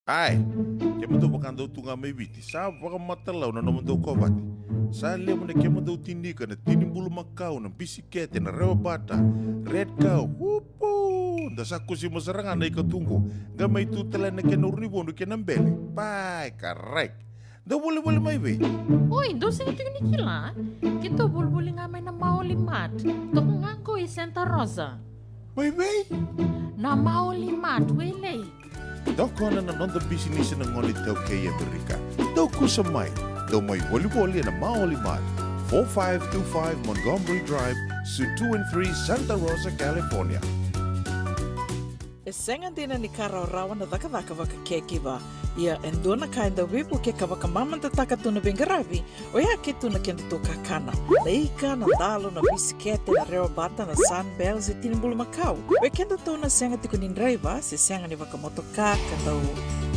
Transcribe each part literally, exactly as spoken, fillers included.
Ai, kemudou vakadau tu ga mai Viti, sa vakamatalau na nomudou kovate. Sa levu na kemudou tinika, na tini bulumakau, na bisikete, na rewa bata, red cow, upu. Da sa kusima sara ga na ika tu qo, qai mai tu tale na kena urunivodu kei na bele. Pai, karai. Dou volivoli mai vei? Oi, dou sega tiko ni kila. Keitou volivoli ga mai na Maoli Mart. Toka ga qo i Santa Rosa. Mai vei? Na Maoli Mart, Wailei. Tokona na noda bisinisi na gone iTaukei e Amerika. Dou kusa mai. Dou mai volivoli ena Maoli Mart, four five two five Montgomery Drive, Suite two and three, Santa Rosa, California. E sega dina ni ka rawarawa na cakacaka vakacaregiver. Ia e dua na ka e dau veivuke ka vakamamadataka tu na veiqaravi, oya ke tu na kedatou kakana. Na ika, na dalo, na bisikete, na rewa bata, na Sunbell, se tini bulumakau. Vei kedatou na sega tiko ni draiva, se sega ni vakamotoka, ka dau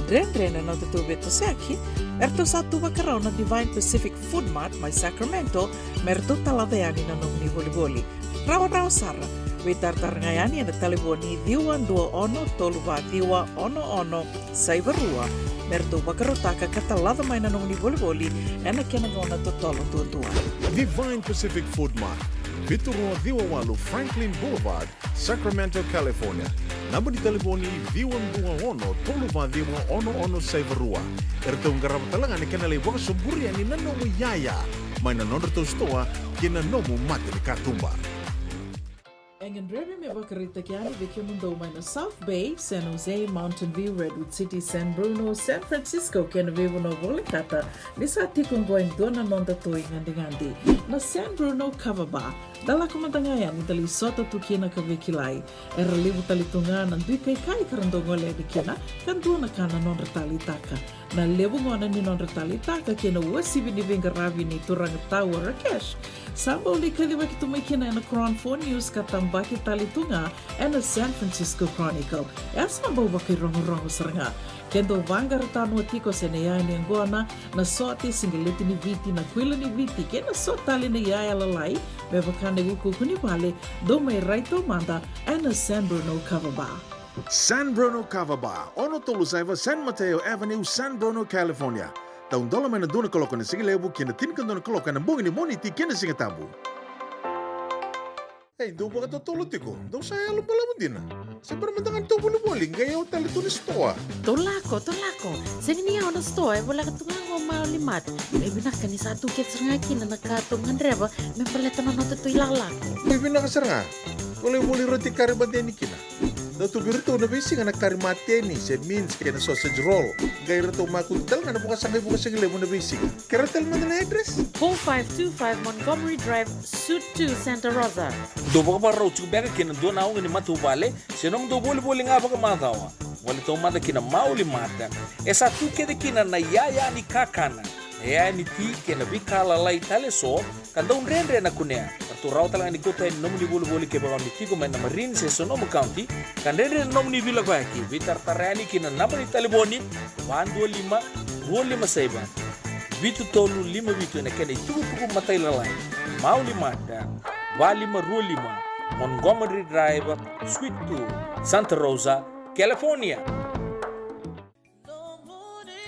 dredre na nodatou veitosoyaki, eratou sa tu vakarau na Divine Pacific Food Mart mai Sacramento, me ratou talaca yani na nomuni volivoli. Rawarawa sara. Veitaratara ga yani ena talevoni ciwa dua ono tolu va ciwa ono ono saiva rua, me ratou vakarautaka ka talaca mai na nomuni volivoli ena kena gauna totolo duadua. Divine Pacific Food Mart, vitu rua ciwa walu Franklin Boulevard, Sacramento, California. Naba ni talevoni ciwa dua ono tolu va ciwa ono ono saiva rua. Eratou qarava tale ga na kena lai vakasoburi yani na nomu iyaya mai na nodratou sitoa kei na nomu mata ni katuba. E gadrevi me vakaraitaki yani vei kemudou mai na South Bay, San Jose, Mountain View, Redwood City, San Bruno, San Francisco kei na veivanua volekata, ni sa tiko oqo e dua na nodatou igadigadi, na San Bruno Kava Bar. Da lako mada ga yani da lai sota tu kina ka veikilai. Era levu tale tu ga na dui kaikai ka ra dau gole yani kina, ka dua na ka na nodra taleitaka. Na levu gona ni nodra taleitaka kei na uasivi ni veiqaravi nei turaga Tau Rakesh, sa bau lai kacivaki tu mai kina ena Cron Four News ka tabaki tale tu ga ena San Francisco Chronicle. E a sa bau vakairogorogo sara ga. Ke dou vaqara tanoa tiko se na iyaya ni yaqona, na sote, siqeleti ni Viti, na kuila ni Viti kei na so tale na iyaya lalai, me vaka na iukuuku ni vale, dou mai rai taumada ena San Bruno Kava Bar. San Bruno Kava Bar, ono tolu saiva San Mateo Avenue, San Bruno, California. Taudola mai na dua na kaloko na sigalevu ki na tinikadua na kaloko ena bogi ni Moniti kei na Sigatabu. Ei, dou vakatotolo tiko, dou sa yalo balavu dina. Se bera mada ga ni tou volivoli, qai yawa tale tu na sitoa. Tou lako, tou lako. Sega ni yawa na sitoa, e voleka tu ga qo Maoli Mart. E vinaka ni sa tu kece sara ga kina na ka tou gadreva me baleta na nodatou ilakolako. E vinaka sara ga. Volivoli roti kari mateni kina. Dau tu vei iratou na veisiga na kari mateni, se mince kei na sausage roll. Qai ratou makutu tale ga na vakasaqa i Vukasigalevu na veisiga. Kerea tale mada na address? Four five two five Montgomery Drive, Suite two, Santa Rosa. Dou vakavakarau tiko beka kei na dua na oga ni matavuvale, se nomudou volivoli ga vakamacawa. Gole taumada ki na Maoli Mart. E sa tu kece kina na iyaya ni kakana, na iyaya ni ti kei na veika lalai tale eso, ka dau dredre na kunea. Ratou rawa tale ga ni kauta yani nomuni volivoli kevaka o ni tiko mai na Marin se Sonoma County, ka dredre na nomuni veilakoyaki. Veitaratara yani ki na naba ni talevoni, va dua lima, rua lima saiva, vitu tolu lima vitu ena kena itukutuku matailalai. Maoli Mart, va lima rua lima, Montgomery Drive, Suite two, Santa Rosa, California.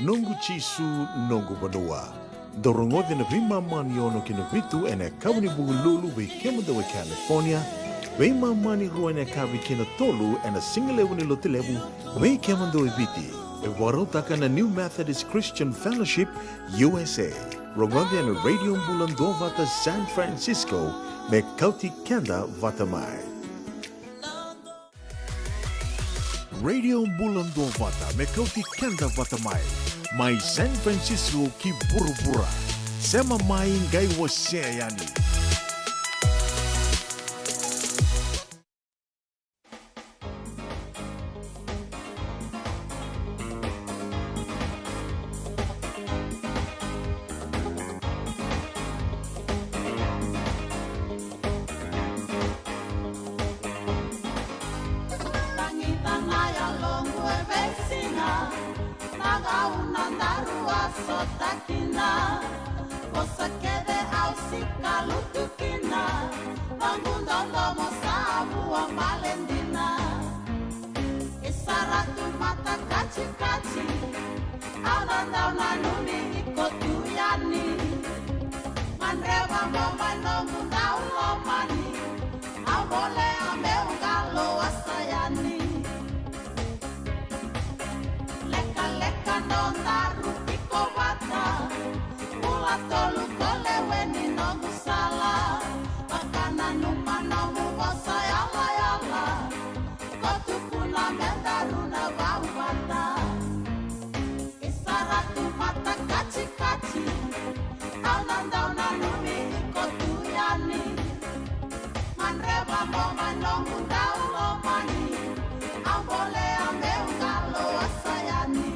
Noqu Jisu, noqu vanua. Dou rogoca na veimama ni ono ki na vitu ena yakavi ni Vukelulu vei kemudou e California, veimama ni rua ena yakavi ki na tolu ena sigalevu ni Lotulevu vei kemudou e Viti. E vakarautaka na New Methodist Christian Fellowship, U S A. Rogoca na Radio Bula Duavata San Francisco, me kauti keda vata mai. Radio Bula Duavata me kauti keda vata mai, mai San Francisco ki vuravura. Sema mai qai wasea yani. Tagicana yaloqu e veisiga, na gauna daru a sota kina. Vosa kece au sika lutu kina, noqu dodomo sa vua bale dina. E sara tu mata kacikaci, Au na dau nanumi iko tu yani. Gadreva mo mai noqu dau lomani. Au bolea meu qalo a sa yani. Lekaleka nodaru tiko vata. Bula tolu ko lewe ni noqu sala. Vakananuma nomu vosa yalayala. Ko tukuna me daru na vau vata. Isara tu mata katikati. Au na dau nanumi iko tu yani. Gadreva mo mai noqu dau lomani. Au bolea meu qalo a sa yani.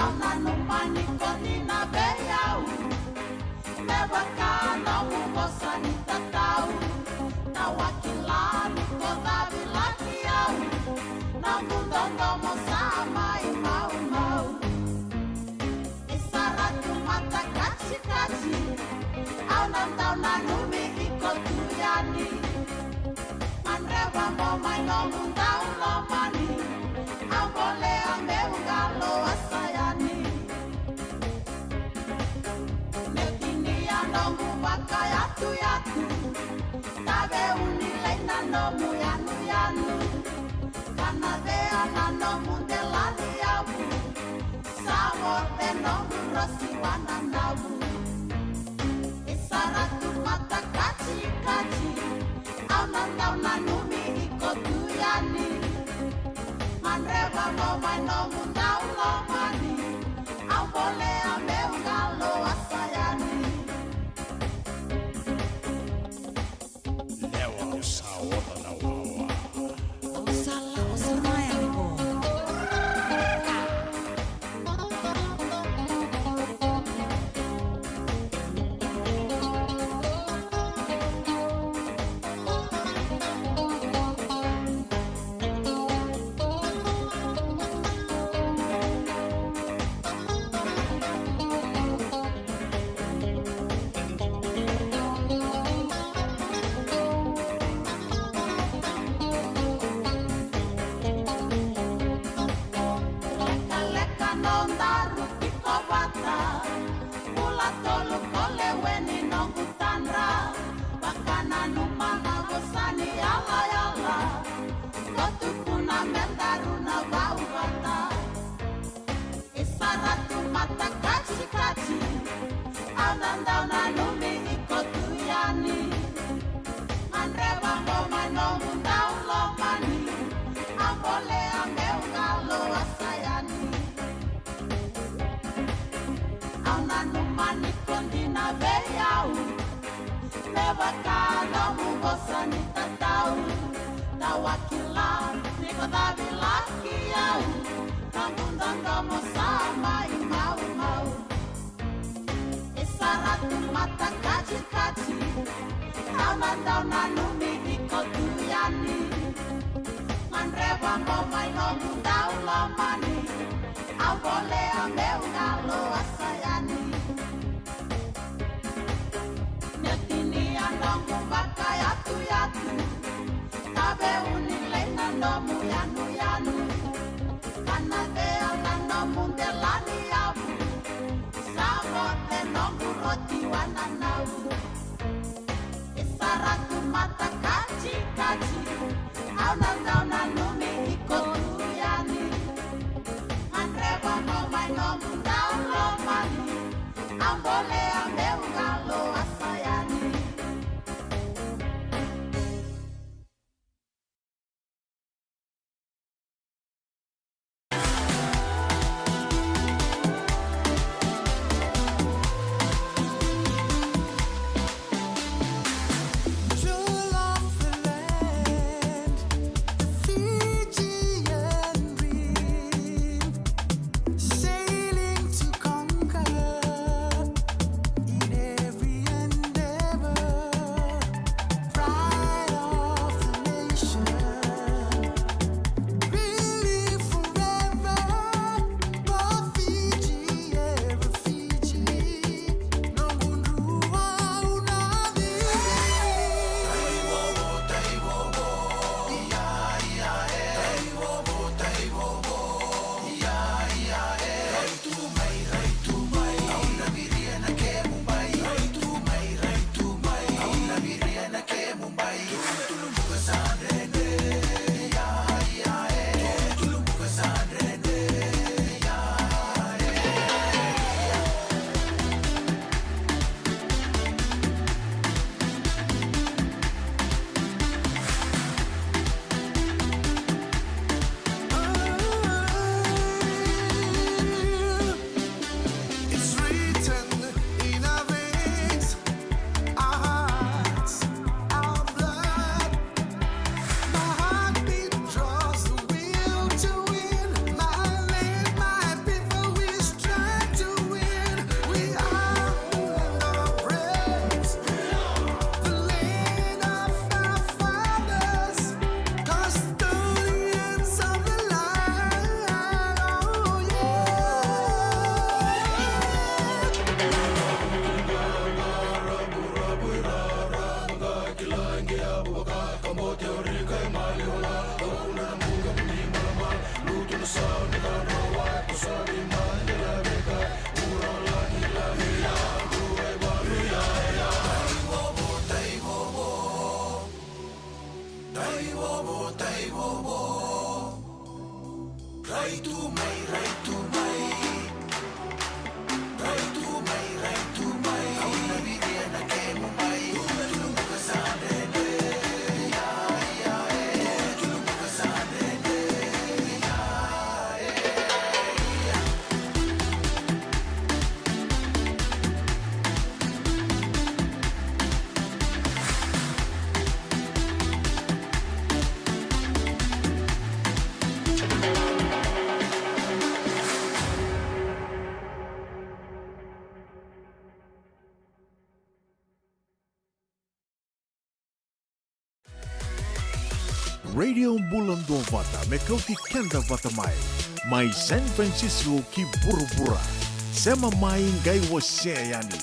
Au nanuma ni ko dina vei au. Me vaka nomu vosa ni tatau. Na wakila ni ko cavilaki au. Nomu dodomo sa mai maumau. Isara tu mata katikati. Au na dau nanumi iko tu yani. Gadreva mo mai nomu dau lomani. Au bolea meu qalo a sa yani. Meu tinia nomu vakayatuyatu. Tave uni lei na nomu yanuyanu. Kana vea na nomu delani yavu. Sa vote nomu rosi wananavu. Isara tu mata katikati. Au na dau nanumi iko tu yani. Gadreva mo mai nomu dau lomani. Au bolea meu qalo a sa yani. Lewa au sa oca na wawa. Au sa lako sara yani ko. Lekaleka nodaru tiko vata. Bula tolu ko lewe ni noqu tadra. Vakananuma na vosa ni yalayala. Ko tukuna me daru na vau vata. Isara tu mata katikati. Au na dau nanumi iko tu yani. Gadreva mo mai nomu dau lomani. Au bolea meu qalo a sa yani. Au nanuma ni ko dina vei au. Me vaka nomu vosa ni tatau. Tawakila ni ko cavilaki au. Nomu dodomo sa mai maumau. Isara tu mata katikati. Au na dau nanumi iko tu yani. Gadreva mo mai nomu dau lomani. Au bolea meu qalo a sa yani. Meu tinia noqu vakayatuyatu. Tave uni lei na nomu yanuyanu. Kana vea na nomu delani yavu. Sa vote noqu roti wananavu. Isara tu mata katikati. Au na dau nanumi iko tu yani. Gadreva mo mai nomu dau lomani. Au bolea meu qalo a sa yani. Radio Bula Duavata, me kauti keda vata mai. Mai San Francisco ki vuravura. Sema mai, qai wasea yani.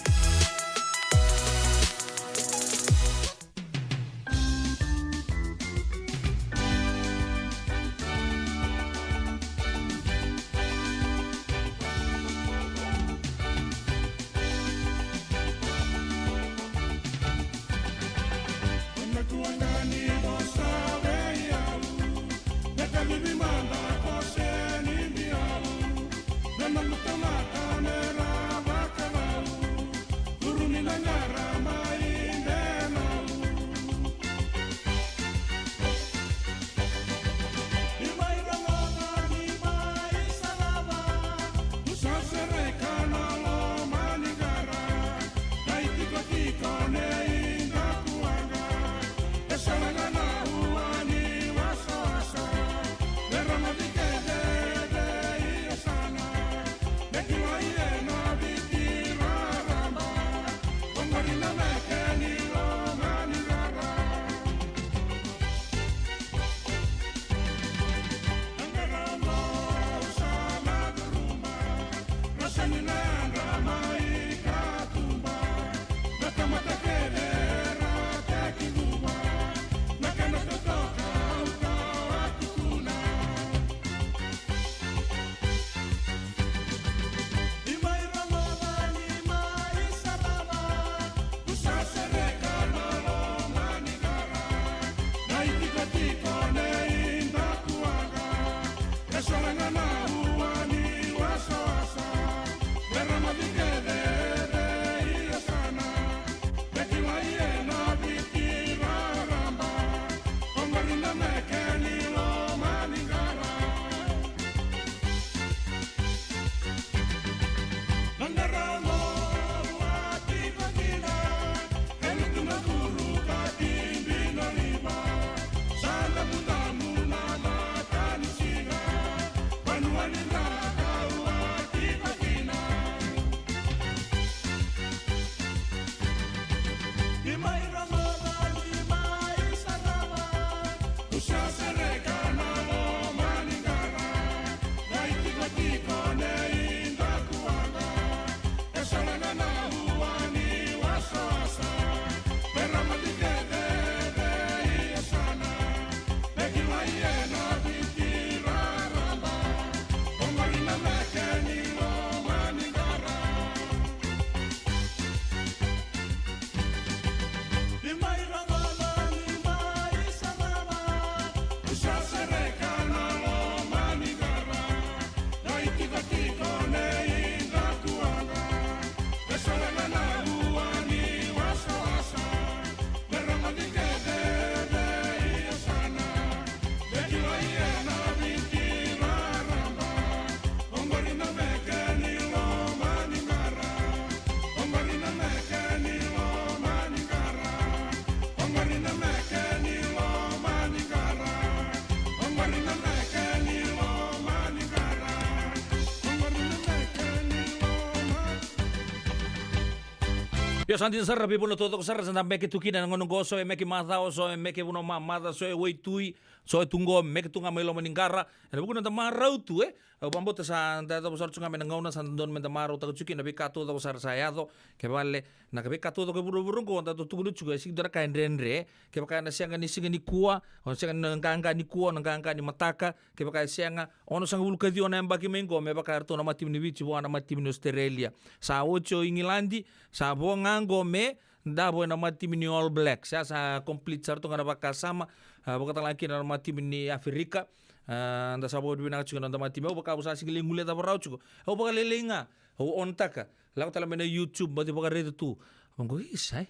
Io, sa dina sara, veivanua taucoko sara sa da meke tu kina ena gauna oqo. So e meke macawa, so e meke vanua mamaca, so e waitui, so e tu qo, meke tu ga mai loma ni qara. Ena vuku ni noda marau tu, e. Au vakabauta sa da yacova sara tu ga mai na gauna sa dodonu me da marautaka tu kina na veika taucoko sara sa yaco. Kevaka na veika taucoko e vuravura oqo da tukuna tu ga, e sega ni dua na ka e dredre. Kevaka ena sega ni siga nikua, o na sega ni qaqa nikua, o na qaqa ni mataka. Kevaka e sega, onosagavulu ka ciwa na yabaki mai qo, me vaka e ratou na matatimi ni Viti vua na matatimi ni Ositerelia. Sa oti o Igiladi, sa vo ga qo me davo ena matatimi ni All Blacks. Sa, sa complete sara tu ga na vakasama, a, vakatalega kina na matatimi ni Aferika. A, da sa vakavinavinaka tiko na noda matatimi. Au vaka au sa sega ni lai guilecava rawa tiko. Au vakalailai ga. Au on-taka. Lako tale mai na YouTube, baci vakaraica tu. Au qo, isa, e.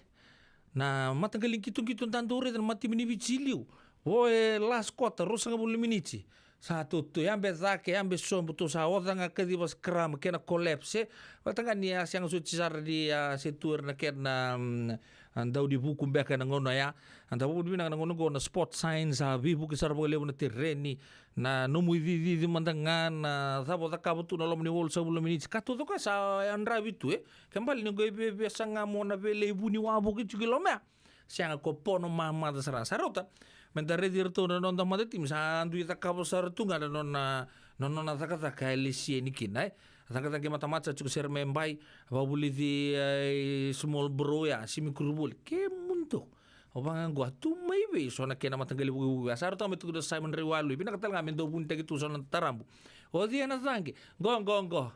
Na mataqali qitoqito da dau raica na matatimi ni Viti i liu. Vo e last quarter, ruasagavulu na miniti. Sa tou, tou yabe cake, yabe sobu, tou sa oca ga kaciva scrum, kena collapse, e. Vata ga ni a sega soti sara ni a se tu era na kena, mm, a dau ni vuku beka ena gauna ya. A da vakavinavinaka na gauna qo na sport science, a veivuke sara vakalevu na tereni, na nomu icicici mada ga, na cava o cakava tu na loma ni walusagavulu na miniti. Ka taucoko sa yadravi tu, e. Ke bale ni qo e viavia saga mo na veilai vuni wavoki tiko i loma ya. Sega, ko Pono mamaca sara. Sa rauta me da raici iratou na noda matatimi, sa dui cakava sara tu ga na nona, na nona cakacaka e lesia ni kina, e. Cakacaka e matamata tiko sere me bai, vakavulici, e, small bro ya, simi kuruvuli. Kemudou. Au vaka qo, a tu mai vei so na kena mataqali vukevuke. A sa rauta me tukuna o Simon Raiwalui. Vinaka tale ga me dau vunitaki tu so na tarabu. O cei ena caqe? Qo, qo, qo.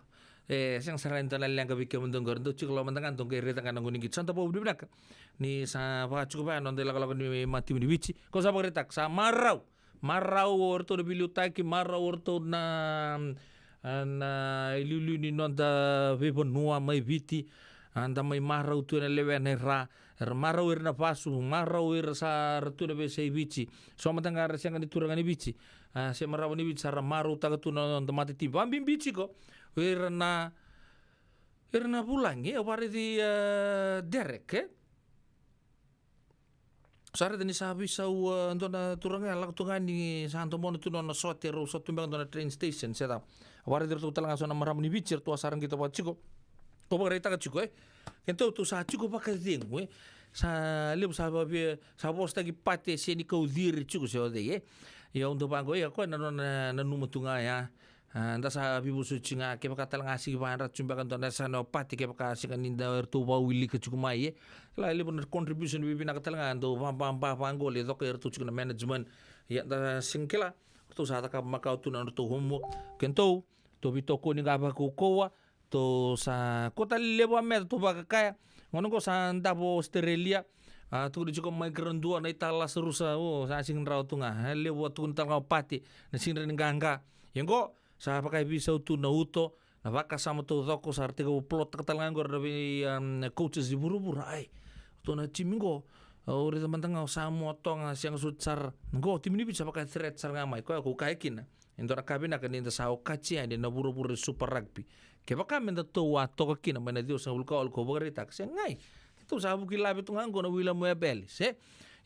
E, sega sara ni dua na leqa vei kemudou qori, dou tiko loma mada ga, dou qai raica ga na gone qito. Sa da vakavinavinaka ni sa vakatiko vaya na noda ilakolako ni matatimi ni Viti. Ko sa vakaraitaka, sa marau. Marau o ratou na veiliutaki, marau o ratou na, na iliuliu ni noda veivanua mai Viti. A da mai marau tu ena lewena e ra. Era marau ira na vasu, marau ira sa ra tu na veiyasai Viti. So mada ga era sega ni turaga ni Viti. A, se marama ni Viti, sa ra marautaka tu na noda matatimi. Vakabibi tiko o ira na, ira na vulagi, e, au vakaraici, e, Derek, e. Sa raica ni sa veisau, e, dua na turaga, e lako tu ga ni sa domona tu na nona sote, rau sa tu beka dua na train station, se cava. Au vakaraici iratou tale ga so na marama ni Viti, eratou a sara qito vaka tiko. Ko vakaraitaka tiko, e. Keitou, tou sa tiko vakacegu, e. Sa levu sa vavia, sa vosataki Pate se ni kau ciri tiko se o cei, e. Ia au dau vaqo, ia koya na nona nanuma tu ga ya. A, da sa veivosoti ga, kevaka tale ga sigi vakayadrati tu beka dua na yasana o Pate, kevaka sega ni da eratou vakawilika tiko mai, e. Kila levu na contribution vivinaka tale ga, dau vababa vaqo, lai coka eratou tiko na management. Ia da sega kila, ratou sa cakava makawa tu na nodratou homework. Keitou, tou veitokoni ga vakaukauwa, tou sa, ko tale levu a meca tou vakakaya. Gauna qo sa davo Australia. A, tukuni tiko mai Karadua na italasa rusa, o, sa sigi rawa tu ga. E, levu a tukuni tale ga o Pate na sigi rawa ni qaqa. Ia qo sa vakaveisau tu na uto, na vakasama taucoko, sa ra tekivu plot-taka tale ga qo na vei, um, coaches i vuravura. Ai, ratou na timi qo, au raica mada ga o Samoa, Toga, sega soti sara. Qo timi ni Viti sa vaka threat sara ga mai, koya ko kaya kina. E dua na ka vinaka ni da sa okati yani na vuravura i Super Rugby. Kevaka me da tou a toka kina mai na ciwasagavulu ka walu ko vakaraitaka, se qai, keitou sa vuki lave tu ga qo na William Webb Ellis, e.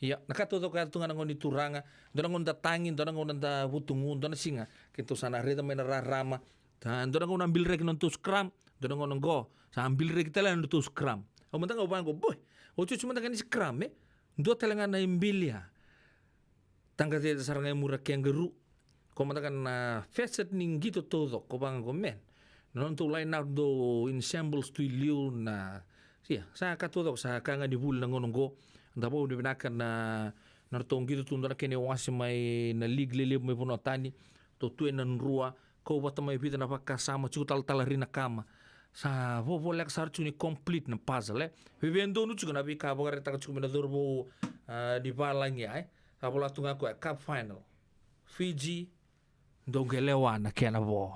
Ia, na ka taucoko ya tu ga na gauna ni turaga, dua na gauna da tagi, dua na gauna da vutugu, dua na siga keitou sa na raica mai na rarama. Sa dua na gauna a biliraki na nodatou scrum, dua na gauna qo sa biliraki tale na nodatou scrum. Au mada ga au vaqo, boy, otioti mada ga ni scrum, e. Dua tale ga na ibilia. Taqacece sara ga e muri a kangaroo. Ko mada ga na facet ni qito taucoko, ko vaqo, man. Na nodatou line out dau ensembles tu i liu na, ia, sa ka taucoko, sa ka ga ni vuli na gauna qo. Da vakavinavinaka na, na nodratou qito tu dua na kena iwase mai na league lelevu mai vanua tani. Tou tu ena Drua, kau vata mai vica na vakasama, tiko talatala ri na kama. Sa vovoleka sara tiko ni complete na puzzle, e. Veve donu tiko na veika vakaraitaka tiko mai na cauravou, a, ni valagi ya, e. Sa vola tu ga koya, cup final. Fiji, dou qai lewa na kena vo.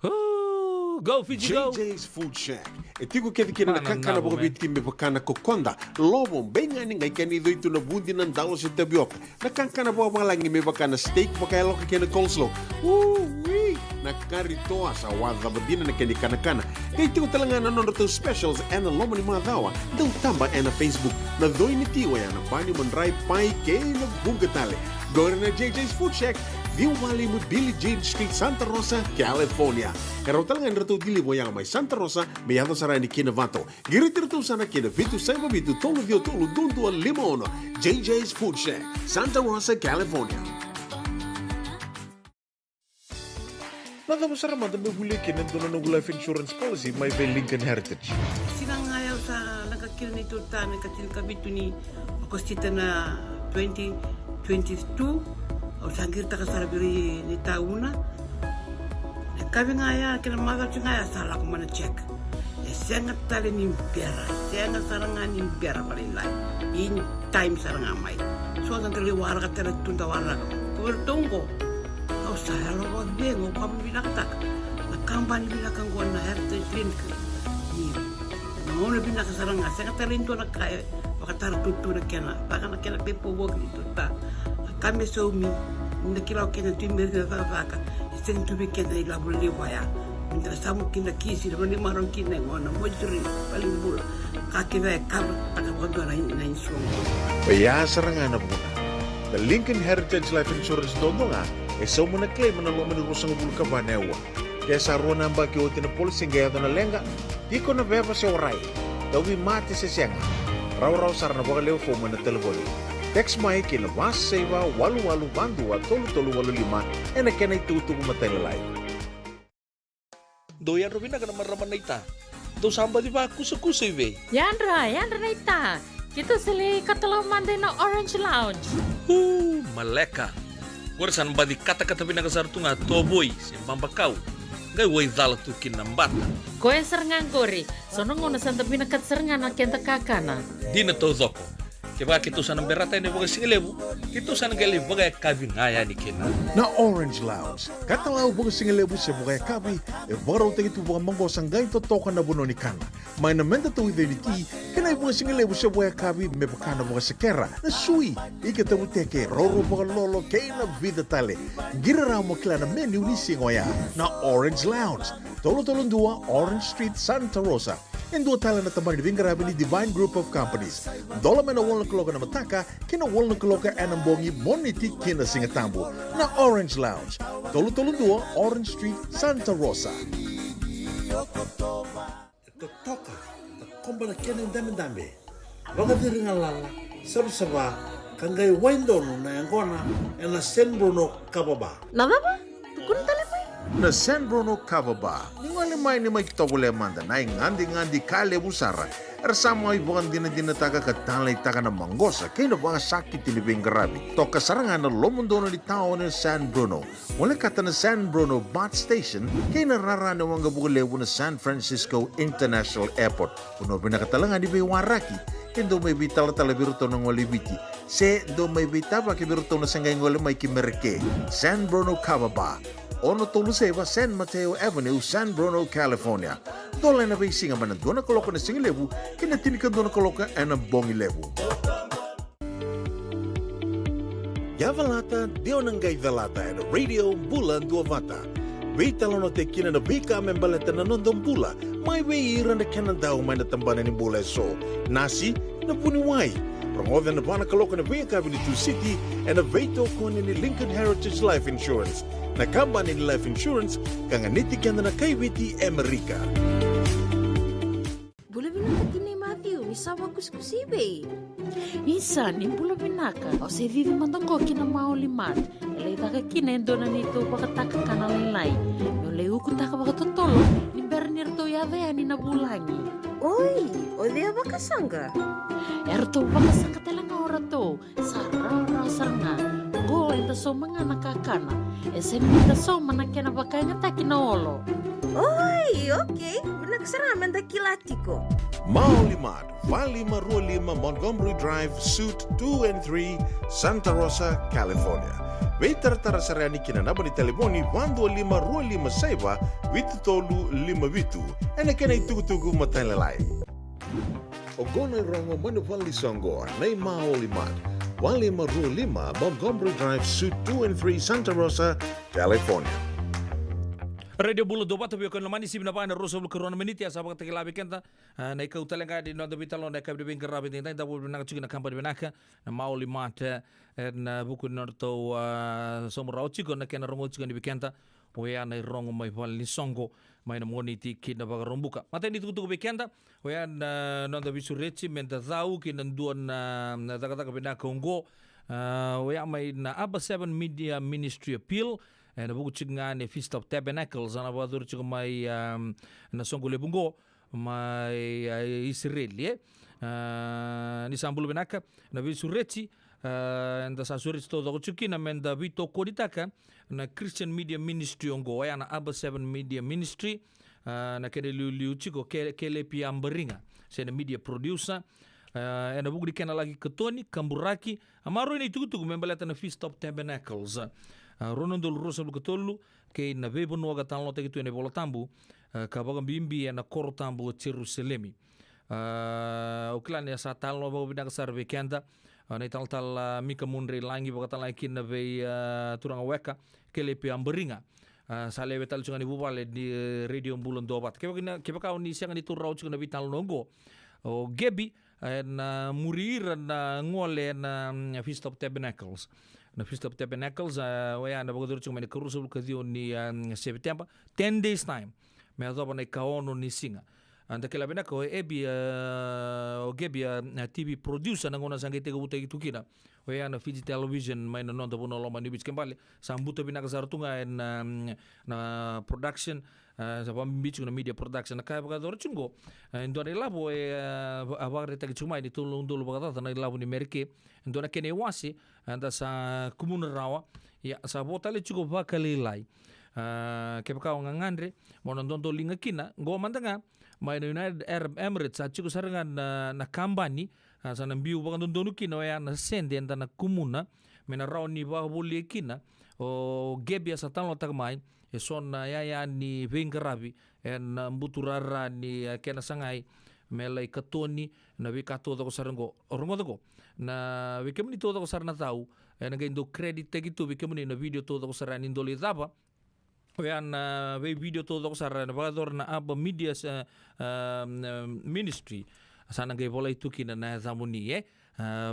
Ooh, go Fiji, go! J J's Food Shack. E tiko kece kina na kakana vakaviti me vaka na kokoda, lovo, beigani, qai kena icoi tu na vudi, na dalo se tavioka. Na kakana vakavalagi me vaka na steak, vakayaloka kei na coleslaw. Ui! Na kari toa, sa wacava dina na kena ikanakana. Qai tiko tale ga na nodratou specials ena loma ni macawa. Dau taba ena Facebook. Na coi ni ti oya na bani, madrai, pai kei na vuqa tale. Qori na J J's Food Shack, ciwa walu lima Billie Jean Street, Santa Rosa, California. E rau tale ga ni ratou deliver oya mai Santa Rosa me yaco sara yani ki Novato. Qiriti iratou sa na kena vitu saiva vitu tolu ciwa tolu dua dua lima ono. J J's Food Shack, Santa Rosa, California. Na cava sara mada meu volia kina e dua na noqu life insurance policy mai vei Lincoln Heritage? Siga ga ya au sa leqa kina neitou retirement, ka tinikavitu ni Okosita na twenty twenty-two. Au sa qiritaka sara vei ira na itauna. Na yakavi ga ya kei na macawa ga ya sa lako mai na check. E sega tale ni bera, e sega sara ga ni bera vakalailai. In time sara ga mai. So da qai waraka tale tu, da waraka. Ko iratou qo, Sa yalo vakacegu au vakavinavinakataka na kabani vinaka oqo na Heritage Link. Ni na gauna vinaka sara ga, sega tale e dua na ka e vakatara tutu na kena, vaka na kena kai povoki ni tuta. A ka me saumi, ni da kila o kena tu i meri na cakacaka, e sega tu vei keda na ilavo levu oya. Ni da samu kina kisi, na vanai marau kina e gona, moituri, valenibula. Ka kece e kava taka vakadua na, na insurance. Oya sara ga na vuna. Na Lincoln Heritage Life Insurance duadua ga e sauma na claim ena loma ni ruasagavulu ka va na aua. Ke sa rua na yabaki oti na policy qai yaco na leqa, tiko na veva se warai, tauvimate se sega, rawarawa sara na vakalewe fomu ena talevoni. Text mai ki na va saiva walu walu va dua tolu tolu walu lima ena kena itukutuku matailalai. Dou yadra vinaka na marama naita. Dou sa baci vakusakusa i vei? Yadra, yadra naita. Keitou sa lai katalau mada ina Orange Lounge. Uu, maleka. Qori sa na baci katakata vinaka sara tu ga tovoi se babakau. Qai waicala tu kina na bata. Koya sara ga qori. So na gauna sa da vinakata sara ga na keda kakana. Dina taucoko. Kevaka keitou sa na berata yani vakasigalevu, keitou sa na qai lai vakayakavi ga yani kina. Na Orange Lounge, katalau vakasigalevu se vakayakavi, e vakarautaki tu vakamaqosa qai totoka na vanua ni kana. Mai na meda tauica ni ti, kei na ivakasigalevu se vakayakavi me vaka na vakasekera, na sui, ika tavuteke, roro vakalolo, kei na vica tale. Qiri rawa mo kila na menu ni siga oya. Na Orange Lounge, tolu tolu dua Orange Street, Santa Rosa. E dua tale na tabana ni veiqaravi ni Divine Group of Companies. Dola mai na walu na kaloko ena mataka ki na walu na kaloko ena bogi, Moniti ki na Sigatabu. Na Orange Lounge, tolu tolu dua Orange Street, Santa Rosa. E totoka, takoba na kena idabedabe, vakaciri galala, savasava, ka qai wai donu na yaqona ena San Bruno Kava Bar. Na cava? Tukuna tale mai. Na San Bruno Kava Bar. Ni gole mai, ni mai tovolea mada na igadigadi ka levu sara. Era sa mai vakadinadinataka ka taleitaka na maqosa kei na vakasakiti ni veiqaravi. Toka sara ga na lomodonu ni taoni o San Bruno. Volekata na San Bruno BART Station kei na rara ni waqavuka levu na San Francisco International Airport. Vanua vinaka tale ga ni veiwaraki, ke dou mai veitalatala vei iratou na gole i Viti, se dou mai veitavaki vei iratou na se qai gole mai ki Mereke. San Bruno Kava Bar, ono tolu saiva San Mateo Avenue, San Bruno, California. Dola ena veisiga mai na dua na kaloko ena sigalevu ki na tinikadua na kaloko ena bogi levu. Yavalata, de o na qai calata ena Radio Bula Duavata. Veitalanoataki kina na veika me baleta na noda bula, mai vei ira na kena dau mai na tabana ni bula eso. Nasi, na vuniwai. Rogoca ena va na kaloko ena veiyakavi ni Tusiti, ena veitokoni ni Lincoln Heritage Life Insurance, na kabani ni life insurance ka ganiti keda na kai Viti e Amerika. Bula vinaka tinai Matthew, ni sa vakusikusi i vei? Isa, ni bula vinaka. Au se cici mada qo ki na Maoli Mart. E lai caka kina e dua na neitou vakataka kana lailai. Meu lai ukutaka vakatotolo ni bera ni ratou yaco yani na vulagi. Oi, o cei a vakasaqa? E ratou vakasaqa tale ga o ratou. Sa rawarawa sara ga. Qo eda sauma ga na kakana. E sega ni da sauma na kena vakayagataki na olo. Oi, okei. Vinaka sara ga meda kila tiko. Maoli Mart, va lima rua lima Montgomery Drive, Suite two and three, Santa Rosa, California. Veitaratara sara yani ki na naba ni talevoni va dua lima rua lima saiva vitu tolu lima vitu. Ena kena itukutuku matailalai. Oqo na irogo mai na vale ni soqo, na iMaoli Mart, va lima rua lima Montgomery Drive, Suite two and three, Santa Rosa, California. Radio Bula Duavata, vei koya na lomani, sivi na va ena ruasagavulu ka rua na miniti, a sa vakatakila vei keda, a, na ikau tale ga ni noda veitalanoa ena yakavi ni veiqaravi edaidai. Da vakavinavinaka tiko na kabani vinaka na Maoli Mart, e, ena vuku ni nodratou, a, sauma rawa tiko na kena rogo tiko yani vei keda. Oya na irogo mai vale ni soqo, mai na Moniti ki na Vakaraubuka. Matai ni tukutuku vei keda, oya na noda veisureti meda cau ki na dua na, na cakacaka vinaka oqo. A, oya mai na Aba Seven Media Ministry Appeal, ena vuku tiko ga ni Feast of Tabernacles, a na vakayacori tiko mai, a, na soqo levu oqo mai, a, Isireli, e. A, ni sa bula vinaka na veisureti, a, eda sa sureti taucoko tiko kina meda veitokonitaka na Christian Media Ministry oqo, oya na Aba Seven Media Ministry, a, na kena iliuliu tiko Ke-, Kelepi Abariga, se na media producer, a, ena vuku ni kena laki katoni, kaburaki, a, maroroi na itukutuku me baleta na Feast of Tabernacles. A, a, rua na udolu ruasagavulu ka tolu, kei na veivanua ka talanoataki tu ena iVola Tabu, a, ka vakabibi ena koro tabu o Jerusalemi. A, au kila ni a sa talanoa vakavinaka sara vei keda, a, na italatala, a, Mika Mudreilagi, vakatalega kina vei, a, turaga Weka Kelepi Abariga. A, sa lewe tale tu ga ni vuvale ni, e, Radio Bula Duavata. Kevaka ni, kevaka o ni sega ni taura rawa tiko na veitalanoa oqo, o Gebi, e, na muri ira na gole na, mm, Feast of Tabernacles. Na Feast of Tabernacles, a, oya na vakayacori tiko mai na ikaruasagavulu ka ciwa ni, a, Sepiteba, ten days time. Me yacova na ikaono ni siga. A, da kila vinaka o Ebi, a, o Gebi, a, a T V producer na gauna sa qai tekivutaki tu kina. Oya na Fiji Television mai na noda vanua lomani Viti. Kena ibalebale, sa buta vinaka sara tu ga ena, mm, na production, a, sa vakabibi tiko na media production. Na ka e vakayacora tiko qo, e dua na ilavo e, a, va-, a vakaraitaki tiko mai ni tolu na udolu vakacaca na ilavo ni Merike. E dua na kena iwase, eda sa kumuna rawa, ia sa vo tale tiko vakalailai. A, kevaka o gagadre mo na dodoliga kina, qo mada ga mai na United Arab Emirates, sa tiko sara ga na, na kabani, a, sa na biu vakadodonu kina oya na sede eda na kumuna me na rawa ni vakavolia kina o Gebi. A sa talanoataka mai e so na iyaya ni veiqaravi ena buturara ni, a, kena sagai me lai katoni na veika taucoko sara qo. Rogoca qo, na vei kemuni taucoko sara na cau, ena qai dau credit taki tu vei kemuni na video taucoko sara ni dau lai cava. Oya na vei video taucoko sara na vakayacora na Aba Media, e, e, Ministry. Sa na qai volai tu kina na yacamuni, e, e,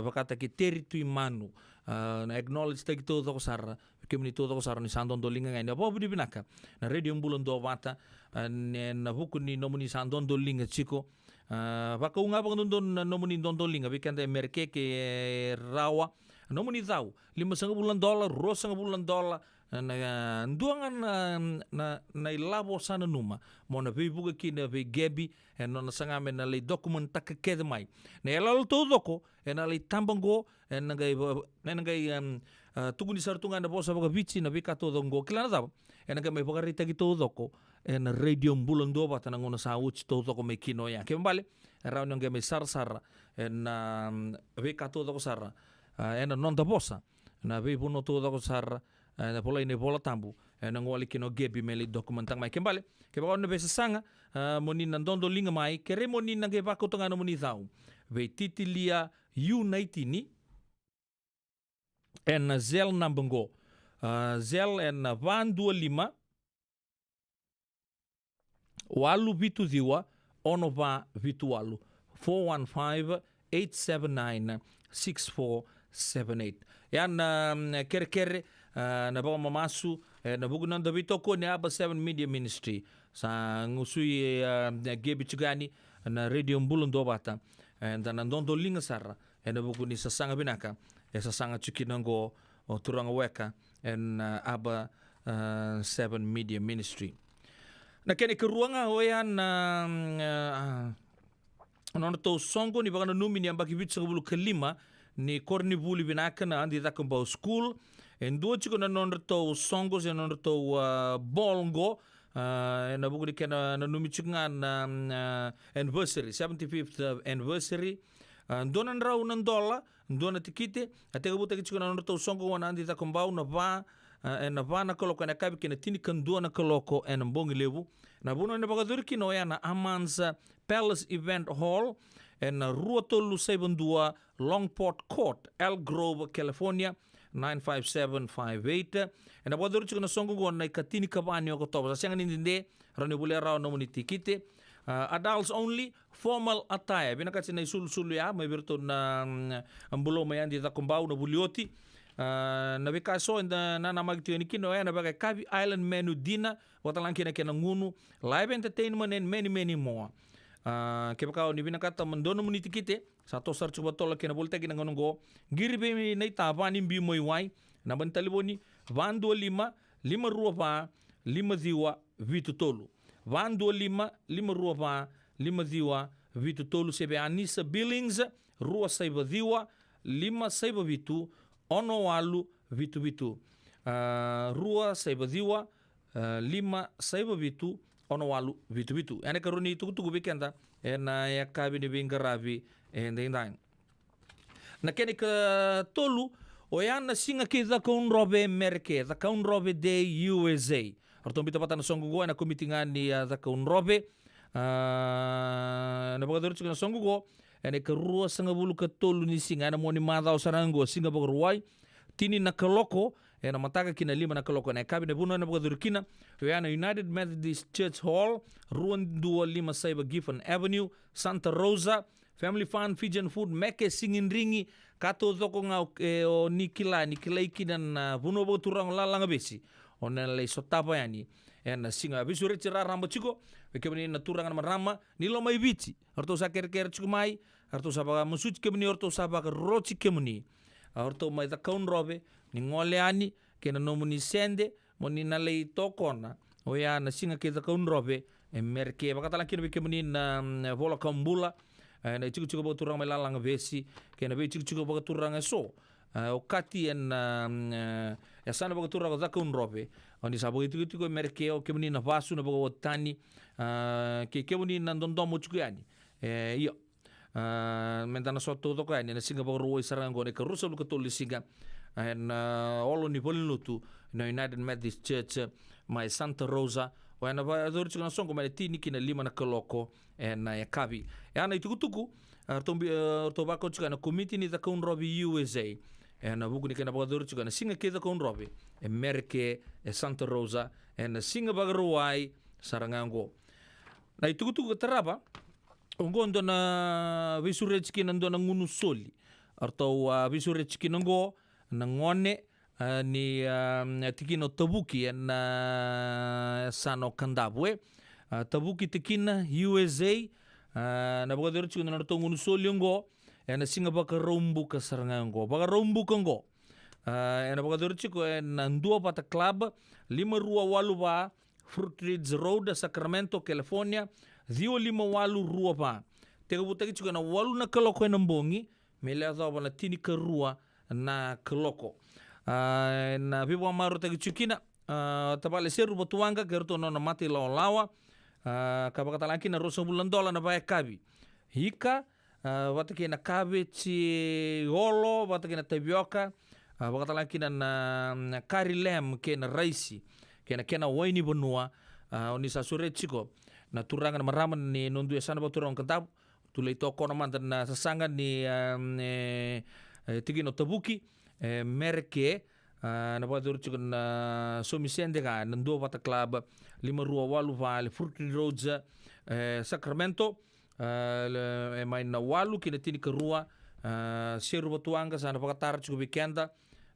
vakataki Teri Tuimanu. E, na acknowledge taki taucoko sara, kemuni taucoko sara ni sa dodoliga ga ena vakavinavinaka na Radio Bula Duavata, e, ena vuku ni nomuni sa dodoliga tiko. E, vakau ga vakadodonu na nomuni dodoliga vei keda e Merike ke rawa. Nomuni cau, limasagavulu na dola, ruasagavulu na dola, na, na, dua ga na, na, na ilavo sa nanuma mo na veivuke kina vei Gebi, e nona saga me na lai document-taka kece mai na iyaloyalo taucoko ena lai taba qo, ena qai va-, ena qai, em, a, tukuni sara tu ga na vosa vakaviti na veika taucoko qo. Kila na cava? Ena qai mai vakaraitaki taucoko ena Radio Bula Duavata na gauna sa oti taucoko mai kina oya. Kena ibalebale, e rawa ni o qai mai sarasara ena, em, veika taucoko sara, a, ena noda vosa, na veivanua taucoko sara, e, na volai na iVola Tabu, e, na gole kina o Gebi me lai document-taka mai. Kena ibalebale, kevaka o na veisasaga, a, mo ni na dodoliga mai, kerei mo ni na qai vakauta ga nomuni cau vei Titilia Yu Naitini ena Zelle naba qo. A, Zelle ena va dua lima, walu vitu ciwa, ono va vitu walu, four one five, eight seven nine, six four seven eight. Ia na, mm, kerekere, a, na vakamamasu, e, na vuku ni noda veitokoni Aba Seven Media Ministry. Sa gusui, e, a, Gebi Tsigani na Radio Bula Duavata. E, da na dodoliga sara ena vuku ni sasaga vinaka e sasaga tiko kina qo o turaga Weka ena, a, Aba, a, Seven Media Ministry. Na kena ikarua ga oya na, mm, a, nodratou soqo ni vakananumi ni yabaki vitusagavulu ka lima ni koronivuli vinaka na Adi Cakobau School. E dua tiko na nodratou soqo se nodratou, a, ball qo, a, ena vuku ni kena nanumi tiko ga na, na anniversary, seventy-fifth anniversary. A, dua na drau na dola, dua na tikite, a tekivutaki tiko na nodratou soqo qo na Adi Cakobau na va, a, ena va na kaloko ena yakavi kei na tinikadua na kaloko ena bogi levu. Na vanua ena vakayacori kina oya na Aman's Palace Event Hall, ena rua tolu saiva dua Longport Court, Elk Grove, California, nine five seven five eight. Ena vakayacori tiko na soqo qo na ikatinikava ni Okotova. Sa sega ni dede, rawa ni volia rawa nomuni tikite. A, adults only, formal attire. Vinakati na isulusulu ya mai vei iratou na, mm, bulou mai Adi Cakobau na vuli oti. A, na veika eso eda nanamaki tiko yani kina oya na vakayakavi, island menu dinner, vakatalega kina kena gunu, live entertainment and many, many more. A, kevaka o ni vinakata mo dua nomuni tikite, sa toso sara tiko vakatotolo kei na volitaki na gauna oqo. Qiri vei Naita Vanibiu mai Wai, naba ni talevoni, va dua lima, lima rua va, lima ciwa vitu tolu. Va dua lima, lima rua va, lima ciwa vitu tolu, se vei Anisa Billings, rua saiva ciwa, lima saiva vitu, ono walu vitu vitu. A, rua saiva ciwa, a, lima saiva vitu, ono walu vitu vitu. Ena ikarua ni tukutuku vei keda ena yakavi ni veiqaravi edaidai. Na kena ikatolu, Oya na siga kei Cakaudrove e Mereke, Cakaudrove Day U S A. Eratou biuta vata na soqo oqo ena komiti ga ni, a, Cakaudrove. A, na vakayacori tiko na soqo oqo ena ikaruasagavulu ka tolu ni siga, ena mua ni macawa sara ga oqo, siga Vakarauwai, tini na kaloko ena mataka ki na lima na kaloko ena yakavi. Na vanua ena vakayacori kina, oya na United Methodist Church Hall, rua dua lima saiva Gifford Avenue, Santa Rosa. Family Fun, Fijian Food, Meke, Sigidrigi, ka taucoko ga o, e, o ni kila ni kilai kina na vanua vakaturaga o Lalagavesi, o na lai sotava yani ena siga. Veisureti raraba tiko vei kemuni na turaga na marama ni Lomaiviti. Eratou sa kerekere tiko mai, eratou sa vakamasuti kemuni, eratou sa vakaroti kemuni. A, eratou mai Cakaudrove, ni gole yani kei na nomuni sede, mo ni na lai tokona oya na siga kei Cakaudrove e Mereke. Vakatalega kina vei kemuni na, mm, Vola Kaubula, e, na itikotiko vakaturaga mai Lalagavesi, kei na veitikotiko vakaturaga eso, e, okati ena, mm, e, yasana vakaturaga o Cakaudrove. O ni sa vakaitikotiko e Mereke, o kemuni na vasu, na vakawati tani, a, kei kemuni na dodomo tiko yani. E, io. A, meda na sota taucoko yani ena siga Vakarauwai sara ga oqo, na ikaruasagavulu ka tolu ni siga, ena, a, olo ni valenilotu na United Methodist Church, e, mai Santa Rosa. Oya na vakayacori tiko na soqo mai na tini ki na lima na kaloko ena yakavi. Oya na itukutuku, a, eratou bi-, a, eratou vakau tiko ena komiti ni Cakaudrove U S A ena vuku ni kena vakayacori tiko na siga kei Cakaudrove e Mereke, e Santa Rosa, ena siga Vakarauwai sara ga oqo. Na itukutuku ka tarava, oqo dua na veisureti kina dua na gunu soli. Eratou, a, veisureti kina oqo na gone, a, ni, a, tikina o Tavuki ena, a, yasana o Kadavu, e. A, Tavuki tikina U S A, a, na vakayacori tiko na nodratou gunu soli oqo ena siga Vakaraubuka sara ga oqo. Vakaraubuka oqo. A, ena vakayacori tiko ena Duavata Club, lima rua walu va, Fruit Ridge Road, Sacramento, California, ciwa lima walu rua va. Tekivutaki tiko ena walu na kaloko ena bogi me lai yacova na tinikarua na kaloko. A, na veivakamarautaki tiko kina, a, tavale Seru Vatuwaqa kei ratou na nona mata ilawalawa, a, ka vakatalega kina ruasagavulu na dola na vakayakavi. Ika, a, vata kei na kaveji olo, vata kei na tavioka, a, vakatalega kina na, na curry lamb kei na raisi, kei na kena wai ni vanua. A, o ni sa sureti tiko na turaga na marama ni noda yasana vakaturaga o Kadavu, tu lai tokona mada na sasaga ni, a, e, e, tikina o Tavuki e Mereke, a, na vakayacori tiko na saumi sede ga na Duavata Club, lima rua walu va, le Fruit Ridge Road, e, Sacramento. A, le, e mai na walu ki na tinikarua, a, Seru Vatuwaqa sa na vakatara tiko vei keda,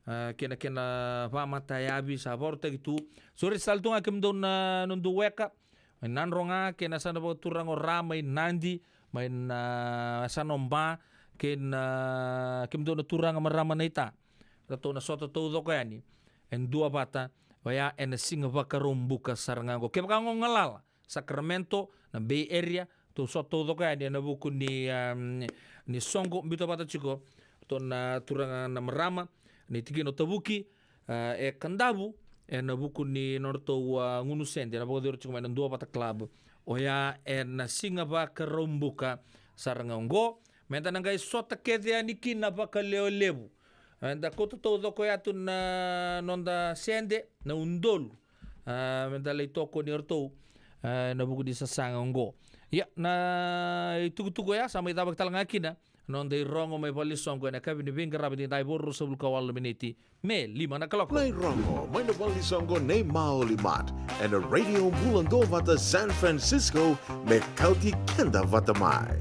a, kei na kena vakamatayavi sa vakarautaki tu. Sureti tale tu ga kemudou na noda weka mai Nadroga, kei na yasana vakaturaga o Ra mai Nadi, mai na yasana o Ba, kei na kemudou na turaga marama na ita. Ratou na sota taucoko yani e Duavata, oya ena siga Vakaraubuka sara ga oqo. Kevaka o galala Sacramento, na Bay Area, tou sota taucoko yani ena vuku ni, um, ni soqo biuta vata tiko ratou na turaga na marama ni tikina o Tavuki, a, e Kadavu, ena vuku ni nodratou, a, gunu sede na vakayacori tiko mai na Duavata Club, oya ena siga Vakaraubuka sara ga oqo. Meda na qai sota kece yani kina vakalevulevu. Eda kauta taucoko ya tu na noda sede, na udolu, a, meda lai tokoni iratou, a, ena vuku ni sasaga oqo. Ia, na itukutuku oya sa mai cava talega kina na noda irogo mai valenisoqo ena yakavi ni veiqaravi edaidai, vo ruasagavulu ka walu na miniti me lima na kaloko. Na irogo mai na valenisoqo nei Maoli Mart ena Radio Bula Duavata San Francisco, me kauti keda vata mai.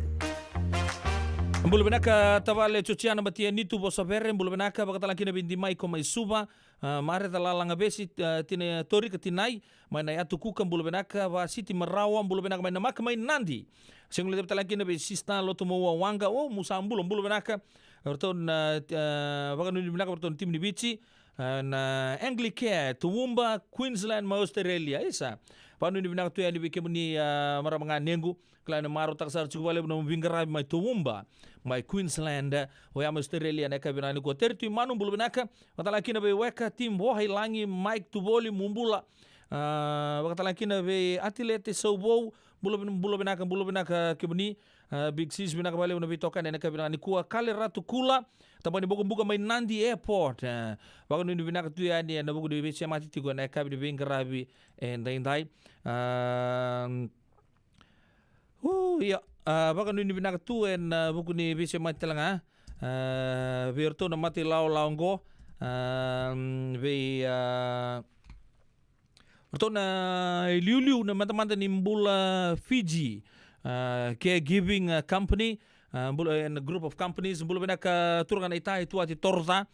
Bula vinaka tavale Jojiana Matianitu Vosavere, bula vinaka vakatalega kina vei Dimaiko mai Suva, a, Mareca Lalagavesi, a, Tina Torika Tinai mai na Yatu Kuka, bula vinaka, Vasiti Marawa, bula vinaka mai Namaka mai Nadi. Sega ni levu talega kina vei Sista Lotomaua Waqa, o, mu sa bula, bula vinaka. Ratou na, a, vakanuinui vinaka vei ratou na timi ni Viti, a, na Anglicare, Toowoomba, Queensland mai Australia. Isa, vakanuinui vinaka tu yani vei kemuni, a, marama ganequ. Kila ni marautaka sara tiko vakalevu na veiqaravi mai Toowoomba, mai Queensland, oya mai Australia, na yakavi vinaka nikua. Tere Tuimanu, bula vinaka. Vakatalega kina vei weka, Tim Vohailagi, Mike Tuvoli, mu bula. A, vakatalega kina vei Atilete Sauvou, bula vin-, bula vinaka, bula vinaka kemuni. A, Big Sis, vinaka vakalevu na veitokani ena yakavi vinaka nikua. Kale Ratu Kula, tabana ni Bokobuka mai Nadi Airport. A, vakanuinui vinaka tu yani ena vuku ni veisemati tiko ena yakavi ni veiqaravi edaidai. A, u, ia, a, vakanuinui vinaka tu ena, a, vuku ni veisemati talega. A, vei iratou na mata ilawalawa oqo. A, vei, a, ratou na iliuliu na matamata ni bula Fiji, a, Caregiving, a, Company, a, bula, and group of companies, bula vinaka turaga na iTaʻi Tuate Toroca,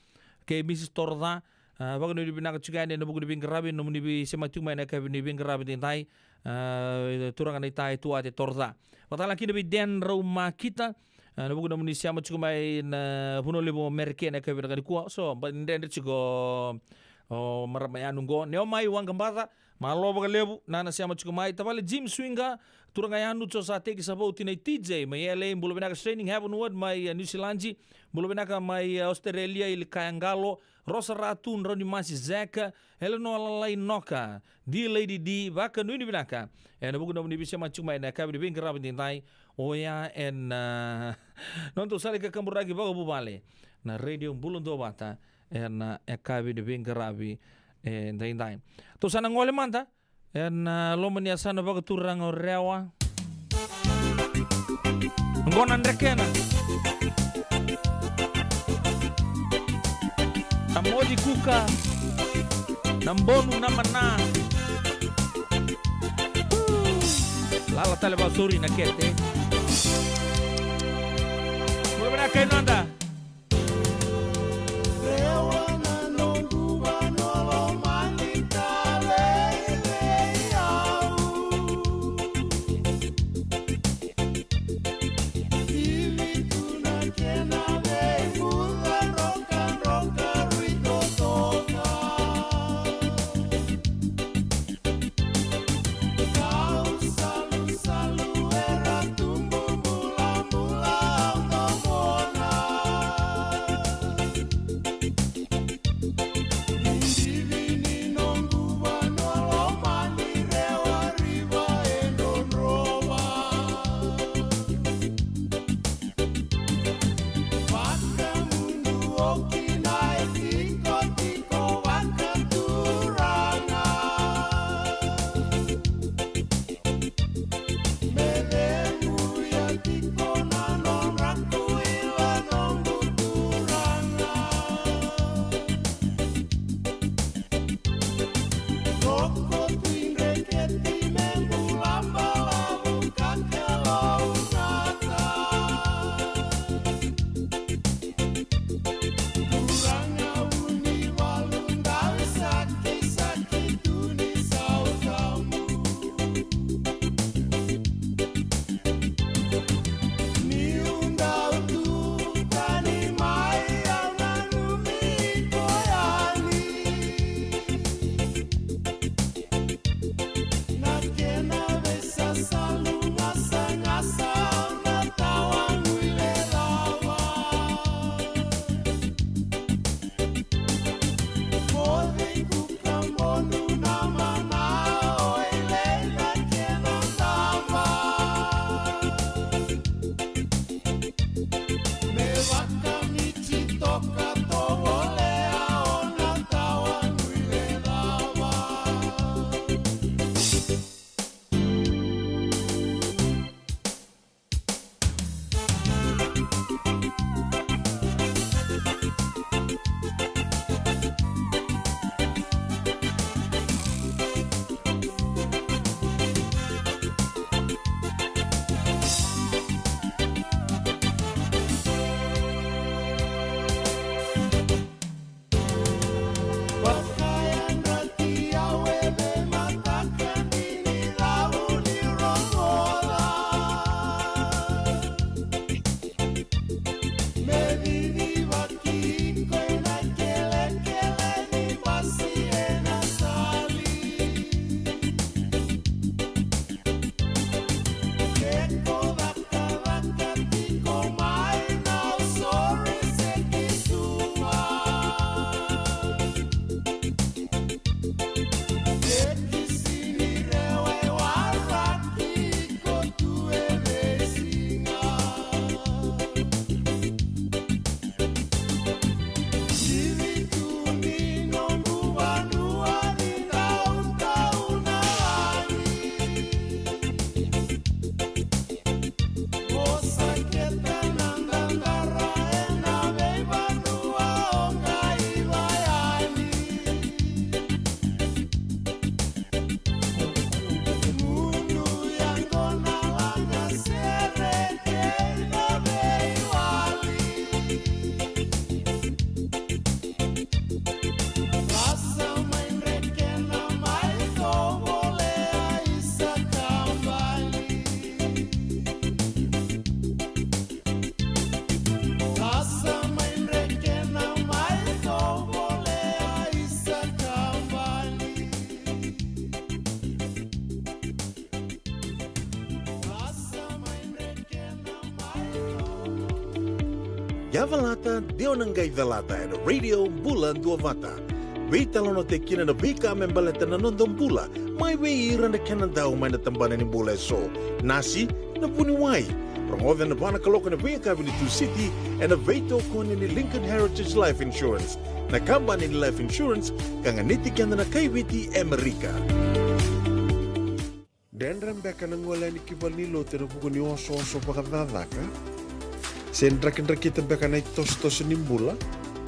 kei Missus Toroca, a, vakanuinui vinaka tiko yani ena vuku ni veiqaravi, nomuni veisemati tiko mai ena yakavi ni veiqaravi edaidai, a, turaga na iTaʻi Tuate Toroca. Vakatalega kina vei Dan Raumakita, a, ena vuku nomuni sema tiko mai na Vanua Levu o Merika ena yakavi vinaka nikua. So, ba, dredre tiko o marama yanu qo. Neomai Waqabaca, malo vakalevu na na sema tiko mai. Tavale Jim Swinga, turaga yanu Josateki Savauti na iTJ mai L A, bula vinaka. Training Heavenward mai, a, New Zealand, bula vinaka mai, a, Australia, Ilikaya Qalo, Rosa Ratu, Draunimasi Zeka, Eleanor Lalai Noka, D Lady D, vakanuinui vinaka ena vuku nomuni veisemati tiko mai ena yakavi ni veiqaravi edaidai. Oya ena, a, nodatou sala ni kakaburaki vakavuvale na Radio Bula Duavata ena, a, yakavi ni veiqaravi edaidai. Tou sa na gole mada ena, a, loma ni yasana vakaturaga o Rewa. Oqo na Drekena, na Moci Kuka, na Bonu na Mana. Lala tale vakasauri na kete. Bula vinaka kei noda. Yavalata, de o na qai calata ena Radio Bula Duavata. Veitalanoataki kina na veika me baleta na noda bula, mai vei ira na kena dau mai na tabana ni bula eso. Nasi, na vuniwai. Rogoca ena va na kaloko ena veiyakavi ni Tusiti, ena veitokoni ni Lincoln Heritage Life Insurance, na kabani ni life insurance ka ganiti keda na kaiviti Amerika. Dredre beka na gole yani ki valenilotu ena vuku ni osooso vakacakacaka? Se drakidrakita beka na itosotoso ni bula?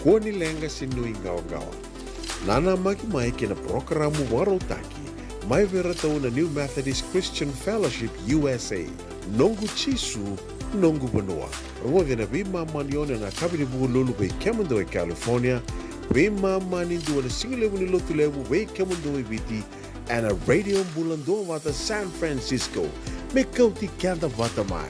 Kua ni leqa se nuiqawaqawa. Nanamaki mai kei na parokaramu vakarautaki mai vei iratou na New Methodist Christian Fellowship U S A. Noqu Jisu, noqu vanua. Rogoci ena veimama ni ono ena yakavi ni Vukelulu vei kemudou e California, veimama ni dua ena sigalevu ni Lotulevu vei kemudou e Viti, ena Radio Bula Duavata San Francisco. Me kauti keda vata mai.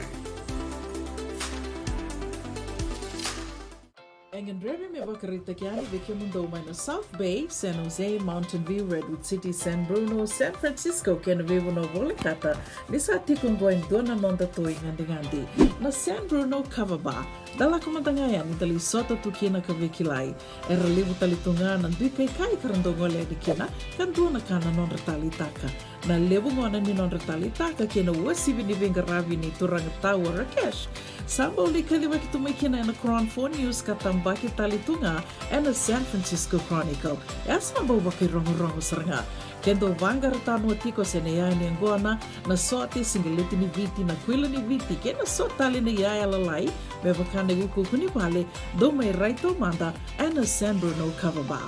E gadrevi me vakaraitaki yani vei kemudou mai na South Bay, San Jose, Mountain View, Redwood City, San Bruno, San Francisco kei na veivanua volekata, ni sa tiko oqo e dua na noda toi gadigadi, na San Bruno Kava Bar. Da lako mada ga yani da lai sota tu kina ka veikilai. Era levu tale tu ga na dui kaikai ka ra dau gole yani kina, ka dua na ka na nodra taleitaka. Na levu gona ni nodra taleitaka kei na uasivi ni veiqaravi ni turaga tau o Rakesh, sa bau lai kacivaki tu mai kina ena Cron Four News ka tabaki tale tu ga ena San Francisco Chronicle. E sa bau vakairogorogo sara ga. Ke dau vaqara tanoa tiko se na iyaya ni yaqona, na sote, siqeleti ni Viti, na kuila ni Viti kei na so tale na iyaya lalai, me vaka na iukuuku ni vale, dou mai rai taumada ena San Bruno Kava Bar.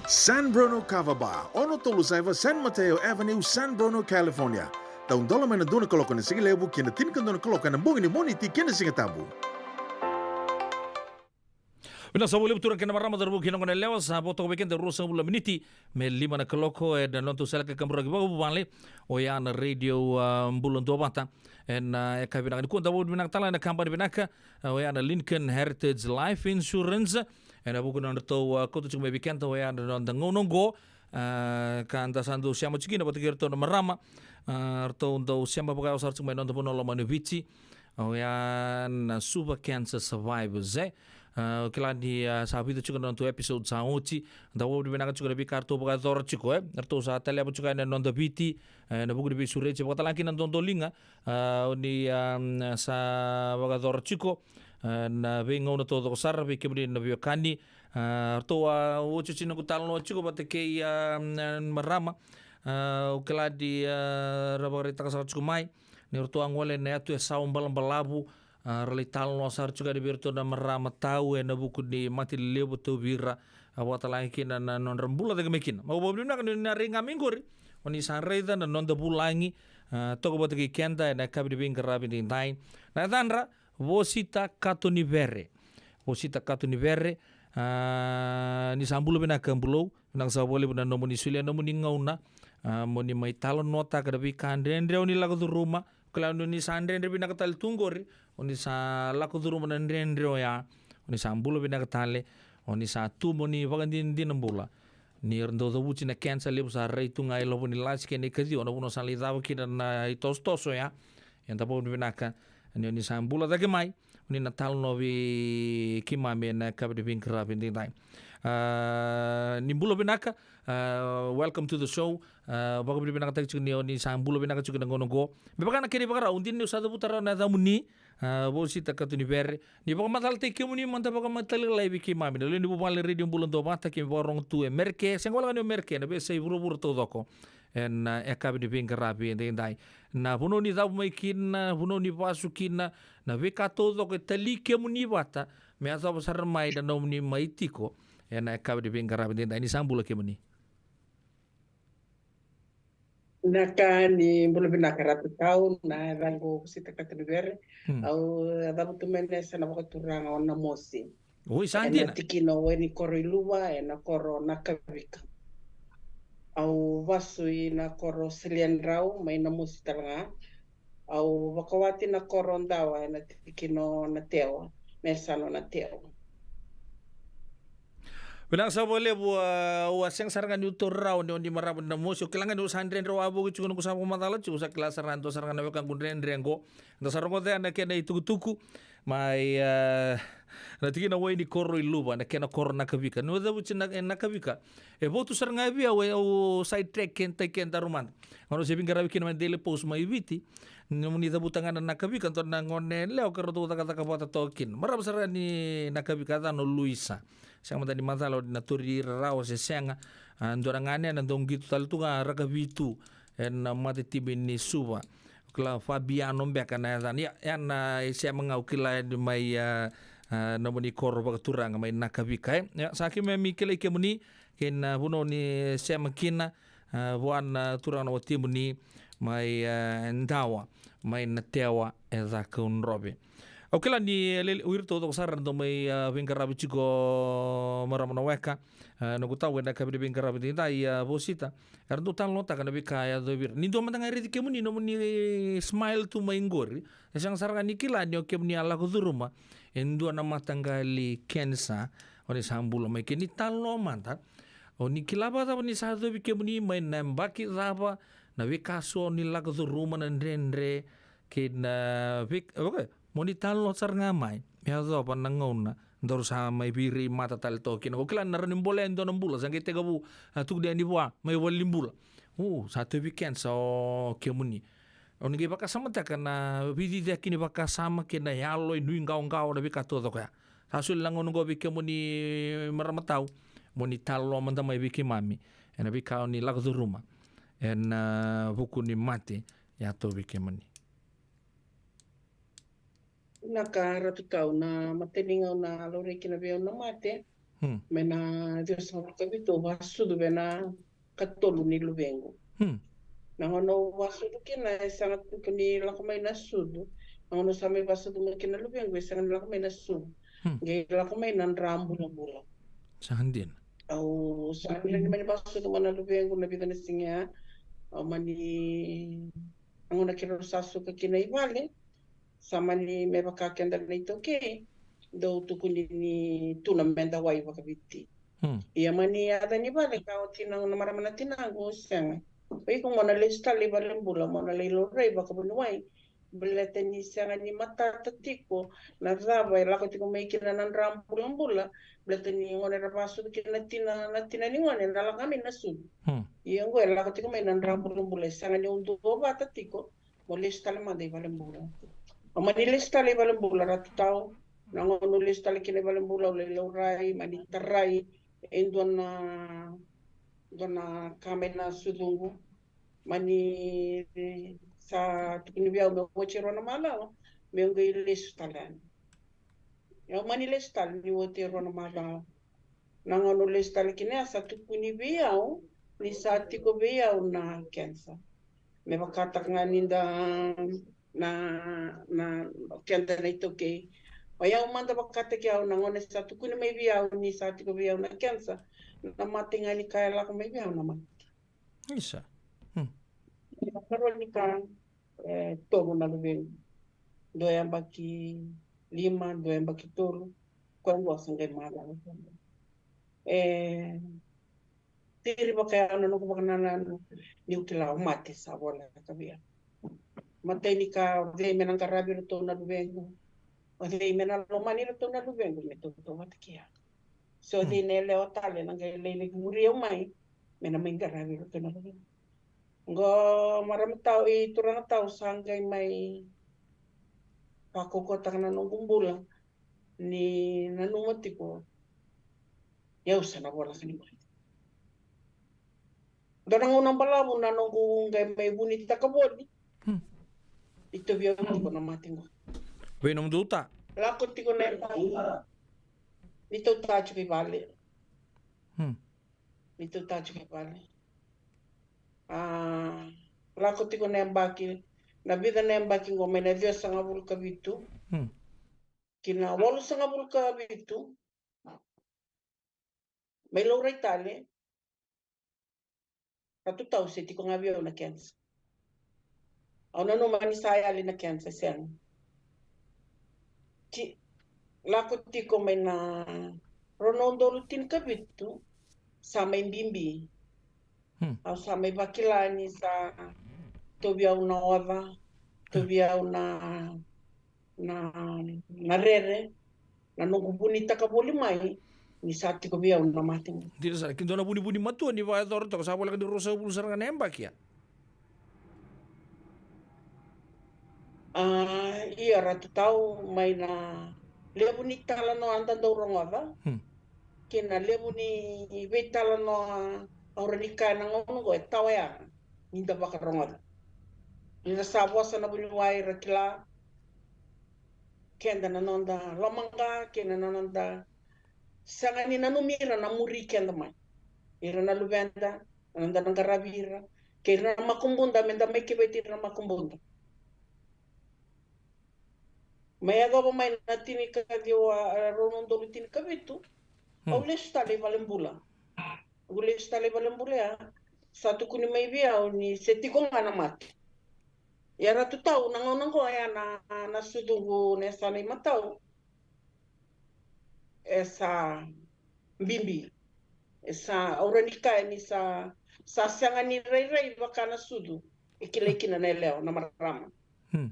San Bruno Kava Bar, ono tolu saiva San Mateo Avenue, San Bruno, California. Taudola mai na dua na kaloko ena sigalevu ki na tinikadua na kaloko ena bogi ni Moniti kei na Sigatabu. Vinaka sa vakalevu turaga kei na marama, cauravou kei na goneyalewa, sa vo toka vei keda e ruasagavulu na miniti me lima na kaloko ena nodatou seleka kaburaki vakavuvale, oya na Radio, ah, Bula Duavata. Ena, ah, yakavi vinaka nikua, da vakavinavinaka tale ena kabani vinaka, ah, oya na Lincoln Heritage Life Insurance, ena vuku ni nodratou, ah, kauta tiko mai vei keda oya na noda gauna oqo, ah, ka da sa dau sema tiko kina vata kei iratou na marama, ah, ratou dau sema vakayawa sara tiko mai na noda vanua lomani o Viti, oya na Suva Cancer Survivors, e. Ah, au kila ni, ah, sa vica tiko na nodatou episode sa oti. Da vakavinavinaka tiko na veika ratou vakayacora tiko, e. Ratou sa taleva tiko yani na noda Viti, e, ena vuku ni veisureti, vakatalega kina na dodoliga, ah, oni, ah, sa vakayacora tiko, ah, na veigauna taucoko sara vei kemuni na veiwekani. Ah, ratou a otioti noqu talanoa tiko vata kei, ah, na marama. Ah, au kila ni, ah, ra vakaraitaka sara tiko mai ni ratou a gole ena yatu e Sawabalabalavu, ah, ra lai talanoa sara tiko yani vei iratou na marama tau ena vuku ni mate lelevu tauvi ira, ah, vakatalega kina na nodra bula cake mai kina. Au vakavinavinaka ni oni na rai ga mai qori, oni sa raica na noda vulagi, ah, toka vata kei keda ena yakavi ni veiqaravi edaidai. Na yacadra, Vosita Katonivere. Vosita Katonivere, ah, ni sa bula vinaka Bulou, vinaka sa vakalevu na nomuni solia na nomuni gauna, ah, moni mai talanoataka na veika dredre oni lako curuma. Kila ni oni sa dredre vinaka tale tu qori, oni sa lako curuma na dredre oya, oni sa bula vinaka tale, oni sa tu moni vakadinadina bula. Ni ra dau cavuti na cancer levu sa rai tu ga e Lovonilasi kei Nakaciwa, na vanua sa lai cava kina na itosotoso oya. Eda vakavinavinaka ni oni sa bula cake mai, oni na talanoa vei keimami ena yakavi ni veiqaravi edaidai. Ah, ni bula vinaka, ah, welcome to the show. Ah, vakavinavinakataki tiko ni oni sa bula vinaka tiko ena gauna oqo. Me vaka na kena ivakarau, dina niu sa cavuta rawa na yacamuni, ah, Vosita Katonivere. Ni vakamacalataki kemuni mada vakamatailalai vei keimami na lewe ni vuvale Radio Bula Duavata, keimami vakarorogo tu e Mereke, sega walega ni o Mereke, na veiyasai vuravura taucoko. Ena, ah, yakavi ni veiqaravi edaidai. Na vanua ni cavu mai kina, vanua ni vasu kina, na veika taucoko e tali kemuni vata, me yacova sara mai na nomuni mai tiko ena yakavi ni veiqaravi edaidai. Ni sa bula kemuni. Na ka ni bula vinaka Ratu Tau, na yacaqu Vosita Katonivere. Hmm. Au a cavutu mai na yasana vakaturaga o Namosi. Oi, sa dina. Ena tikina o Wainikoroi Luva, ena koro Nakavika. Au vasu ina koro Siliadrau, mai Namosi talega. Au vakawati na koro Dawa, ena tikina o Natewa, na yasana o Natewa. Vinaka sa vakalevu, ah, au a sega sara ga niu taura rawa ni oni marama ni Namosi. Au kila ga niu sa dredre wavoki tiko, noqu sa vakamacala tiko, sa kila sara ga dua sara ga na wekaqu dredre qo. Da sa rogoca na kena itukutuku. Mai, ah, na tikina Wai ni Koro i Luva, na kena koro Nakavika. Ni o cavuti na, e Nakavika. E votu sara ga vei au, e au side track ke tai ke daru mada. Gauna se veiqaravi kina mai Daily Post mai Viti. Nomuni cavuta ga na Nakavika, dua na gone lewa ka ratou cakacaka vata toka kina. Marama sara ni Nakavika, yacana o Luisa. Sega mada ni macala o ni na tori ira rawa se sega. Ah, dua na ganena dau qito tale tu ga rakavitu. Ena matatimi ni Suva. Kila Fabiano beka na yacana. Ia, ia na isema ga au kila yani mai, ah, ah, nomuni koro vakaturaga mai Nakavika, e. Ia, sa keimami kilai kemuni, kei na vanua ni sema kina, ah, vua na turaga na watimuni, mai, ah, Dawa, mai Natewa, e Cakaudrove. Au kila ni, e, lele, o iratou taucoko sara na dau mai, ah, veiqaravi tiko marama na weka, ah, noqu tau ena yakavi ni veiqaravi edaidai, ah, Vosita. Era dau talanoataka na veika e yacovi ira. Ni dua mada ga e raici kemuni, nomuni smile tu mai qori. E sega sara ga ni kila ni o kemuni a lako curuma e dua na mataqali kenisa, o ni sa bula mai. Ke ni talanoa mada, o ni kila vakacava ni sa yacovi kemuni, mai na yabaki cava, na veika so ni lako curuma, na dredre, kei na veika, okay, mo ni talanoa sara ga mai. Me yacova na gauna daru sa mai veirei mata tale toka kina. Ko kila na rawa ni bolea e dua na bula, sa qai tekivu, ah, tukuni yani vua mai valenibula. O, sa tauvi kenisa o kemuni. O ni qai vakasamataka na veiciciyaki ni vakasama kei na yalo, e nuiqawaqawa, na veika taucoko ya. Sa soli na gauna oqo vei kemuni marama tau, mo ni talanoa mada mai vei keimami ena veika o ni lako curuma ena, ah, vuku ni mate ya tauvi kemuni. Na ka Ratu Tau, na imatai ni gauna a laurai kina vei au na mate, hmm, mai na ciwasagavulu ka vitu, au vasucu vei na ikatolu ni luvequ. Hmm. Na gauna au vasucu kina, e sega tiko ni lako mai na sucu. Na gauna au sa mai vasucu mai kina na luvequ, e sega ni lako mai na sucu. Hmm. Qai lako mai na dra bulabula. Sa dina. Au sa dina ni mani vasucu mai na luvequ na vica na siga ya. Au mani, na gauna keirau sa suka kina i vale, sa mani, me vaka keda na iTaukei, dau tukuni ni tu na meda wai vakaviti. Hmm. Ia mani yaco ni vale ka oti na, na marama na tinaqu, sega. O iko mo na lesu tale i valenibula, mo na lai laurai vakavuniwai. Baleta ni sega ni matata tiko na cava e lako tiko mai kina na dra bulabula. Baleta ni gone era vasucu kina na tina, na tina ni gone, na lako mai na sucu. Hmm. Ia oqo e lako tiko mai na dra bulabula, e sega ni duavata tiko. Mo lesu tale mada i valenibula. Au mani lesu tale i valenibula, Ratu Tau. Na gauna au lesu tale kina i valenibula, au lai laurai, mani tarai e dua na, dua na ka mai na sucuqu. Mani sa tukuni vei au meu oti e rua na macawa meu qai lesu tale yani. Au mani lesu tale ni oti e rua na macawa. Na gauna au lesu tale kina ya, sa tukuni vei au ni sa tiko vei au na kenisa. Me vakataka ga ni da, na, na, keda na iTaukei. O yau mada vakataki au, na gauna sa tukuni mai vei au ni sa tiko vei au na kenisa, na mate ga ni ka e lako mai vei au na mate. Isa. Hmm. Karua ni ka, e tolu na luvequ. Dua yabaki lima, dua yabaki tolu. Koya qo sa qai macawa. E tiri vaka yau na noqu vakanananu niu kila o mate sa voleka vei au. Matai ni ka, o cei me na qaravi iratou na luvequ? O cei me na lomani iratou na luvequ me tautauvata kei au? So, hmm, cei na yalewa tale na qai lai laki muri au mai me na mai qaravi iratou na luvequ? Qo marama tau, i turaga tau, sa qai mai vakaukauataka na noqu bula ni nanuma tiko ni au sa na voleka ni mate. Dua na gauna balavu na noqu qai mai vunitaka voli. Hmm. Ni tauvi au tiko na mate qo. Vei nomudou ta? Lako tiko na yabaki. Ni tauta tiko i vale. Hmm. Ni tauta tiko i vale. A, lako tiko na yabaki, na vica na yabaki qo, mai na ciwasagavulu ka vitu, hmm, ki na walusagavulu ka vitu, mai laurai tale, Ratu Tau, se tiko ga vei au na kenisa. Au nanuma ni sa yali na kenisa, sega. Ti, lako tiko mai na rua na udolu tinikavitu, sa mai bibi. Hmm. Au sa mai vakila ni sa tauvi au na oca, tauvi au na, na, na rere, na noqu vunitaka voli mai ni sa tiko vei au na mate qo. Dina sara, ki dua na vunivuni matua ni vakayacora toka, sa voleka ni ruasagavulu sara ga na yabaki, a? A, ia Ratu Tau, mai na levu ni talanoa da dau rogoca, hmm, kei na levu ni veitalanoa, au rawa ni kaya na gauna oqo e tawa ya ni da vakarogoca. Ni da sa vosa na vuniwai, ra kila keda na noda lomaqa, kei na noda sega ni nanumi ira na muri keda mai. Ira na luveda, na noda na qaravi ira, kei ira na makubuda, me da mai keveti ira na makubuda. Mai yacova mai na tinikaciwa, e, rua na udolu tinikavitu, hmm, au lesu tale i valenibula. Au lesu tale i valenibula ya, sa tukuni mai vei au ni se tiko ga na mate. Ia Ratu Tau, na gauna oqo ya na, na sucuqu na yasana i matau e sa bibi. E sa, au rawa ni kaya ni sa, sa sega ni rairai vaka na sucu e kilai kina na yalewa, na marama. Hmm.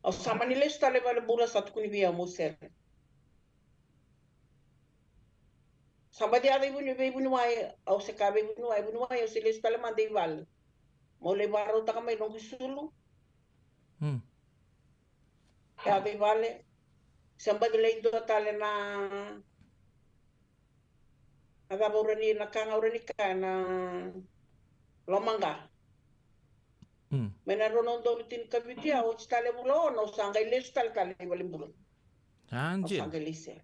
Au sa mani lesu tale i valenibula, sa tukuni vei au meu sele. Sa baci yaco i vuni, vei vuniwai, au se kaya vei vuniwai, vuniwai, au se lesu tale mada i vale. Meu lai vakarautaka mai noqu isulu. Hmm. Yaco i vale. Se baci lai dua tale na, na cava au rawa ni, na ka ga au rawa ni kaya, na lomaqa. Hmm. Mai na rua na udolu tinikavitu ya, oti tale vula ono, au sa qai lesu tale, tale i valenibula. A, au sa qai lai sele.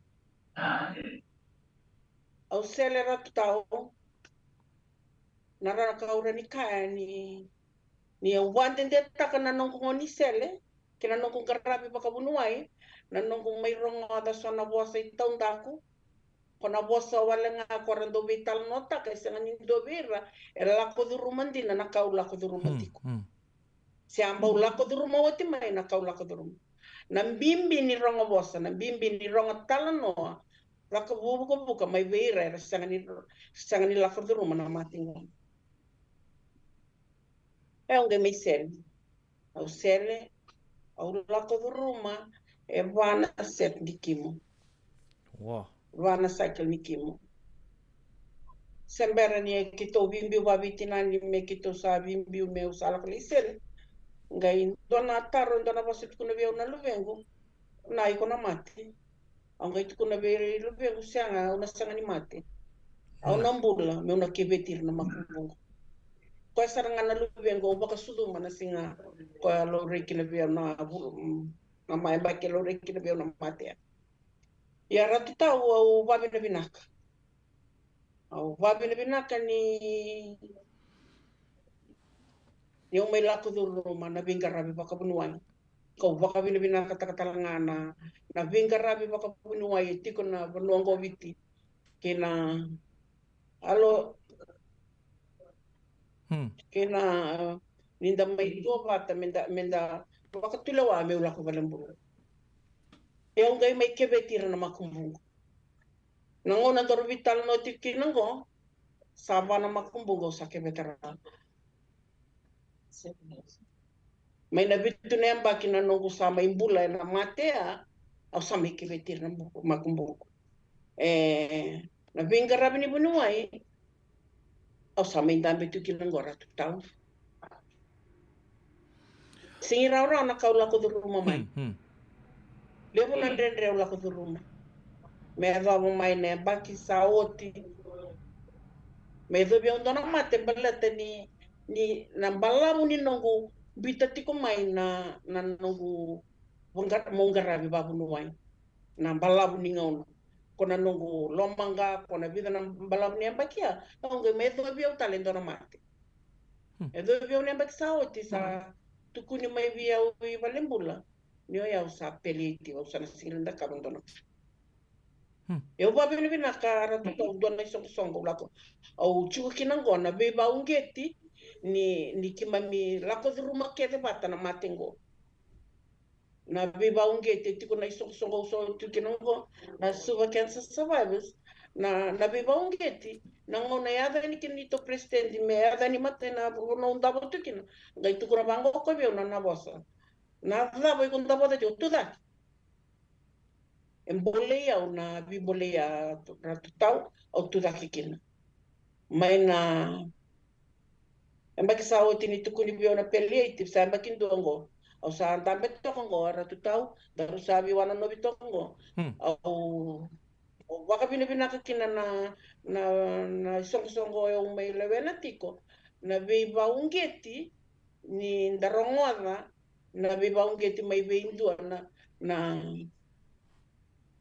Au sele, Ratu Tau. Na rawa ka au rawa ni kaya ni, ni au vakadedetaka na noqu gaunisele kei na noqu qaravi vakavuniwai, na noqu mai rogoca so na vosa i taudaku, ko na vosa wale ga ko ra dau veitalanoataka, e sega ni dua vei ira e lako curuma dina na ka au lako curuma, hmm, tiko. Hmm. Se a bau lako curuma oti mai na ka au lako curuma. Na bibi ni rogo vosa, na bibi ni rogo talanoa, lako vukavuka mai vei ira era sega ni, sega ni lako curuma na mate qo. E, au qai mai sele. Au sele, au lako curuma e va na set ni kimo. Wow. Va na cycle ni kimo. Se bera ni keitou veibiu vaveitinani, me keitou sa veibiu meu sa lako lai sele, qai dua na taro, dua na vosa e tukuna vei au na luvequ, na, iko na mate. Au qai tukuna vei luvequ, sega, au na sega ni mate. Au na bula meu na keveti ira na makubuqu. Koya sara ga na luvequ au vakasucuma na siga koya a laurai kina vei au na vula, mm, na ma, yabaki a laurai kina vei au na mate ya. Ia Ratu Tau, au vavinavinaka. Au vavinavinaka ni, ni au mai lako curuma na veiqaravi vakavuniwai. Kau vakavinavinakataka tale ga na, na veiqaravi vakavuniwai e tiko na vanua oqo o Viti. Kei na alo, hmm, kei na, ni da mai duavata, me da, me da vakatulewa meu lako valenibula. E, au qai mai keveti ira na makubuqu. Na gauna daru veitalanoa tiko kina oqo, sa va na makubuqu au sa keveta rawa. Mai na vitu na yabaki na noqu sa mai bula ena mate ya, au sa mai keveti ira na makubuqu. E, na veiqaravi ni vuniwai, au sa mai dabe tu kina oqo, Ratu Tau. Sega ni rawarawa na ka au lako curuma mai. Hmm, hmm. Levu na dredre au lako curuma. Me yacova mai na yabaki sa oti, me yacovi au dua na mate baleta ni, ni na balavu ni noqu biuta tiko mai na, na noqu vaqara, meu qaravi vavuniwai. Na balavu ni gauna. Ko na noqu lomaqa, ko na vica na balavu ni yabaki ya, au qai me yacovi au tale e dua na mate. Hmm. Yacovi au na yabaki sa oti, sa tukuni mai vei au i valenibula ni o yau sa palliative, au sa na sega ni cakava e dua na ka. Hmm. Au vavinavinaka, Ratu Tau, dua na isoqosoqo au lako, au tiko kina oqo, na veivauqeti ni, ni keimami lako curuma kece vata na mate oqo. Na veivauqeti, e tiko na isoqosoqo au sota tu kina oqo, na Suva Cancer Survivors, na, na veivauqeti, na gauna e yaco yani kina neitou president me yaco yani mate na vanua au davo tu kina, qai tukuna vaqo ko vei au na, na vosa. Na cava iko dau vata tiko, tucake. E bolei au na veibolei a Ratu Tau, au tucake kina. Mai na yabaki sa oti ni tukuni vei au na palliative, sa yabaki dua oqo. Au sa dabe toka oqo, Ratu Tau, daru sa veiwanonovi toka oqo. Hmm. Au, au vakavinavinaka kina na, na, na isoqosoqo au mai lewena tiko, na veivauqeti ni da rogoca na veivauqeti mai vei dua na, na,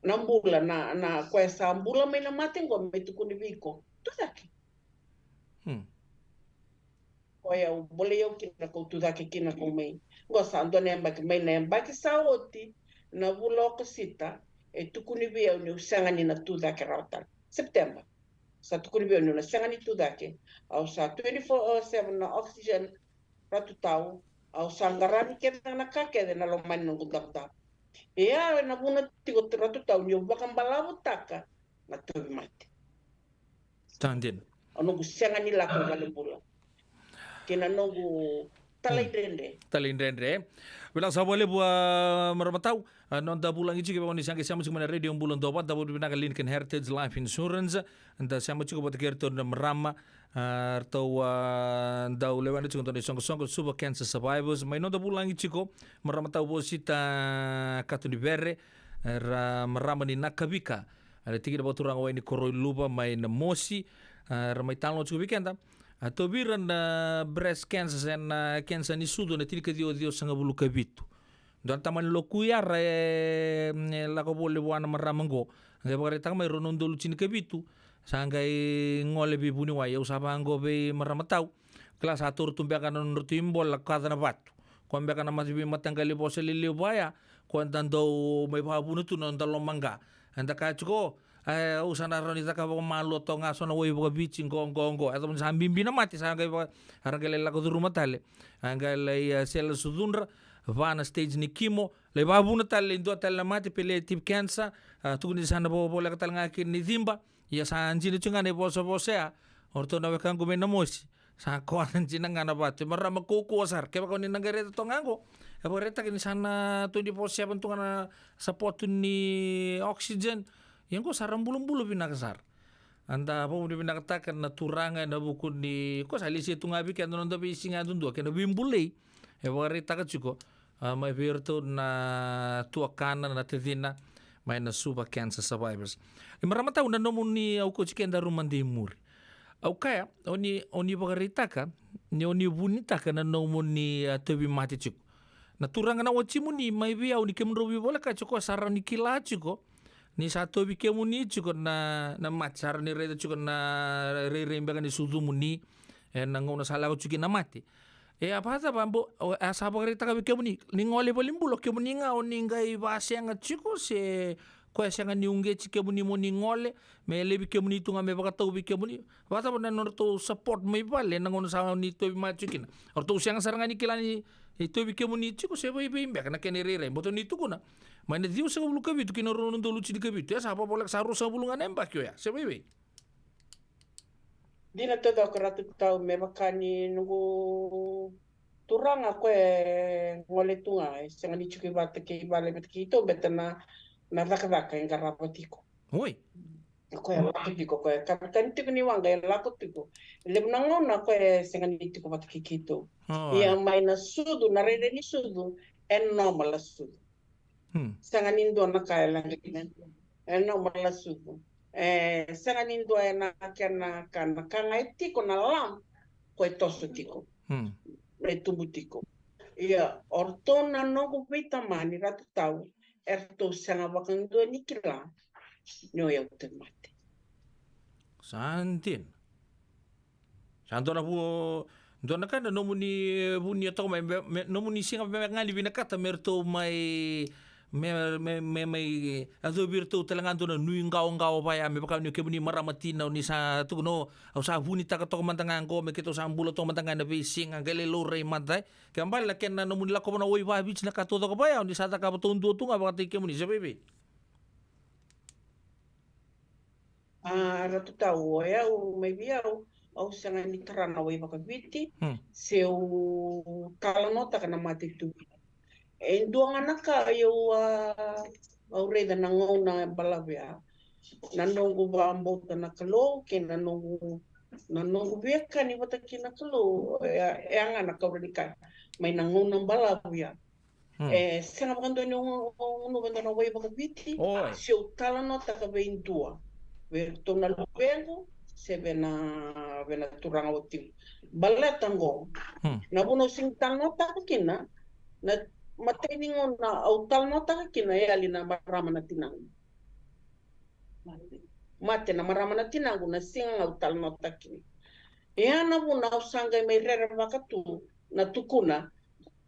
na bula, na, na koya sa bula mai na mate oqo me tukuni vei iko. Tucake. Hmm. Koya au bolei au kina kau tucake kina kau mai. Oqo sa dua na yabaki, mai na yabaki sa oti, na vula Okosita, e tukuni vei au niu sega ni na tucake rawa tale. September. Sa tukuni vei au niu na sega ni tucake. Au sa twenty-four oh seven na oxygen, Ratu Tau, au sa qaravi kece na ka kece na loma ni noqu davodavo. Ia, na vuna tiko, Ratu Tau, niu vakabalavutaka na tauvimate. Sa dina. Au noqu sega ni lako valenibula. Kei na noqu talaidredre. Talaidredre. Vinaka sara vakalevu, a, marama Tau. A, noda vulagi tiko, vaka ni sa qai sema tiko mai na Radio Bula Duavata, da vakavinavinaka Lincoln Heritage Life Insurance. Da sema tiko vata kei iratou na marama, a, ratou, a, dau lewena tiko dua na isoqosoqo, Suva Cancer Survivors. Mai noda vulagi tiko, marama Tau Vosita Katonivere, era marama ni Nakavika, era tikina vakaturaga Wainikoroi Luva mai Namosi, a, era mai talanoa tiko vei keda. A, tauvi ira na breast cancer, se na cancer ni sucu, na tinikaciwa ciwasagavulu ka vitu. Dua na tamani Lokuiara e, e lako voli vua na marama qo. Qai vakaraitaka mai rua na udolu tinikavitu. Sa qai gole veivuniwai, au sa vaqo vei marama Tau. Kila sa taura tu beka na nodratou ibola, kaca na vatu. Koya beka na mate veimataqali vosa lelevu vaya. Koya da dau mai vakavuna tu na noda lomaqa. Eda kaya tiko, e, au sa na rawa ni cakava vakamalua toka ga so na wai vakaviti qo, qo, qo. E cava ni sa bibi na mate, sa qai vaka, era qai lai lako curuma tale. A qai lai, e, sele sucudra, va na stage ni kimo, lai vakavuna tale, lai dua tale na mate, palliative cancer, a, tukuni sa na vo-, voleka tale ga kina ni ciba. Ia sa dina tiko ga na ivosavosa ya, o ratou na wekaqu mai Namosi. Sa koya dina ga na vatu, e marama kaukaua sara. Kevaka o ni na qai raica toka ga qo, e vakaraitaki ni sa na twenty-four seven tu ga na support ni oxygen. Ia qo sa ra bulabula vinaka sara. Eda vakavinavinakataka na Turaga ena vuku ni ko sa lesia tu ga vei keda na noda veisiga yadudua kei na veibulei e vakaraitaka tiko, a, mai vei iratou na tuakana, na tacina mai na Suva Cancer Survivors. Ni marama Tau, na nomuni, au kauti kedaru mada i muri. Au kaya, o ni, o ni vakaraitaka ni o ni vunitaka na nomuni, a, tauvimate tiko. Na turaga na watimuni mai vei au, ni kemudrau veivolekati, o koya sa rawa ni kila tiko ni sa tauvi kemuni tiko na, na mate, sa rawa ni raica tiko na rairai beka ni sucumuni ena gauna sa lako tiko kina na mate. E a vakacava, bo-, o, a sa vakaraitaka vei kemuni ni gole i valenibula o kemuni ga, o ni qai vasega tiko, se koya sega ni uqeti kemuni mo ni gole, me laivi kemuni tu ga me vakatau vei kemuni? Vakacava na nodratou support mai vale ena gauna sa ni tauvi mate tiko kina? O ratou sega sara ga ni kila ni tauvi kemuni tiko, se vaivei beka na kena irairai? Baleta ni tukuna mai na ciwasagavulu ka vitu ki na rua na udolu tinikavitu, e sa vavoleka sa ruasagavulu ga na yabaki oya, se vaivei? Dina taucoko, Ratu Tau, me vaka ni noqu turaga, o koya e gole tu ga, e sega ni tiko i vata kei vale vata keitou, baleta na, na cakacaka e qarava tiko. Oi. O koya e lako tiko, o koya e katakata tiko ni waqa, e lako tiko. E levu na gauna o koya e sega ni tiko vata kei keitou. Ia mai na sucu, na rairai ni sucu, e normal na sucu. Hmm. Sega ni dua na ka e laga kina. E normal na sucu. E sega ni dua e na kena ka, na ka ga e tiko na lump, o koya e toso tiko. Hmm. E tubu tiko. Ia, o ratou na noqu veitamani, Ratu Tau, eratou sega vakadua ni kila ni o yau tauvimate. Sa dina. Sa dua na vu-, dua na ka na nomuni vunia toka mai, me, me, nomuni sega beka ga ni vinakata me ratou mai, me, me, me mai yacovi iratou tale ga dua na nuiqawaqawa vaya, me vaka ni o kemuni marama tina, o ni sa tukuna, au sa vunitaka toka mada ga qo, me keitou sa bula toka mada ga ena veisiga, qai lai laurai mada, e. Kena ibalebale na kena nomuni lakova na wai vakaviti, na ka taucoko vaya, o ni sa cakava taudua tu ga vakataki kemuni, se vaivei? A, Ratu Tau, o yau, mai vei au, au sega ni tara na wai vakaviti, hmm, se u talanoataka na mate tu. E dua ga na ka au a, au raica na gauna e balavu ya. Na noqu vakabauta na Kalou kei na noqu, na noqu veiwekani vata kei na Kalou, e, e a ga na kaura ni ka mai na gauna balavu ya. Hmm. E sega vakadua ni au gunuva e dua na wai vakaviti. Oi. Se au talanoataka vei dua, vei ratou na luvequ se vei na, vei na turaga watiqu. Baleta qo, hmm, na vuna au sega ni talanoataka kina, na matai ni gauna au talanoataka kina e yali na marama na tinaqu. Mate na marama na tinaqu na siga ga au talanoataka kina. Ia na vuna au sa qai mai rerevaka tu na tukuna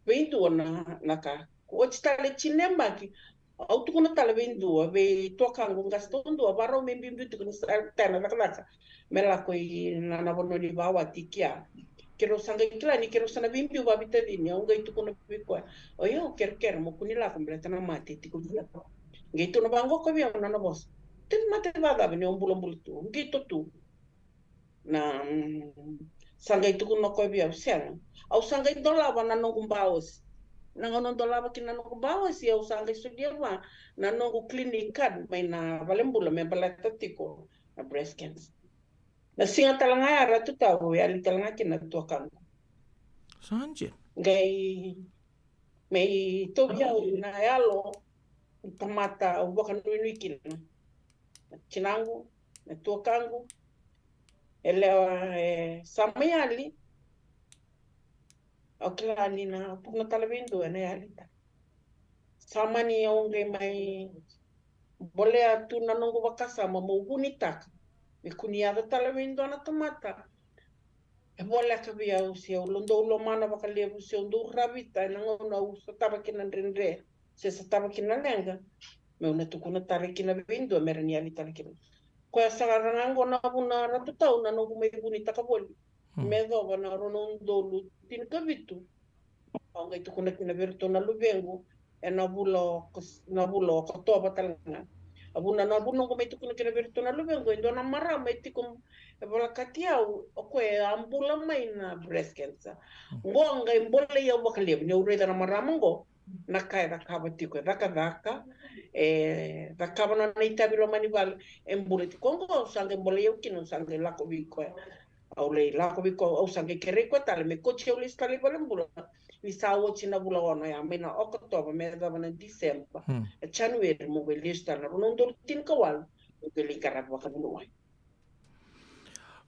vei dua na, na ka. Oti tale tini na yabaki, au tukuna tale vei dua, vei tuakaqu qase taudua, varau me biubiu tiko ni sa retire na cakacaka me lako i na, na vanua ni vawati kia. Keirau sa qai kila ni keirau sa na veibiu vavitacini, au qai tukuna vei koya, o yau kerekere mo kua ni lako baleta na mate tiko via. Qai tukuna vaqo ko vei au na nona vosa, tauvimate vacava ni au bulabula tu, au qai to tu. Na, mm, sa qai tukuna o koya vei au, sega. Au sa qai dolava na noqu baosi. Na gauna au dolava kina na noqu baosi, au sa qai solia vua na noqu clinic card mai na valenibula me baleta tiko na breast cancer. Na siga tale ga ya Ratu Tau, e yali tale ga kina na tuakaqu. Sa dina. Qai mai tauvi au na yalo, tamata au vakanuinui kina. Na tinaqu, na tuakaqu, e lewa, e, sa mai yali. Au kila ni na tukuna tale vei dua ena yali tale. Sa mani au qai mai bolea tu na noqu vakasama meu vunitaka me kua ni yaco tale vei dua na tamata e voleka vei au, se au dau lomana vakalevu, se au dau ravita ena gauna au sotava kina dredre se sotava kina leqa, meu na tukuna tale kina vei dua me rawa ni yali tale kina. Koya sara ga qo na vuna Ratu Tau na noqu mai vunitaka voli. Hmm. Me yacova na rua na udolu tinikavitu. Au qai tukuna kina vei iratou na luvequ ena vula o Oks-, na vula o Okotova tale ga. A vuna, na vuna au qai mai tukuna kina vei iratou na luvequ, e dua na marama e tiko e volekati au, o koya e a bula mai na breast cancer. Hmm. Qo qai bolei au vakalevu ni au raica na marama qo, na ka e cakava tiko, e cakacaka, e cakava na nona itavi loma ni vale, e bula tiko. Qo au sa qai bolei au kina, au sa qai lako vei koya. Au lai lako vei koya, au sa qai kerei koya tale me kauti au lesu tale i valenibula. Ni sa oti na vula ono ya, mai na Okotova me yacova na Tiseba, hmm, na Janueri, meu qai lesu tale na rua na udolu tinikawalu, meu qai lai qaravi vakavuniwai.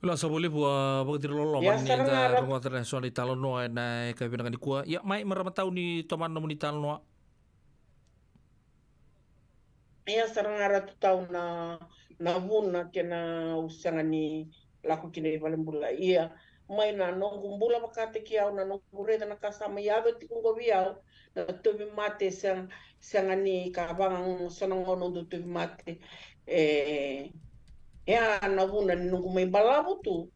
Vinaka sara vakalevu, a, vakaciriloloma ni da rogoca na so na italanoa ena yakavi vinaka nikua. Ia, mai marama Tau, ni tomana nomuni italanoa. Ia sara ga Ratu Tau na, na vuna kena au sega ni lako kina i valenibula. Ia, mai na noqu bula vakataki au, na noqu raica na ka sa mai yaco tiko qo vei au, na tauvimate sega, sega ni ka vaka so na gauna au dau tauvimate. E, e a na vuna ni noqu mai balavu tu,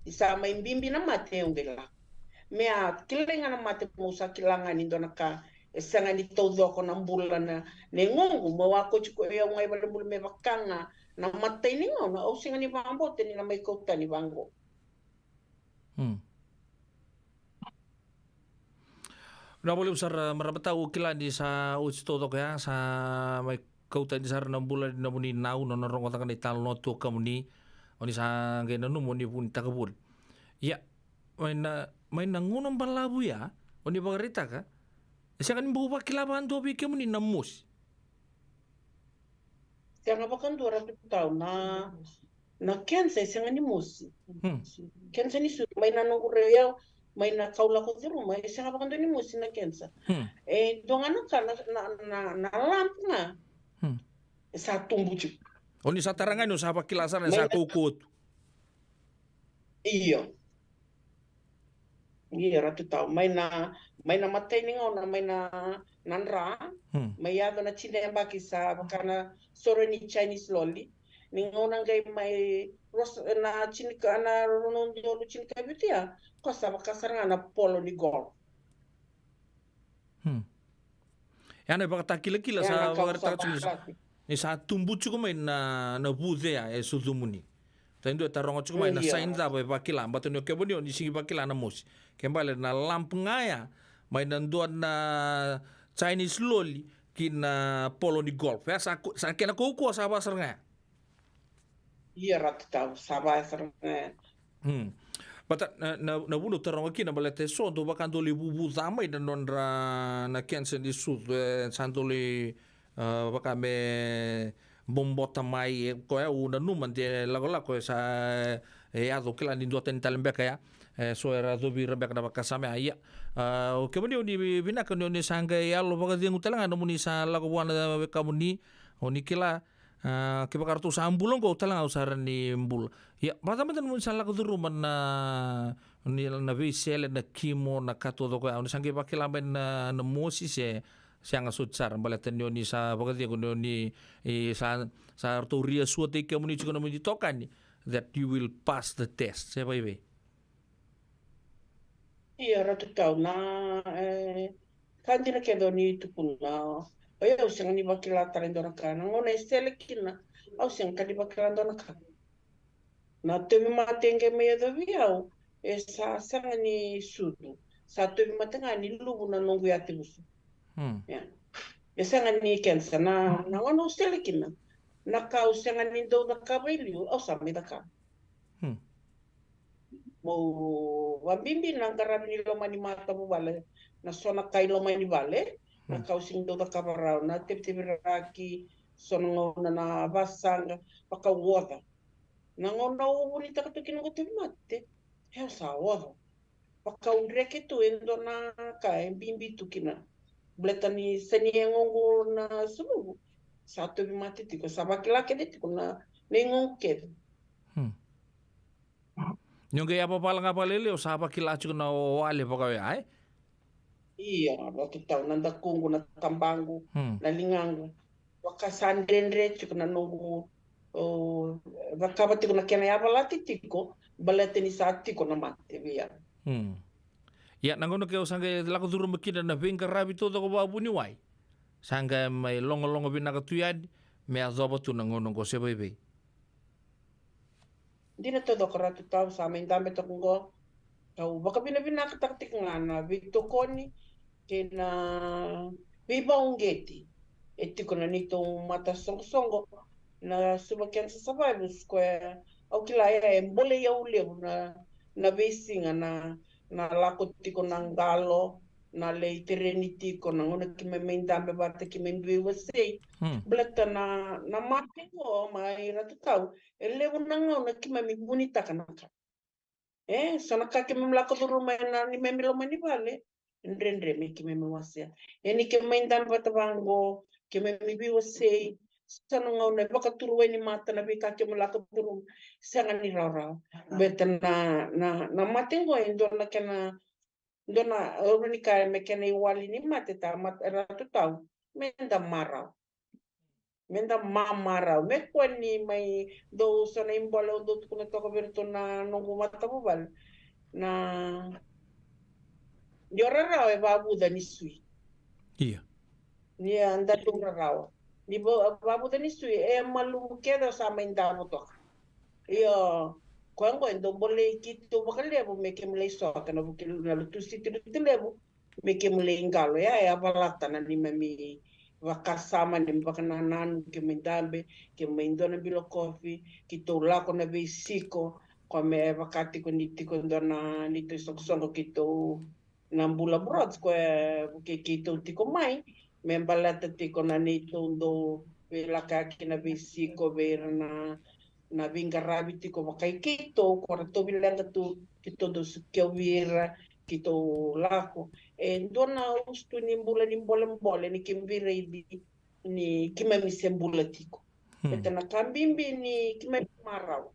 ni sa mai bibi na mate, au qai lako. Me a kilai ga na mate, meu sa kila ga ni dua na ka e sega ni taucoko na bula na, na yagoqu, meu a kauti koya au ga i valenibula me vaka ga na matai ni gauna au sega ni vakabauta ni na mai kau tani vaqo. Hmm. Vinaka vakalevu sara marama Tau, au kila ni sa oti taucoko ya, sa mai kau tani sara na bula ni nomuni nau, nona rogoca ga na italanoa tuakamuni, o ni sa qai nanuma o ni vunitaka voli. Ia, mai na, mai na gauna balavu ya o ni vakaraitaka, e sega ni bau vakila vakadua vei kemuni na mosi. Sega vakadua Ratu Tau, na, na kenisa e sega ni mosi. Hmm. Kenisa ni sucu, mai na noqu raica au, mai na ka au lako curuma, e sega vakadua ni mosi na kenisa. Hmm. E dua ga na ka na, na, na, na lump ga. Hmm. E sa tubu tiko. O ni sa tara ga ni o sa vakila sara ni sa kaukauwa tu. Io. Io Ratu Tau, mai na, mai na matai ni gauna, mai na, na dra, hmm, mai yaco na tini na yabaki sa vaka na soro ni Chinese loli. Ni gauna qai mai ros-, na tinika, na rua na udolu tinikavitu ya, ko sa vaka sara ga na polo ni golf. Hmm. Ya na ivakatakilakila sa vakaraitaka tiko ni sa, ni sa tubu tiko mai na, na vuce ya e sucumuni. Sa dua e taroga tiko mai na sign cava e vakila, baleta ni o kemuni o ni sega ni vakila na mosi. Ke bale na lump ga ya, mai na dua na Chinese loli ki na polo ni golf. E sa, sa kena kaukauwa sa vaka sara ga ya. Ia, Ratu Tau, sa vaka sara ga ya. Hmm. But na, na, na vuna au taroga kina baleta e so dau vaka dau lai vuvu ca mai na nodra na cancer ni sucu, e sa dau lai, e, vaka me bobota mai, e, koya au nanuma de lakolako e sa, e, yaco kila ni duatani tale beka ya. E so era yacovi ira beka na vakasama ya. Ia, a, o kemuni o ni vinaka ni o ni sa qai yalo vakacegu tale ga nomuni sa lako vua na wekamuni, o ni kila, a, kevaka ratou sa bula oqo, au tale ga au sa rawa ni bula. Ia, vakacava mada nomuni sa lako curuma na, ni na veisele, na kimo, na ka taucoko ya, o ni sa qai vakila mai na, na mosi se sega soti sara baleta ni o ni sa vakacegu ni o ni, i, sa, sa ratou reassuretaki kemuni tiko nomuni itokani that you will pass the test, se vaivei? Ia, Ratu Tau, na, e, ka dina kece o ni tukuna, o yau au sega ni vakila tale dua na ka. Na gauna e sele kina, au sega ka ni vakila dua na ka. Na tauvimate e qai mai yaco vei au, e sa sega ni sucu. Sa tauvimate ga ni luvu na noqu yatevusu. Hmm. Ia. E sega ni kenisa. Na, na gauna au sele kina, na ka au sega ni dau cakava i liu, au sa mai cakava. Hmm. Mo vabibi na qaravi ni loma ni matavuvale, na so na ka i loma ni vale, na, hmm, ka au sega ni dau cakava rawa, na teviteviraki, so na gauna na vasaqa, vaka au oca. Na gauna au vunitaka tu kina noqu tauvimate, e au sa oca. Vaka au dreke tu e dua na ka e bibi tu kina. Baleta ni sa ni yagoqu na suluvu. Sa tauvimate tiko, sa vakila kece tiko na, na yagoqu kece. Hmm. Ni o qai yavavala ga vakalailai, o sa vakila tiko na wale vaka oya, e? Ia, Ratu Tau, na dakuqu, na tabaqu, hmm, na ligaqu. Vaka sa dredre tiko na noqu, o, cakava tiko na kena yavalati tiko, baleta ni sa tiko na mate vei au. Hmm. Ia, na gauna ke o sa qai lako curuma kina na veiqaravi taucoko vakavuniwai, sa qai mai logologo vinaka tu yani me yacova tu na gauna oqo, se vaivei? Dina taucoko, Ratu Tau, sa mai dabe toka oqo. Au vakavinavinakataka tiko ga na veitokoni kei na veivauqeti e tiko na neitou matasoqosoqo na Suva Cancer Survivors, koya au kila ya e bolei au levu na, na veisiga, na, na lako tiko na qalo, na lai tereni tiko, na gauna keimami mai dabe vata, keimami veiwasei. Hmm. Baleta na, na mate qo, mai, Ratu Tau, e levu na gauna keimami vunitaka na ka. E so na ka keimami lako curuma ena neimami loma ni vale, dredre me keimami wasea. E ni keimami dabe vata vaqo, keimami veiwasei, so na gauna e vakaturu wainimata na veika keimami lako curuma, sega ni rawarawa. Baleta na, na, na mate qo e dua na kena, dua na, au rawa ni kaya me kena iwali ni mate, ta, mate, Ratu Tau, me da marau. Me da mamarau. Me kua ni mai dou so na ibole au dau tukuna toka vei iratou na noqu matavuvale. Na, ni o rarawa e vavuca ni sui. Ia. Ni a da dau rarawa. Ni va-, vavuca ni sui, e malumu kece o sa mai davo toka. Io, koya qo e dau bolei keitou vakalevu me kemu lai sota na vuki na lotu siti lotu levu, me kemu lai qalo. Ya e a valata na neimami vakasama, neimami vakanananu, kemu mai dabe, kemu mai dua na bilo kofi, keitou lako na veisiko, koya me vaka tiko ni tiko dua na neitou isoqosoqo keitou na Bula Broads, koya vukei keitou tiko mai, me baleta tiko na neitou dau veilakoyaki na veisiko vei ira na, na veiqaravi tiko vakai keitou, ko ratou veileqa tu, keitou dau sukevi ira, keitou lako. E dua na usutu ni bula ni bolebole ni keimami veiraici ni keimami se bula tiko. Hmm. Baleta na ka bibi ni keimami marau.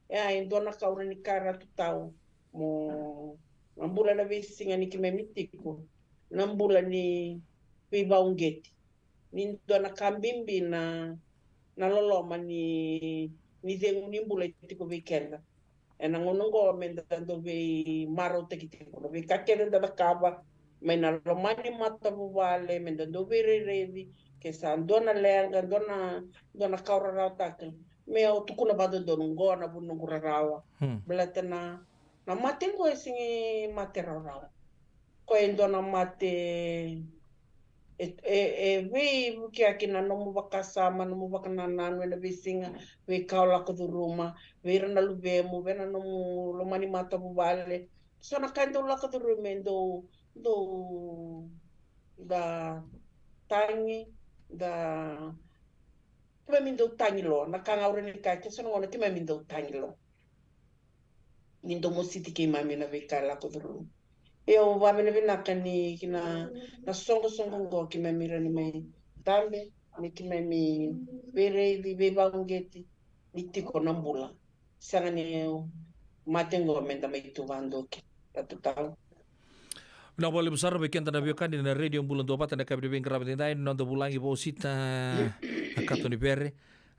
E a, e dua na ka au rawa ni kaya, Ratu Tau, mo na bula na veisiga ni keimami tiko, na bula ni veivauqeti. Ni dua na ka bibi na, na loloma ni, ni cegu ni bula e tiko vei keda. Ena gauna oqo me da dau veimarautaki tiko na veika kece da cakava, mai na loma ni matavuvale, me da dau veirairaici, ke sa dua na leqa, dua na, dua na ka o rarawataka, me o tukuna vakadodonu, oqo na vu ni noqu rarawa. Hmm. Baleta na, na mate oqo e sega ni mate rawarawa. Ko e dua na mate e, e, e veivuke kina nomu vakasama, nomu vakanananu ena veisiga, veika o lako curuma, vei ira na luvemu, vei na nomu lomani matavuvale. So na ka e dau lako curumi, e dau, dau da tagi, da keimami dau tagi lo, na ka ga au rawa ni kaya, ke so na gauna keimami dau tagi lo. Ni dau mositi keimami na veika e lako curumi. Ia au vakavinavinaka ni kina na soqosoqo oqo keimami rawa ni mai dabe, ni keimami veiraici, veivauqeti, ni tiko na bula. Sega ni mate oqo meda mai tu vakadua kina. Tatu tau. Vinaka vakalevu sara vei keda na veiwekani na Radio Bula Duavata na yakavi ni veiqaravi edaidai, na noda vulagi Vosita Katonivere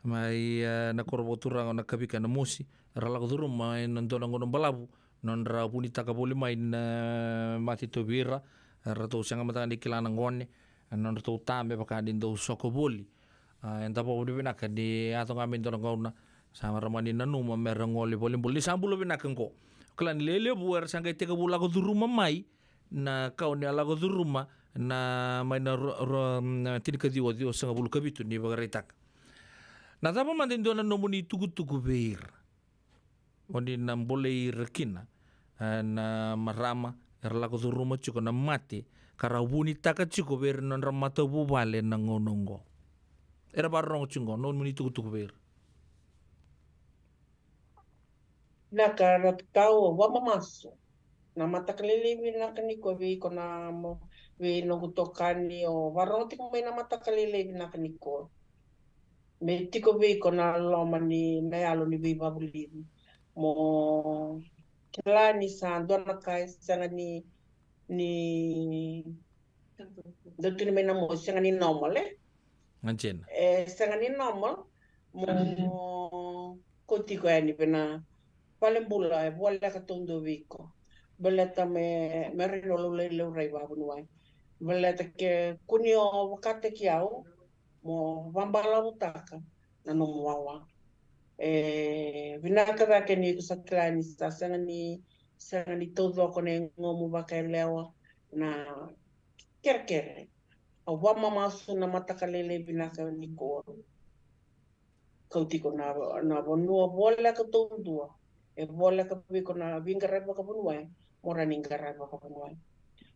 mai, e, na koro vakaturaga o Nakavika, Namosi. Ra lako curuma ena dua na gauna balavu, nodra vunitaka voli mai na mate tauvi ira, ratou sega mada ga ni kila na gone, nodratou ta me vaka ni dau soko voli. A, eda vakavinavinaka ni yaco ga me dua na gauna sa ra mani nanuma me ra gole i valenibula ni sa bula vinaka oqo. Kila ni lewe levu era sa qai tekivu lako curuma mai na ka o ni a lako curuma na mai na ro, ro, na tinikaciwa ciwasagavulu ka vitu ni vakaraitaka. Na cava mada e dua na nomuni itukutuku vei ira? O ni na bolei ira kina, e, na marama era lako curuma tiko na mate ka ra vunitaka tiko vei ira na nodra matavuvale na gauna oqo. Era vakarorogo tiko oqo, nomuni itukutuku vei ira. Na ka na tukau, au vakamamasu na mataka lailai vinaka nikua vei iko na mo-, vei noqu itokani, o vakarorogo tiko mai na mataka lailai vinaka nikua. Me tiko vei iko na loma ni na yalo ni veivakavulici. Mo kila ni sa dua na ka e sega ni, ni dau tukuni mai Namosi, sega ni normal, e? Ga dina. E sega ni normal mo kauti iko yani vei na valenibula e voleka taudua vei iko. Baleta me, me rawa ni o laulai laurai vakavuniwai. Baleta ke kua ni o vakataki au, mo vabalavutaka na nomu wawa. E vinaka cake ni ko sa kila ni sa sega ni, sega ni taucoko na yagomu vakayalewa, na kerekere. Au vakamamasu na mataka lailai vinaka nikua. Kauti iko na, na vanua voleka taudua. E voleka vei iko na veiqaravi vakavuniwai, mo rawa ni qaravi vakavuniwai.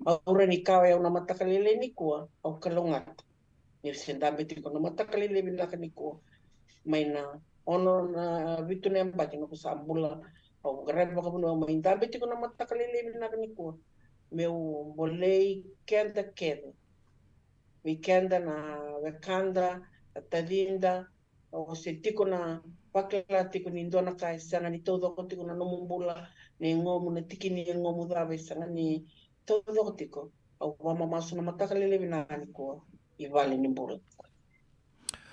Au rawa ni kaya o yau na mataka lailai nikua, au kalougata ni se dabe tiko na mataka lailai vinaka nikua. Mai na ono na vitu na yabaki noqu sa bula, au qaravi vakavuniwai, mai dabe tiko na mataka lailai vinaka nikua. Meu bolei keda kece, vei keda na wekada, na tacida, o se tiko na vakila tiko ni dua na ka e sega ni taucoko tiko na nomu bula, na yagomu, na tiki ni yagomu cava e sega ni taucoko tiko. Au vakamamasu na mataka lailai vinaka nikua i valenibula.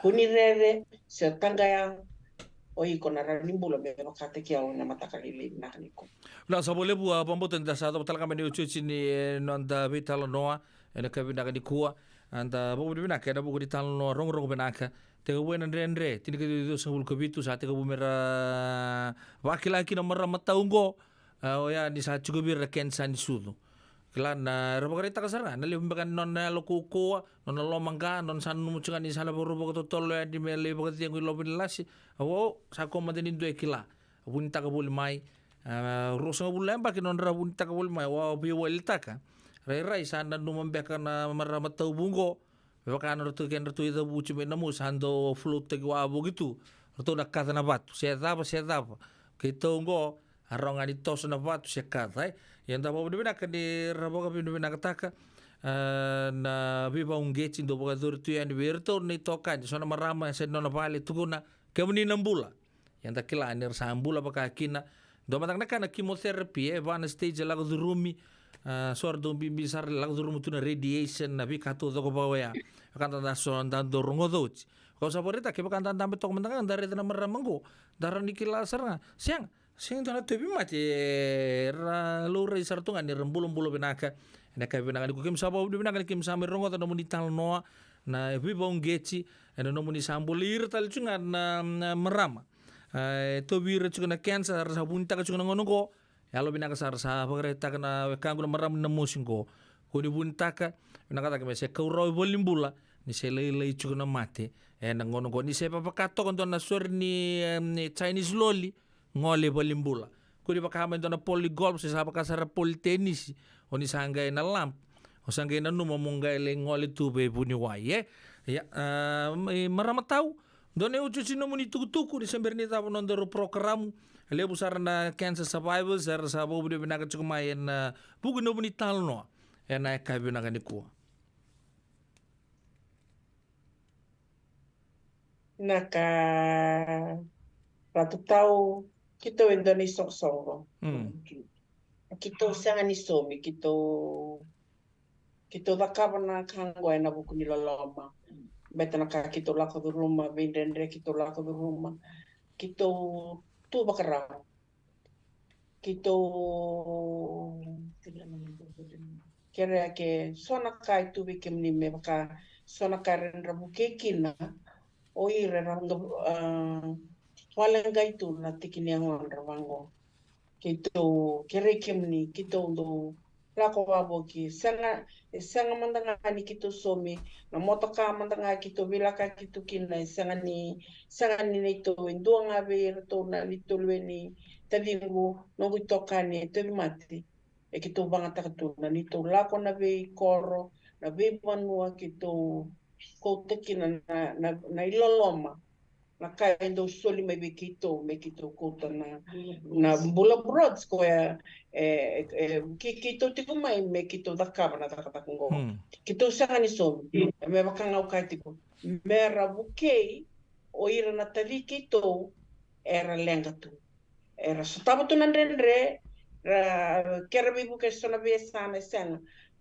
Kua ni rere se taqaya, o iko na rawa ni bula me vakataki au ena mataka lailai vinaka nikua. Vinaka sara vakalevu, a, vakabauta ni da sa yacova tale ga mai na iotioti ni, e, noda veitalanoa ena yakavi vinaka nikua. A, da vakavinavinaka ena vuku ni talanoa rogorogo vinaka. Tekivu ena Dredre, tinikaciwa ciwasagavulu ka vitu, sa tekivu me ra vakila kina marama tau oqo, a, oya ni sa tiko vei ira na kenisa ni sucu. Kila na, era vakaraitaka sara ga na levu beka ni nona yalo kaukauwa, nona lomaqa, nona sa nanuma tiko ga ni sa na vakarau vakatotolo yani me lai vakacegu i loma ni lasi. Au, au sa kua mada ni dua e kila. Vunitaka voli mai, a, ruasagavulu na yabaki nodra vunitaka voli mai, au a veiwalitaka. Rairai sa nanuma beka na marama tauvu oqo, me vaka nodratou, kedratou icavuti mai Namosi, sa dau float-taki wavoki tu. Ratou na kaca na vatu, se cava, se cava. Keitou oqo, a rawa ga ni toso na vatu se kaca, e. Ia da vakavinavinaka ni ra vakavinavinakataka, a, na veivauqeti dau vakayacori tu yani vei iratou na itokani, so na marama e sa nona vale, tukuna, kemuni na bula. Ia da kila ni ra sa bula vaka kina. Dua mada ga na ka na chemotherapy, e va na stage e lako curumi. A, so era dau bibi sara, lako curumi tu na radiation, na veika taucoko vaka oya. Vaka da, da so da dau rogoca oti. Kau sa vakaraitaka, kevaka da dabe toka mada ga, da raica na marama oqo, da rawa ni kila sara ga. Sega, sega ni dua na tauvimate, era laurai sara tu ga ni ra bulabula vinaka. Ena yakavi vinaka nikua, keimami sa vakavinavinaka ni keimami sa mai rogoca na nomuni talanoa, na veivauqeti, ena nomuni sa bolei ira tale tiko ga na, na marama. A, e tauvi ira tiko na cancer, ra sa vunitaka tiko na gauna oqo. Yalovinaka sara, sa vakaraitaka na wekaqu na marama ni Namosi oqo. Kua ni vunitaka, vinakataka me se kau rawa i valenibula, ni se lailai tiko na mate. E na gauna oqo ni se vavaka toka dua na sore ni, em, ni Chinese loli, gole i valenibula. Kua ni vaka mai dua na polo ni golf, se sa vaka sara polo ni tenisi, o ni sa qai na lump, o sa qai nanuma mo qai lai gole tu vei vuniwai, e? Ia, a, mai marama tau, dua na iotioti nomuni tukutuku ni se bera ni cava nodaru porokaramu. E levu sara na cancer survivors era sa vakavinavinaka tiko mai ena vuku ni nomuni talanoa ena yakavi vinaka nikua. Na ka, Ratu Tau, keitou e dua na isoqosoqo. Mm. Keitou sega ni saumi, keitou, keitou cakava na ka oqo ena vuku ni loloma. Beta na ka keitou lako curuma, veidredre keitou lako curuma, keitou tu vakarau. Keitou kerea ke so na ka e tu vei kemuni me vaka so na ka era dra vukei kina o ira era, a, vakaleqai tu na tiki ni yagodra vaqo. Keitou kerei kemuni, keitou dau lako wavoki, sega, e sega mada ga ni keitou saumi, na motoka mada ga keitou veilakaki tu kina, e sega ni, sega ni neitou, e dua ga vei iratou na neitou luve ni taciqu, noqu itokani e tauvimate. E keitou vagataka tu na neitou lako na veikoro, na veivanua keitou kauta kina na, na, na iloloma. Na ka e dau soli mai vei keitou, me keitou kauta na, na bula broads koya, e, e, e, kei, keitou tiko mai, me keitou cakava na cakacaka oqo. Hmm. Keitou sega ni saumi, me vaka ga au kaya tiko, me ra vukei o ira na taci keitou era leqa tu. Era sotava tu na dredre, ra kere veivuke eso na veiyasana, e sega,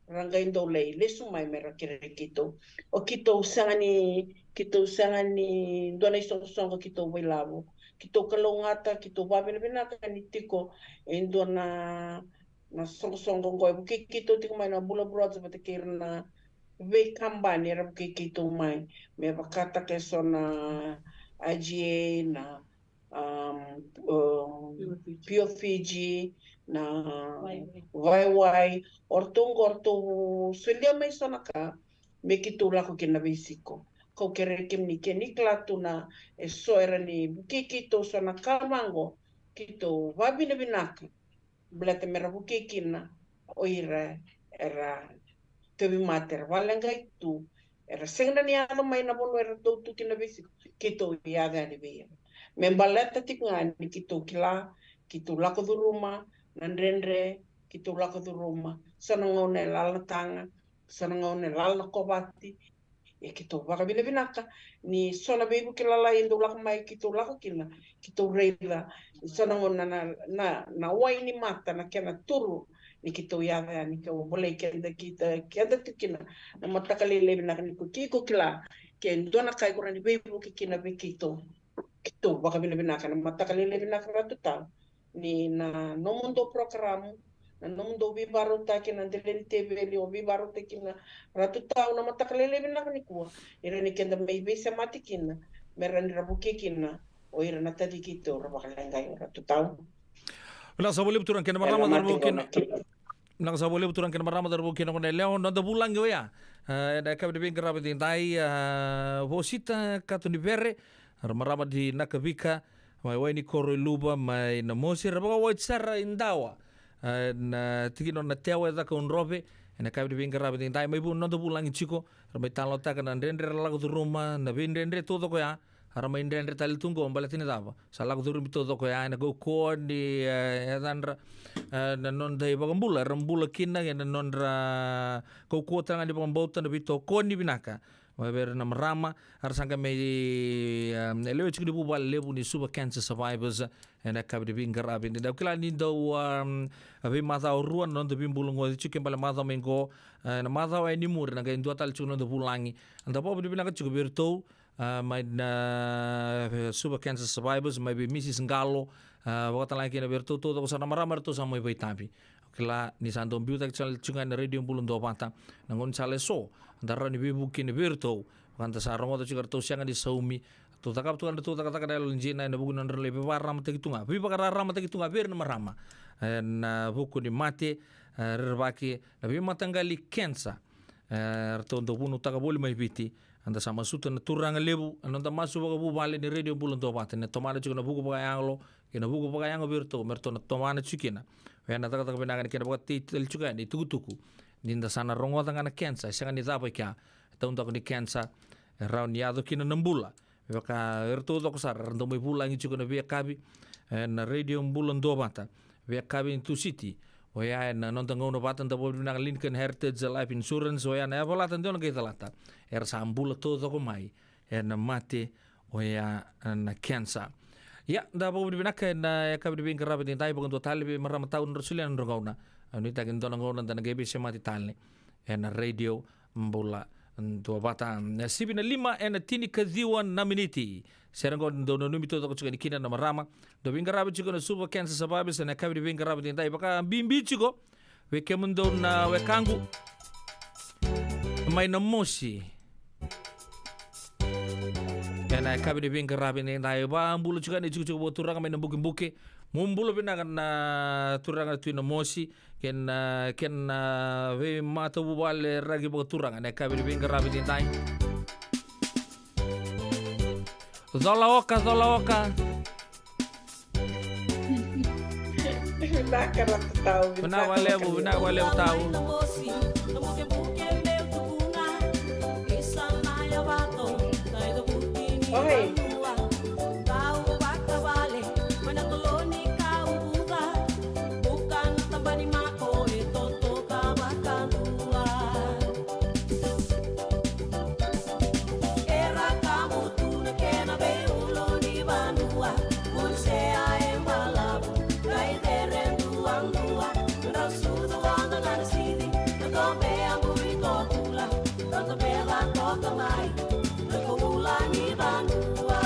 ra qai dau lai lesu mai me ra kerei keitou. O keitou sega ni, keitou sega ni dua na isoqosoqo, keitou vakailavo, keitou kalougata, keitou vakavinavinaka ni tiko e dua na, na soqosoqo oqo e vukei keitou tiko mai na bula broads vata kei ira na veikabani era vukei keitou mai, me vakataka eso na I G A, na um, um, Pure Fiji, na Waiwai. O ratou oqo, o ratou solia mai so na ka me keitou lako kina veisiko. Kau kerei kemuni, ke ni kila tu na eso era ni vukei keitou so na ka vaqo, keitou vakavinavinaka. Baleta me ra vukei kina o ira era tauvimate, era vakaleqai tu, era sega ni yaco mai na vanua era dau tu kina veisiko, keitou yaco yani vei ira. Me baleta tiko ga ni keitou kila, keitou lako curuma na dredre, keitou lako curuma, so na gauna e lala na taga, so na gauna e lala na kovati. Ia keitou vakavinavinaka ni so na veivuke lalai e dau lako mai, keitou lako kina, keitou raica ni so na gauna na, na, na wai ni mata na kena turu, ni keitou yaco yani, kau volai keda, keda, keda tu kina na mataka lailai vinaka nikua. Ke iko kila ke dua na ka iko rawa ni veivuke kina vei keitou, keitou vakavinavinaka. Na mataka lailai vinaka, Ratu Tau, ni na nomudou porokaramu, na nomudou veivakarautaki, na dela ni teveli o veivakarautaki kina, Ratu Tau, na mataka lailai vinaka nikua, ni rawa ni keda mai veisemati kina, me rawa ni ra vukei kina o ira na taci keitou ra vakaleqai, Ratu Tau. Vinaka sa vakalevu, turaga kei na marama, cauravou kei na, vinaka sa vakalevu, turaga kei na marama, cauravou kei na goneyalewa, noda vulagi oya, e, ena yakavi ni veiqaravi edaidai, e, Vosita Katonivere, ra marama ni Nakavika, mai Wainikoro i Luva, mai Namosi, ra vakawati sara i Dawa, e, na tikina o Natewa e Cakaudrove, ena yakavi ni veiqaravi edaidai, mai vua na noda vulagi tiko, ra mai talanoataka na dredre ra lako curuma, na veidredre taucoko ya, ra mai dredre tale tu qo, baleta ni cava? Sa lako curumi taucoko ya ena kaukauwa ni, e, yacadra, e, na noda iVakabula, era bula kina, ena nodra kaukauwa tale ga ni vakabauta, na veitokoni vinaka mai vei ira na marama, era sa qai mai, e, lewe tiko ni vuvale levu ni Suva Cancer Survivors, ena yakavi ni veiqaravi edaidai. Au kila ni dau, um, veimacawa rua na noda veibulagi tiko, ke bale macawa mai qo, e, na macawa e ni muri, na qai dua tale tiko na noda vulagi. Eda vakavinavinaka tiko vei iratou, a, mai na, e, Suva Cancer Survivors, mai vei Mrs Qalo, a, vakatalega kina vei iratou taucoko sara na marama eratou sa mai vakaitavi. Au kila ni sa dau biutaki tale tiko ga ena Radio Bula Duavata na gaunisala eso, da rawa ni veivuke kina vei iratou. Vaka da sa rogoca tiko, eratou sega ni saumi, Tou cakava tu ga na tou cakacaka na yalo dina ena vuku ni nodra lai veivakararamataki tu ga, veivakararamataki tu ga vei ira na marama ena vuku ni mate, e, rerevaki na veimataqali kenisa. E, ratou dau vunautaka voli mai Viti. Eda sa masuta na turaga levu, na noda masu vakavuvale ni Radio Bula Duavata, na tomana tiko na vuku vakayalo kei na vuku vakayago vei iratou me ratou na tomana tiko kina. Oya na cakacaka vinaka ni kena vakateitei tale tiko yani na itukutuku ni da sa na rogoca ga na kenisa e sega ni cava i kea, e taudaku ni kenisa e rawa ni yaco kina na bula. Me vaka e ratou taucoko sara era dau mai vulagi tiko na veiyakavi ena Radio Bula Duavata, veiyakavi ni Tusiti. Oya ena noda gauna vata da vakavinavinaka Lincoln Heritage Life Insurance, oya na yavalata dua na qai calata, era sa bula taucoko mai ena mate oya na kenisa. Ia, da vakavinavinaka ena yakavi ni veiqaravi edaidai vakadua tale vei marama tau na nodra solia na nodra gauna. Au nuitaka ni dua na gauna da na qai veisemati tale ena Radio Bula Duavata. Na sivi na lima ena tinikaciwa na miniti. Sere qo dau nanumi taucoko tiko yani kina na marama. Dau veiqaravi tiko na Suva Cancer Survivors ena yakavi ni veiqaravi edaidai, vakabibi tiko vei kemudou na wekaqu mai Namosi. Ena yakavi ni veiqaravi edaidai, vakabula tiko yani na itikotiko vakaturaga mai Nabukebuke. Mo bula vinaka na turaga na Tui Namosi kei na, kei na veimatavuvale raki vakaturaga ena yakavi ni veiqaravi edaidai. Cola oka, cola oka. Vinaka Ratu Tau, vinaka vakalevu, vinaka vakalevu Tau. Oi. Era kamutu na kena veiulunivanua, vunisea e balavu, qai cere duadua, drau sucu o Dagana Sidi, na tobe a bui tokula, na tobe a toka mai, na koula ni vanua.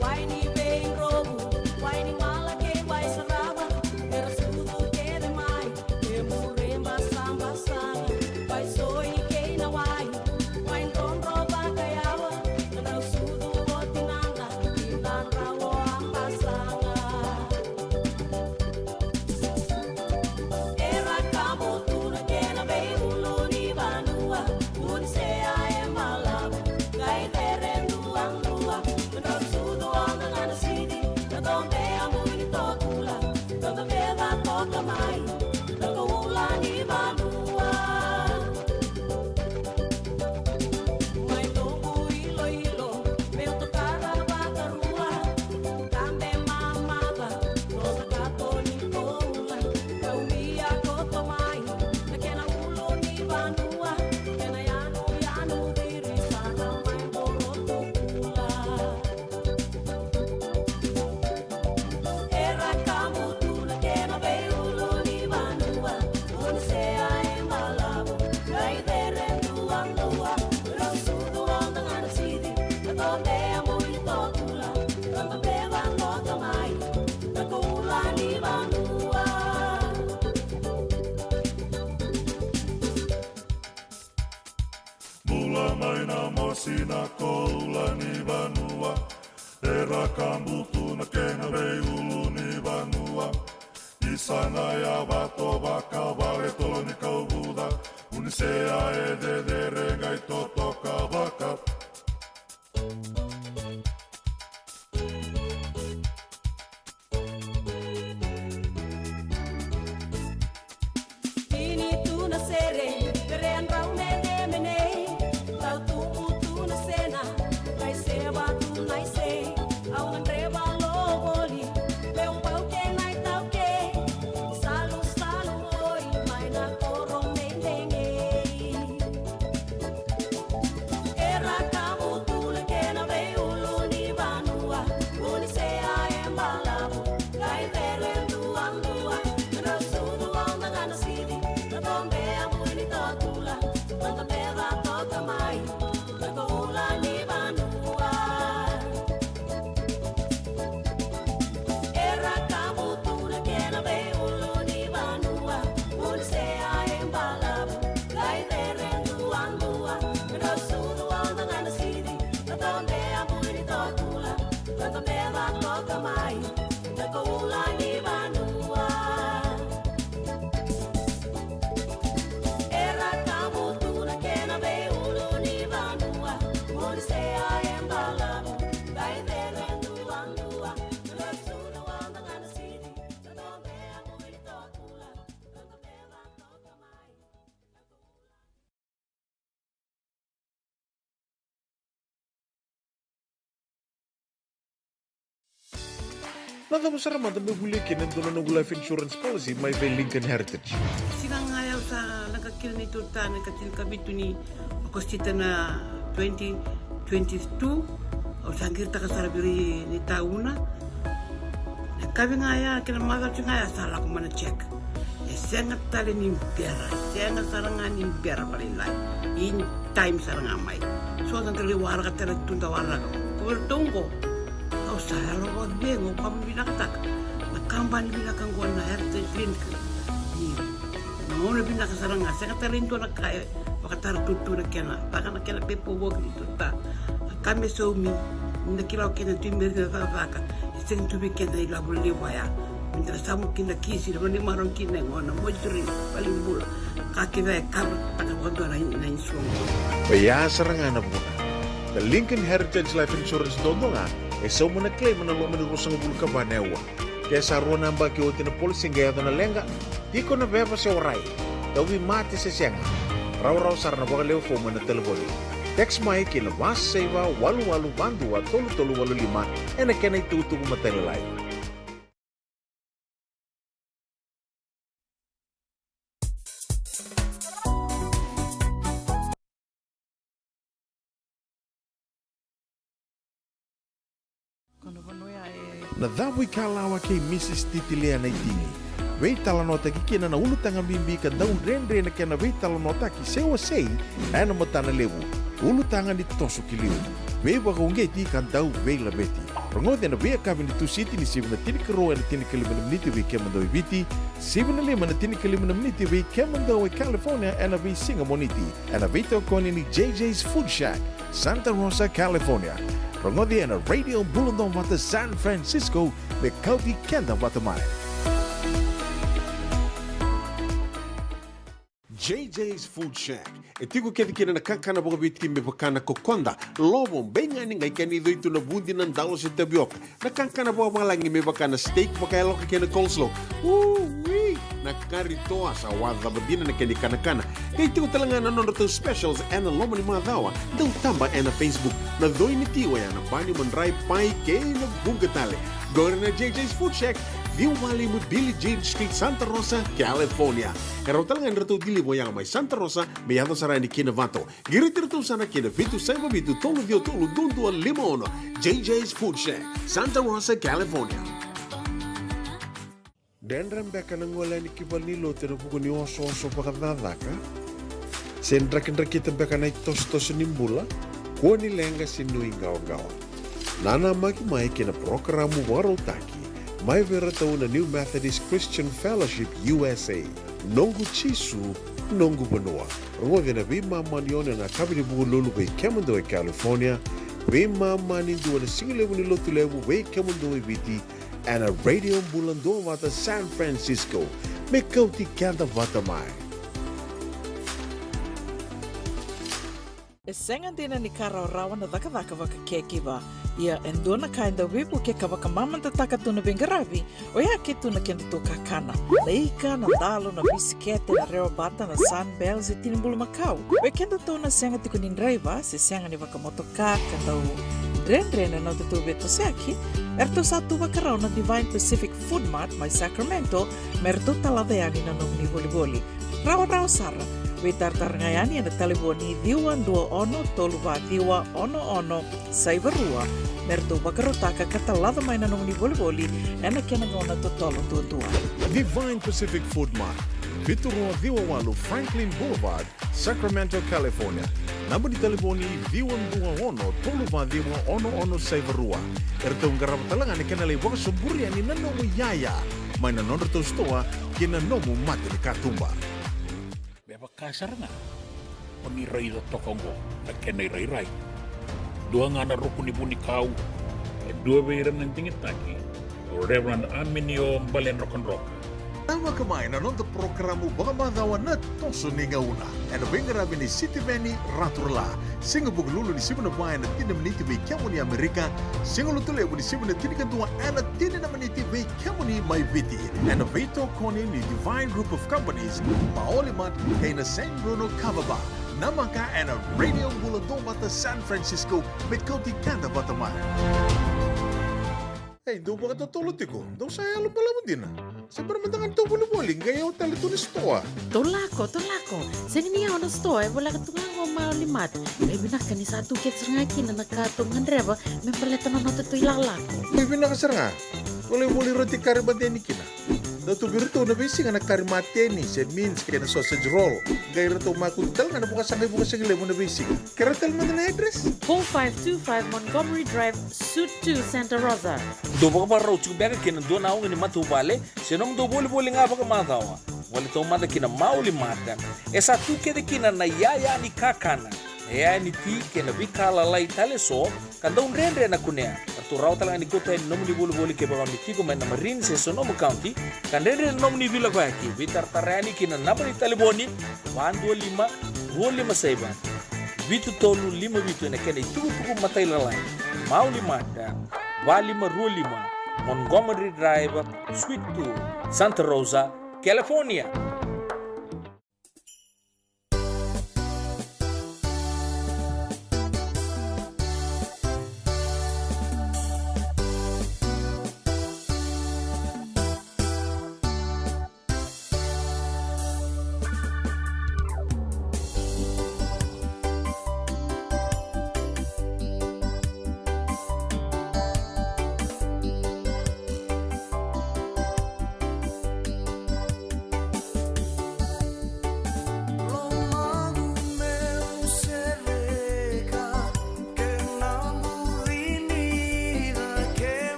Wai ni veidrovu, wai ni mala kei wai sarava, era sucu kece mai. E muri basabasa, wai soi kei na wai, wai drodro vakayawa, na drau sucu o tinada, tinada o abasaga. Era kamutu na kena veiulunivanua, vunisea e balavu, qai cere duadua, na drau sucu o Dagana Sidi, na tobe a bui tokula, na tobe a toka mai, na koula ni vanua. Mai noqu iloilo, meu tokara vakarua, tabe mamaca, noda kato ni koula, kauia koto mai, na kena ulunivanua, kena yanuyanu ciri sara mai Borotukula. Era kamutu na kena veiulunivanua, vunisea e balavu, qai cere duadua, drau sucu o Dagana Sidi, na tobe a bui tokula, na tobe a toka mai, na koula ni vanua. Bula mai Namosi na koula ni vanua, era kamutu na kena veiulunivanua. Isa na yavato vakavale tolo ni kauvuca, vunisea e cecere qai totoka vaka. Tini tu na sere, vere a drau menemene, tau tubu tu na sena, mai seva tu na ise, au na dreva lo voli, meu pau ke na itau ke, salu salu oi, mai na koro menemene. Era kamutu na kena veiulunivanua, vunisea e balavu, qai cere duadua, na drau sucu o Dagana Sidi, na Na cava sara mada me volia kina e dua na noqu life insurance policy mai vei Lincoln Heritage? Siga ga ya au sa leqa kina ni tota na ikatinikavitu ni Okosita na twenty twenty-two. Au sa qiritaka sara vei ira ni tauna. Na kavi ga ya kei na macawa ga ya sa lako mai na check. E sega tale ni bera, e sega sara ga ni bera vakalailai. In time sara ga mai. So da qai waraka tale tu da waraka. Ko vei ratou oqo. Au sa yalo vakacegu, au vakavinavinakataka na kabani vinaka oqo na Heritage Link. Ni na gauna vinaka sara ga, sega tale ni dua na ka e vakatara tutu na kena, vaka na kena paperwork ni tota. A ka me saumi, ni da kila o keda tu i Merika na cakacaka, e sega tu vei keda na ilavo levu oya. Me da na samu kina kisi, na vanua ni marau kina e gona, moituri, valenibula. Ka kece e kavataka vakadua na, na insurance. Oya sara ga na vuna. Na Lincoln Heritage Life Insurance duadua ga e sauma na claim ena loma ni ruasagavulu ka va na aua. Ke sa rua na yabaki oti na policy qai yaco na leqa, tiko na veva se warai, tauvimate se sega, rawarawa sara na vakalewe fomu ena talevoni. Text mai ki na va saiva walu walu va dua tolu tolu walu lima ena kena itukutuku matailalai. Na cavu ikalawa kei Mrs Titilia Naitini. Veitalanoataki kina na ulutaga bibi ka dau dredre na kena veitalanoataki se wasei ena matana levu. Ulutaga ni toso ki liu, veivakauqeti ka dau veilaveti. Rogoci ena veiyakavi ni Tusiti ni sivi na tinikarua ena tinikalima na miniti vei kemudou e Viti, sivi na lima na tinikalima na miniti vei kemudou e California ena veisiga Moniti. Ena veitokoni ni J J's Food Shack, Santa Rosa, California. Rogoci ena Radio Bula Duavata San Francisco, me kauti keda vata mai. J J's Food Shack. E tiko kece kina na kakana vakaviti me vaka na kokoda, lovo, beigani, qai kena icoi tu na vudi, na dalo se tavioka. Na kakana vakavalagi me vaka na steak vakayaloka kei na coleslaw. Ui! Na kari toa sa wacava dina na kena ikanakana. Qai tiko tale ga na nodratou specials ena loma ni macawa. Dau taba ena Facebook. Na coi ni ti oya na bani, madrai, pai kei na vuqa tale. Qori na J J's Food Shack, ciwa walu lima Billie Jean Street, Santa Rosa, California. E rawa tale ga ni ratou deliver oya mai Santa Rosa me yaco sara yani ki Novato. Qiriti iratou sara ki na vitu saiva vitu tolu ciwa tolu dua dua lima ono. J J's Food Shack, Santa Rosa, California. Dredre beka na gole yani ki valenilotu ena vuku ni osooso vakacakacaka? Se drakidrakita beka na itosotoso ni bula? Kua ni leqa se nuiqawaqawa. Nanamaki mai ki na parokaramu vakarautaki mai vei iratou na New Methodist Christian Fellowship U S A. Noqu Jisu, noqu vanua. Rogoci ena veimama ni ono ena yakavi ni Vukelulu vei kemudou e California, veimama ni dua na sigalevu ni Lotulevu vei kemudou e Viti, ena Radio Bula Duavata San Francisco. Me kauti keda vata mai. E sega dina ni ka rawarawa na cakacaka vaka caregiver. Ia e dua na ka e dau veivuke ka vakamamadataka tu na veiqaravi, oya ke tu na kedatou kakana. Na ika, na dalo, na bisikete, na rewabata, na Sunbell se tini bulumakau. Vei kedatou na sega tiko ni draiva se sega ni vakamotoka ka dau dredre na nodatou veitosoyaki, eratou sa tu vakarau na Divine Pacific Food Mart mai Sacramento me ratou talaca yani na nomuni volivoli. Rawarawa sara, veitaratara ga yani ena talevoni ciwa dua ono tolu va ciwa ono ono saiva rua me ratou vakarautaka ka talaca mai na nomuni volivoli ena kena gauna totolo duadua. Divine Pacific Food Mart, vitu rua ciwa walu Franklin Boulevard, Sacramento, California. Naba ni talevoni ciwa dua ono tolu va ciwa ono ono saiva rua. Eratou qarava tale ga na kena lai vakasoburi yani na nomu iyaya mai na nodratou sitoa kei na nomu mata ni katuba. Me vaka sara ga o ni raica toka oqo na kena irairai. Dua ga na ruku ni vunikau, e dua vei ira na digitaki, o Reverend Aminio Baledrokadroka. Namaka mai na noda parokaramu vakamacawa Na Toso ni Gauna ena veiqaravi nei Sitiveni Raturala. Siga Vukelulu ni sivi na va ena tini na miniti vei kemuni Amerika. Siga Lotulevu ni sivi na tinikadua ena tini na miniti vei kemuni mai Viti. Ena veitokoni ni Divine Group of Companies, Maoli Mart kei na Saint Bruno Kava Bar. Namaka ena Radio Bula Duavata San Francisco me kauti keda vata mai. Ei, dou vakatotolo tiko, dou sa yalo balavu dina. Se bera mada ga ni tou volivoli, qai yawa tale tu na sitoa. Tou lako, tou lako. Sega ni yawa na sitoa, e voleka tu ga qo Mauli Mart. Qai vinaka ni sa tu kece sara ga kina na ka tou gadreva me baleta na noda tou ilakolako. Qai vinaka sara ga. Tou lai voli roti kari mateni kina. Dau tu vei iratou na veisiga na kari mateni se mince kei na sausage roll. Qai ratou makutu tale ga na vakasaqa i Vukasaqilevu na veisiga. Kerea tale mada na address. Four five two five Montgomery Drive, Suite two, Santa Rosa. Dou vakavakarau tiko beka kei na dua na auga ni matavuvale se nomudou volivoli ga vakamacawa. Gole taumada ki na Mauli Mart. E sa tu kece kina na yaya ni kakana, na yaya ni ti kei na veika lalai tale eso ka dau dredre na kunea. Ratou rawa tale ga ni kauta yani na nomuni volivoli kevaka o ni tiko mai na Marin se Sonoma County ka dredre na nomuni veilakoyaki. Veitaratara yani ki na naba ni talevoni va dua lima, dua lima saiva, vitu tolu lima vitu ena kena itukutuku matailalai. Mauli Mart, va lima rua lima, Montgomery Drive, Suite two, Santa Rosa, California.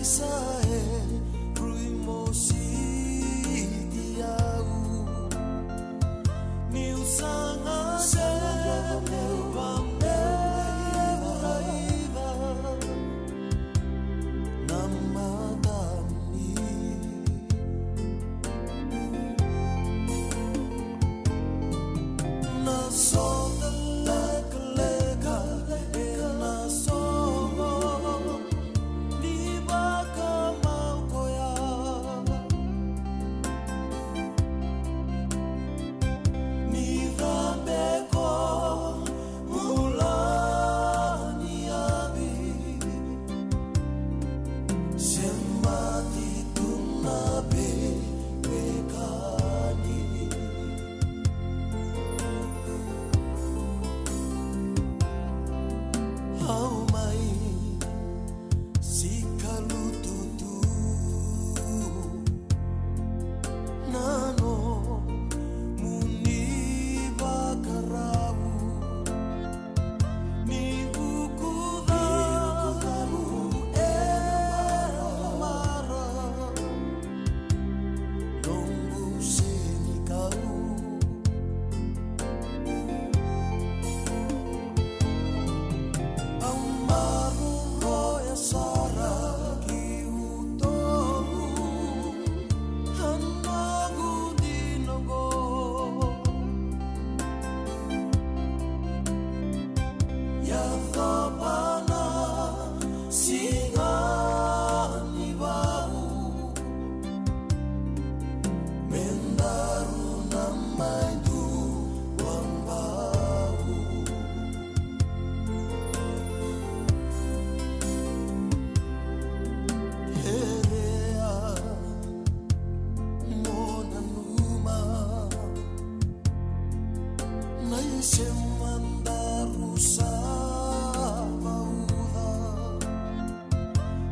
Sa e rui mositi au. Niu saga se meu vameraiva na matami. Na sota lekaleka e na sogo ni vakamau koya. Ni cabe ko bula ni yavi. Semati tu na veiwekani. Au mai sikalutu tu na nomuni vakarau. Ni ukucaru e mara noqu senikau. Au maroroya sara ki utomu. A noqu dina oqo. Yacova na siga ni vau. Me daru na mai dua bau. Herea mo nanuma na isema daru sa vauca.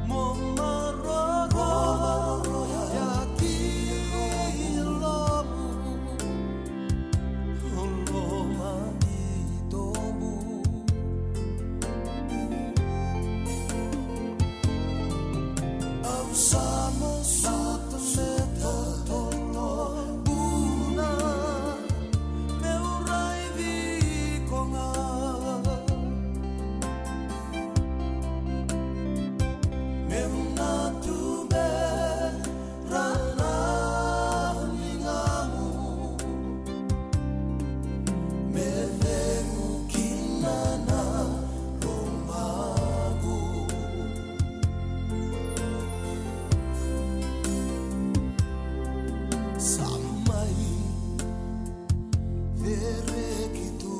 Mo maroroya ki lomu, loma ni tobu. Au sa masuta me totolo buna, meu raici iko ga. Meu na tubera na ligamu. Me cegu kina na lomaqu. Sa mai vereki tu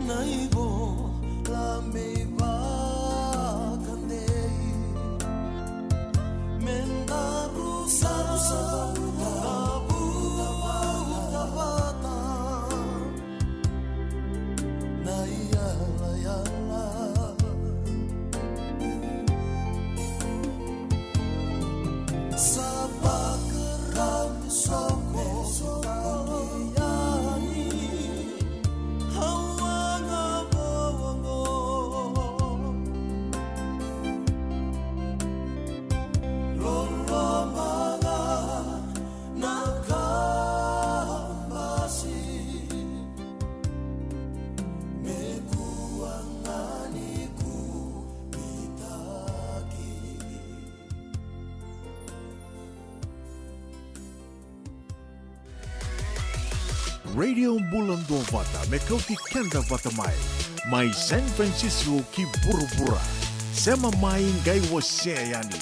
na ivola me ivakadei. Me daru sa cavuta vata na iyalayala. Sa vakarau me soko yani au a ga vou oqo. Loloma ga na kabasi. Me kua ga ni kubitaki. Radio Bula Duavata, me kauti keda vata mai. Mai San Francisco ki vuravura. Sema mai, qai wasea yani.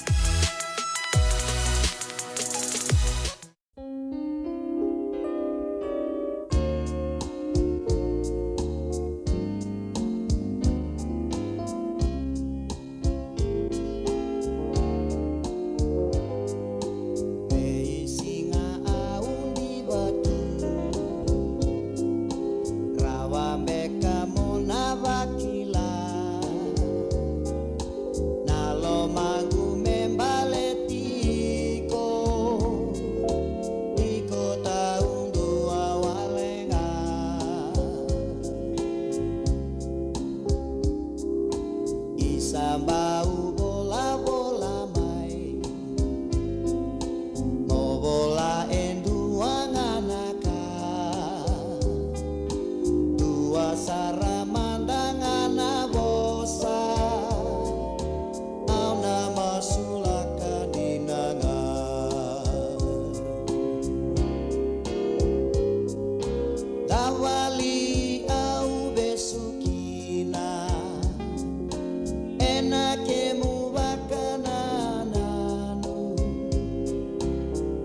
Ena kemu vakanananu,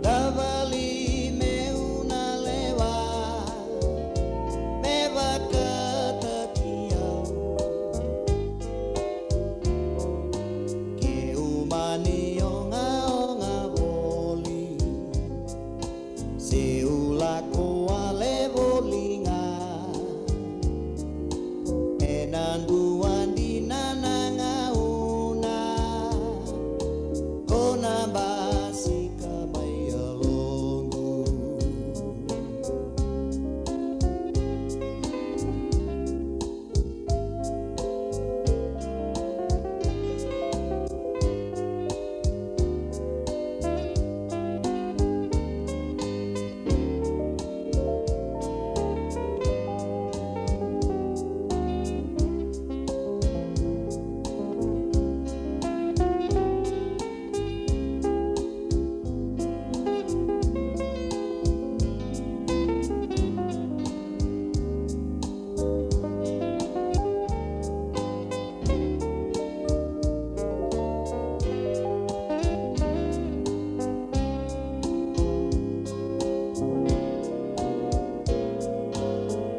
tavali meu na lewa, me vakataki au. Keu mani ogaoga voli, seu lako wale voli ga. Ena dua dina na gauna, ko na basika mai yaloqu.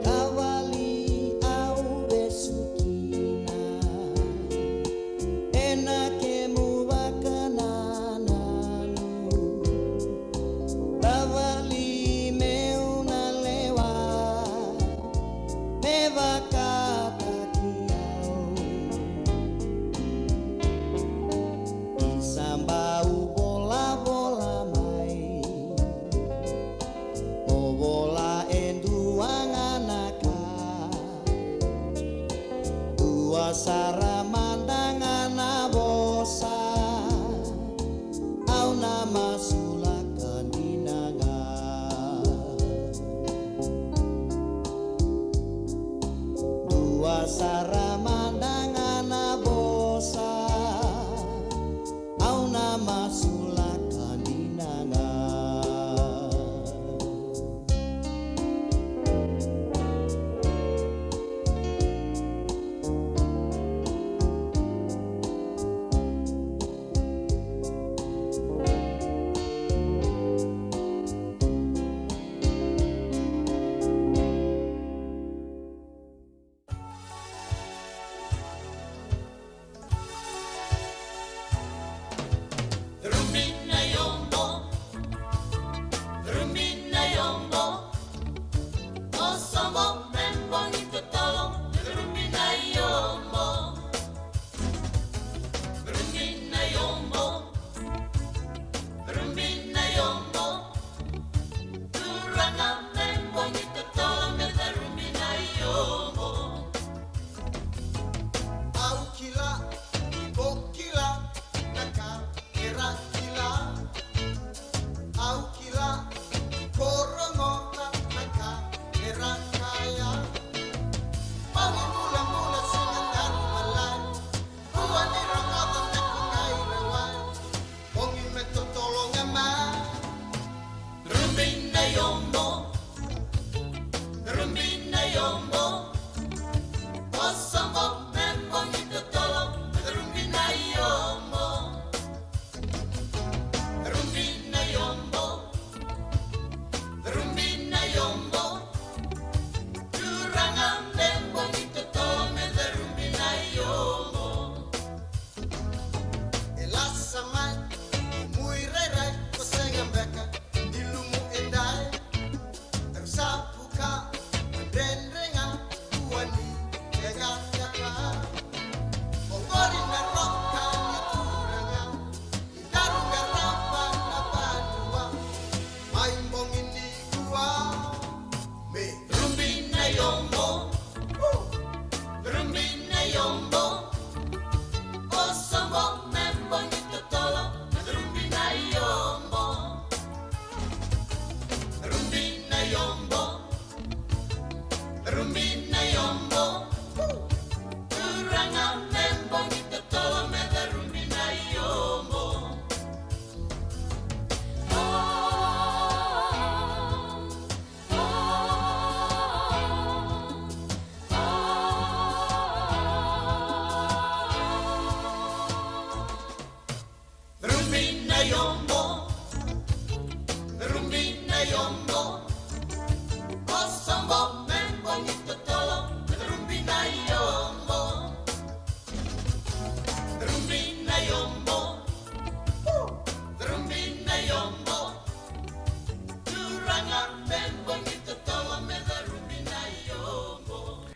Tavali au vesu kina, ena kemu vakanananu, tavali meu na lewa, me vakataki au. Isa bau volavola mai, mo vola e dua ga na ka. Dua sara mada ga na vosa, au na masulaka dina ga. Dua sara mada ga na vosa, au na masulaka dina ga.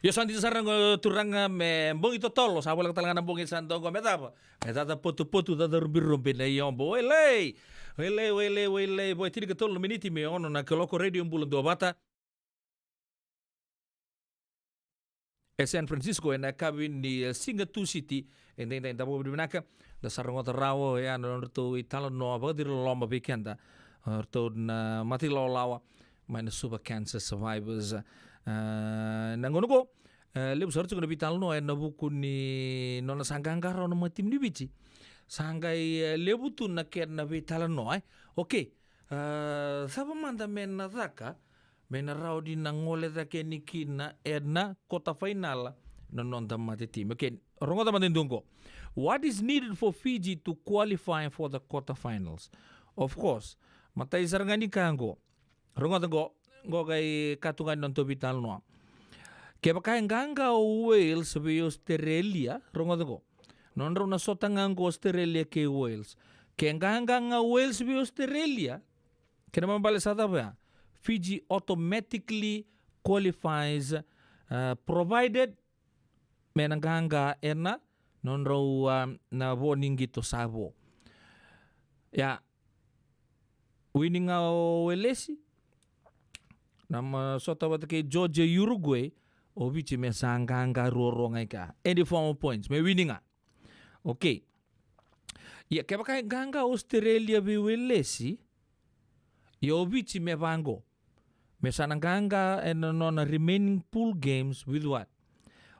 Io, sa dina sara qo turaga, me bogi totolo, sa voleka tale ga na bogi sa dua qo, me cava? Me caca potupotu, caca rubirubi na iobo. Wailei, wailei, wailei, wailei. Vo e tinikatolu na miniti me ono na kaloko, Radio Bula Duavata. E San Francisco, ena yakavi ni, e, siga Tusiti, e daidai. Da vakavinavinaka, da sa rogoca rawa, e, na nodratou italanoa vakaciriloloma vei keda, o ratou na mata ilawalawa mai na Suva Cancer Survivors. A, na gauna qo, e, levu sara tiko na veitalanoa ena vuku ni nona sa qaqa rawa na mata timi ni Viti. Sa qai, e, levu tu na kena veitalanoa, e. Okei. A, cava mada me na caka me na rawa ni na gole cake yani kina ena quarter final na noda mata timi? Okei, rogoca mada e dua qo. What is needed for Fiji to qualify for the quarter finals? Of course, matai sara ga ni ka qo. Rogoca qo, qo qai ka tu ga ni nodatou veitalanoa. Kevaka e qaqa o Wales vei Australia, rogoca qo. Nodrau na sota ga qo Australia kei Wales. Ke qaqa ga Wales vei Australia, kena ibalebale sa cava ya? Fiji automatically qualifies, uh, provided me na qaqa ena nodrau, uh, na vo ni qito sa vo. Ya, wini ga o Welesi, na ma sota vata kei Georgia, Uruguay, o Viti me sa qaqa ruarua ga i kea. Any form of points, me wini ga. Okei. Ia, kevaka e qaqa Australia vei Welesi, ia o Viti me vaqo. Me sa na qaqa ena nona remaining pool games with what?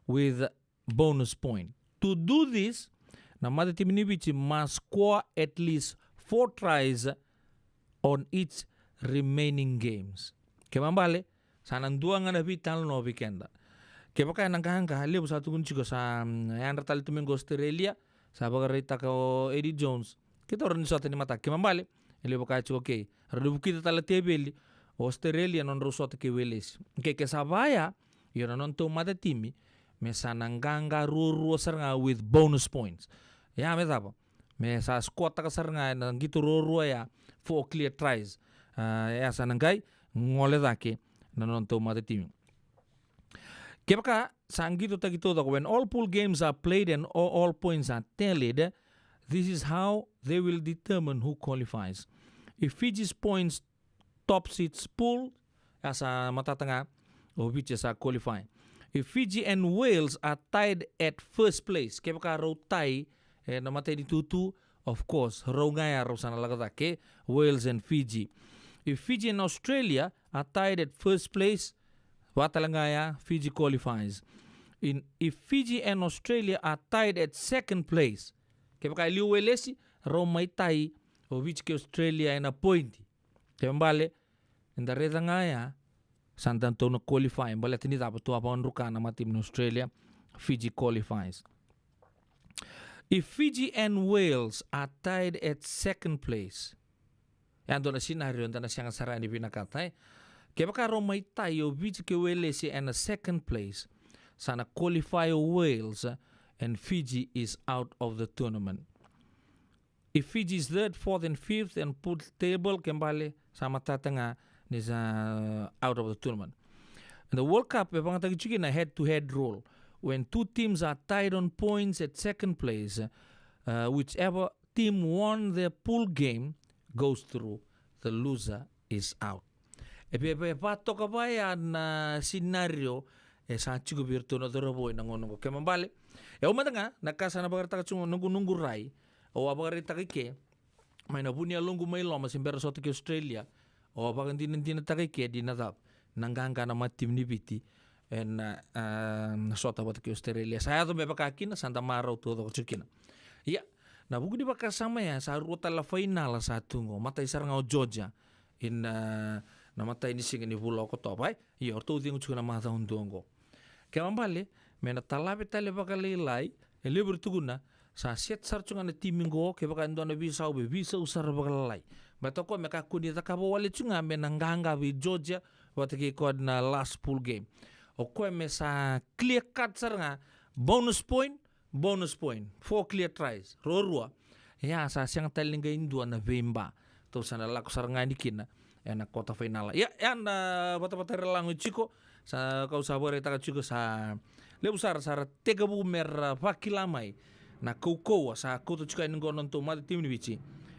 With bonus point. To do this, na mata timi ni Viti must score at least four tries on its remaining games. Kena ibalebale, sa na dua ga na veitalanoa vei keda. Kevaka ena qaqa, levu sa tukuni tiko sa, mm, yadra tale tu mai qo Australia, sa vakaraitaka o Eddie Jones. Keitou rawa ni sota ni mataka. Kena ibalebale, e levu ka tiko, okei. Rawa ni vukica tale teveli o Australia nodrau sota kei Welesi. Okei, ke sa vaya, io na nodatou mata timi me sa na qaqa ruarua sara ga with bonus points. Ya me cava? Me sa score-taka sara ga ena qito ruarua ya, four clear tries. A, ya sa na qai gole cake na nodatou mata timi. Kevaka sa qitotaki taucoko, when all pool games are played and all, all points are tallied, this is how they will determine who qualifies. If Fiji's points tops its pool, a sa matata ga, o Viti sa qualify. If Fiji and Wales are tied at first place, kevaka rau tie, e, na matai ni tutu, of course, rau ga ya rau sa na lako cake, Wales and Fiji. If Fiji and Australia are tied at first place, vata tale ga ya, Fiji qualifies. In, if Fiji and Australia are tied at second place, kevaka e liu Welesi, rau mai tie o Viti kei Australia ena point. Kena ibalebale, eda raica ga ya, sa datou na qualify, baleta ni cava, tu a vakadruka na mata timi ni Australia, Fiji qualifies. If Fiji and Wales are tied at second place, e dua na scenario eda na sega sara ni vinakata, e. Kevaka rau mai tie o Viti kei Welesi ena second place, sa na qualify o Wales, and Fiji is out of the tournament. If Fiji is third, fourth and fifth and pool table, kena ibalebale, sa matata ga ni sa out of the tournament. And the World Cup e vakayagataki tiko kina head-to-head rule. When two teams are tied on points at second place, uh, whichever team won their pool game goes through. The loser is out. E via, via vakatoka vaya na scenario e sa tiko vei iratou na cauravou ena gauna oqo. Kena ibalebale, e au mada ga, na ka sa na vakaraitaka tiko noqu, noqu rai, au a vakaraitaka i ke mai na vu ni yaloqu mai loma se bera sota kei Australia, au a vakadinadinataka i ke ni na cava, na qaqa na mata timi ni Viti ena, a, na sota vata kei Australia. Sa yaco me vaka kina, sa da marau taucoko tiko kina. Ia, na vuku ni vakasama ya, sa rua tale na fainala sa tu oqo. Matai sara ga o Georgia ena, a, na matai ni siga ni vula o Okotova, e? Ia, o ratou cegu tiko na macawa dua oqo. Kena ibalebale, me na talave tale vakalailai, e levu era tukuna, sa set sara tiko ga na timi oqo, kevaka e dua na veisau, me veisau sara vakalailai. Baleta o koya me kakua ni cakava wale tiko ga me na qaqa vei Georgia, vata kei koya na last pool game. O koya me sa clear cut sara ga, bonus point, bonus point, four clear tries, ruarua. Ia, sa sega tale ni qai dua na veiba. Tou sa na lako sara ga yani kina ena quarter final. Ia, ya na vatavata era lago tiko, Sa kau sa vakaraitaka tiko sa levu sara sa ra tekivu me ra vakila mai na kaukauwa sa kauta tiko yani qo na nodatou mata timi ni Viti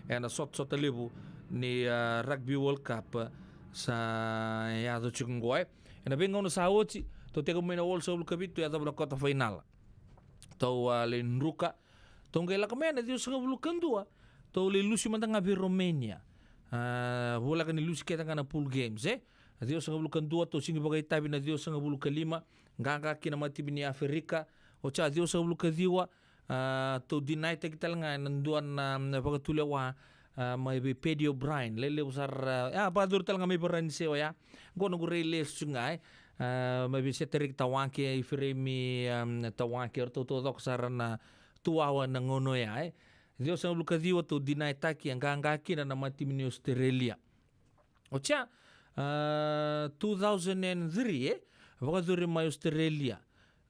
ena sotasota levu ni, a, Rugby World Cup sa yaco tiko qo, e. Ena veigauna sa oti, tou tekivu mai na walusagavulu ka vitu, yacova na kota fainala. Tou, a, lai druka, tou qai lako mai na ciwasagavulu ka dua, tou lai lusi mada ga vei Romania. A, voleka ni lusi kece ga na pool games, e? Na ciwasagavulu ka dua, tou sigi vakaitavi na ciwasagavulu ka lima, qaqa kina na mata timi ni Aferika. Oti ya ciwasagavulu ka ciwa, a, tou deny taki tale ga ena dua na, na vakatulewa, a, mai vei Paddy O'Brien, lelevu sara, a, vakacuru tale ga mai Varanise oya. Qo noqu rai lesu ga, e. A, mai vei Cedric Tawake, Ifiremi, a, Tawake, eratou taucoko sara na tuwawa na gauna oya, e. Ciwasagavulu ka ciwa tou deny taki, a qaqa kina na mata timi ni Australia. Oti ya, a, two thousand and three, e, vakacuru mai Australia.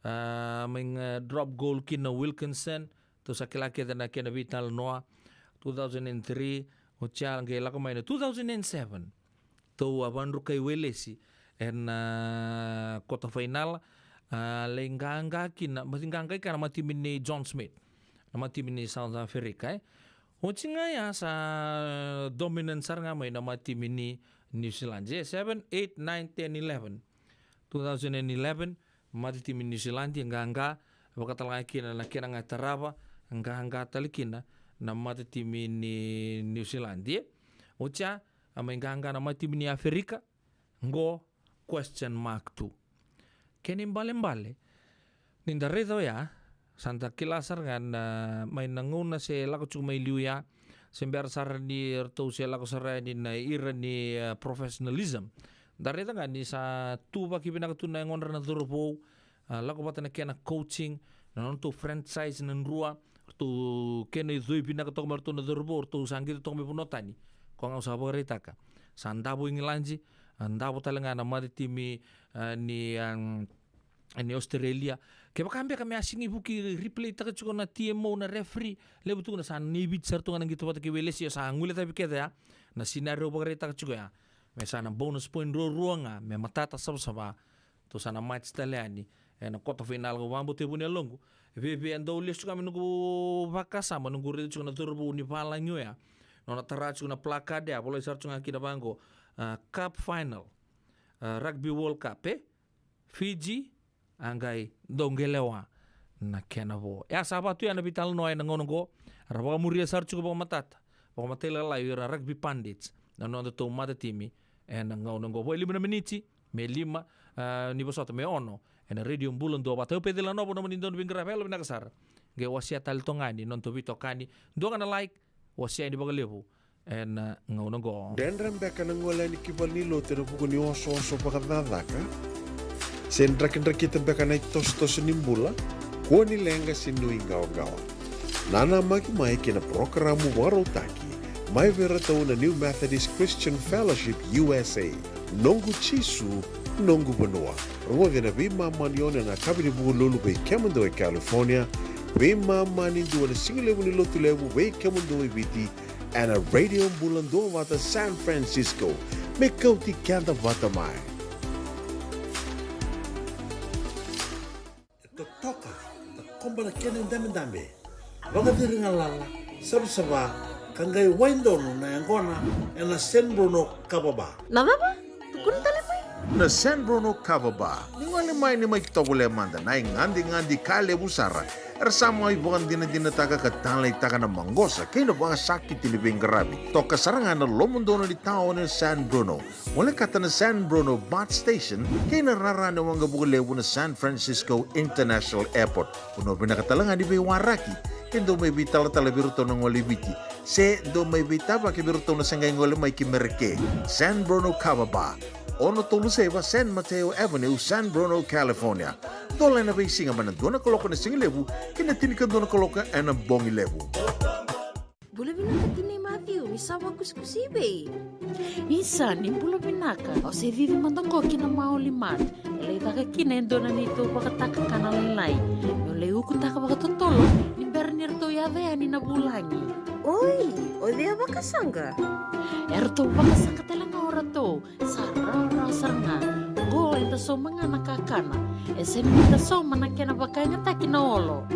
A, mai ga drop goal kina Wilkinson, tou sa kila kece na kena veitalanoa. Two thousand and three, oti ya qai lako mai na two thousand and seven. Tou a vakadrukai Welesi ena, a, kota fainala, a, lai qaqa kina, baci qaqa kina na mata timi ni John Smith, na mata timi ni South Africa, e. Oti ga ya sa dominant sara ga mai na mata timi ni New Zealand, e, seven, eight, nine, ten, eleven. Two thousand and eleven, mata timi ni New Zealand e qaqa, vakatalega kina na kena ga tarava, qaqa tale kina na mata timi ni New Zealand, e. Oti ya, a mai qaqa na mata timi ni Aferika, qo question mark tu. Kena ibalebale, ni da raica oya, sa da kila sara ga na, mai na gauna se lako tiko mai liu ya, se bera sara ni ratou se lako sara yani na ira ni, a, professionalism. Da raica ga ni sa tuvaki vinaka tu na yagodra na cauravou, a, lako vata na kena coaching, na nodratou franchise na drua, ratou kena icoi vinaka toka mai ratou na cauravou, ratou sa qito toka mai vanua tani. Koya ga au sa vakaraitaka. Sa davo Igiladi, a, davo tale ga na mata timi, a, ni, a, ni Australia. Kevaka beka me a sigi vuki replay taka tiko na T M O na referee, levu tukuna sa na i Viti sara tu ga na qito vata kei Welesi, ia sa guilecavi kece ya na scenario au vakaraitaka tiko ya. Me sa na bonus point ruarua ga, me matata savasava. Tou sa na match tale yani ena kota fainala. Au vakabauta e vu ni yaloqu, e viavia e dau lesu tiko ga mai noqu vakasama, noqu raica tiko na cauravou ni valagi oya, nona tara tiko na placard ya, volai sara tiko ga kina vaqo, a, cup final, a, Rugby World Cup, e? Fiji a qai dau qelewa na kena vo. E a sa vatu ya na veitalanoa ena gauna oqo, ra vakamuria sara tiko vakamatata, vakamatailalai o ira na rugby pundits na nodatou mata timi ena gauna oqo. Vo e lima na miniti me lima, a, ni vosota, me ono, ena Radio Bula Duavata. Au Peceli Nanovo, nomuni dauniveiqaravi, yalovinaka sara. Qai wasea tale toka ga ni nodatou veitokani, dua ga na like, wasea ni vakalevu ena gauna oqo. Dredre beka na gole yani ki valenilotu ena vuku ni osooso vakacakacaka? Se drakidrakita beka na itosotoso ni bula? Kua ni leqa se nuiqawaqawa. Nanamaki mai kei na parokaramu vakarautaki mai vei iratou na New Methodist Christian Fellowship U S A, Noqu Jisu, Noqu Vanua. Rogoci ena veimama ni ono ena yakavi ni Vukelulu vei kemudou e California, veimama ni dua ena sigalevu ni Lotulevu vei kemudou e Viti, ena Radio Bula Duavata San Francisco. Me kauti keda vata mai. E totoka, takoba na kena idabedabe, vakaciri galala, savasava, ka qai wai donu na yaqona ena San Bruno Kava Bar. Na cava? Tukuna tale mai. Na San Bruno Kava Bar. Ni gole mai, ni mai tovolea mada na igadigadi ka levu sara era sa mai vakadinadinataka ka taleitaka na maqosa kei na vakasakiti ni veiqaravi. Toka sara ga na loma donu ni taoni o San Bruno. Volekata na San Bruno BART Station kei na rara ni waqavuka levu na San Francisco International Airport. Vanua vinaka tale ga ni veiwaraki ke dou mai veitalatala vei iratou na gole i Viti, se dou mai veitavaki vei iratou na se qai gole mai ki Merika. San Bruno Kava Bar, ono tolu saiva San Mateo Avenue, San Bruno, California. Dola ena veisiga mai na dua na kaloko ena sigalevu ki na tinikadua na kaloko ena bogi levu. Bula vinaka tinai Matthew, ni sa vakusikusi i vei? Isa, ni bula vinaka. Au se cici mada qo ki na Maoli Mart. E lai caka kina e dua na neitou vakataka kana lailai. Meu lai ukutaka vakatotolo ni bera ni ratou yaco yani na vulagi. Oi, o cei a vakasaqa? Eratou vakasaqa tale ga o ratou. Sa rawarawa sara ga. Qo eda sauma ga na kakana. E sega ni da sauma na kena vakayagataki na olo.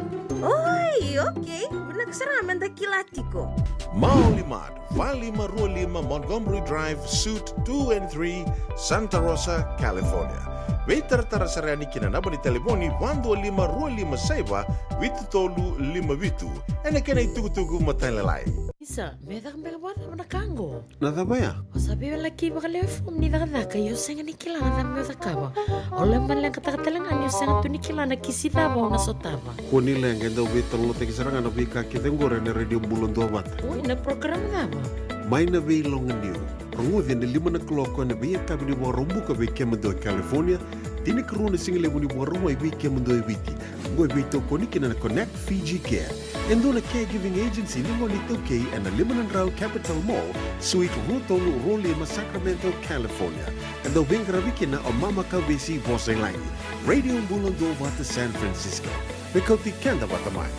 Oi, okay. Vinaka sara ga me da kila tiko. Maoli Mart, va lima rua lima Montgomery Drive, Suite two and three, Santa Rosa, California. Veitaratara sara yani ki na naba ni talevoni va dua lima rua lima saiva vitu tolu lima vitu. Ena kena itukutuku matailalai. Isa, me caka beka vakacava na ka qo? Na cava ya? O sa veiwalaki vakalewe fomu ni cakacaka, io sega ni kila na cava meu cakava. O lai maleqataka tale ga ni o sega tu ni kila na kisi cava o na sotava. Kua ni leqa, e dau veitalanoataki sara ga na veika kece qori ena Radio Bula Duavata. Oi, na program cava? Mai na Veiloganiu. Rogoci ena lima na kaloko ena veiyakavi ni Vakaraubuka vei kemudou e California, tinikarua na sigalevu ni Vakarauwai vei kemudou e Viti. Qo e veitokoni kina na Connect Fiji Care, e dua na caregiving agency ni gone iTaukei, ena lima na drau Capitol Mall, Suite rua tolu rua lima, Sacramento, California. E dau veiqaravi kina o Mama Kavesi Vosa i Lagi. Radio Bula Duavata San Francisco. Me kauti keda vata mai.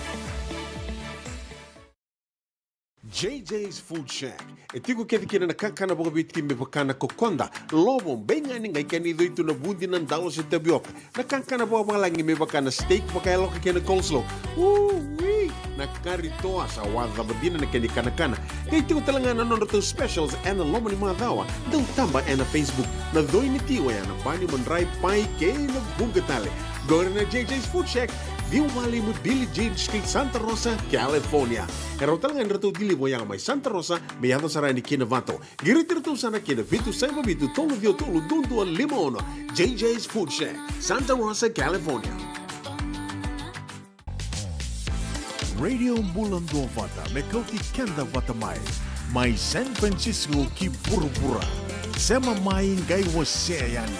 J J's Food Shack. E tiko kece kina na kakana vakaviti me vaka na kokoda, lovo, beigani, qai kena icoi tu na vudi, na dalo se tavioka. Na kakana vakavalagi me vaka na steak vakayaloka kei na coleslaw. Ui! Na kari toa, sa wacava dina na kena ikanakana. Qai tiko tale ga na nodratou specials ena loma ni macawa. Dau taba ena Facebook. Na coi ni ti oya na bani, madrai, pai kei na vuqa tale. Qori na J J's Food Shack, ciwa walu lima Billie Jean Street, Santa Rosa, California. E rawa tale ga ni ratou deliver oya mai Santa Rosa me yaco sara yani ki Novato. Qiriti iratou sara ki na vitu saiva vitu tolu ciwa tolu dua dua lima ono. J J's Food Shack, Santa Rosa, California. Radio Bula Duavata, me kauti keda vata mai. Mai San Francisco ki vuravura. Sema mai, qai wasea yani.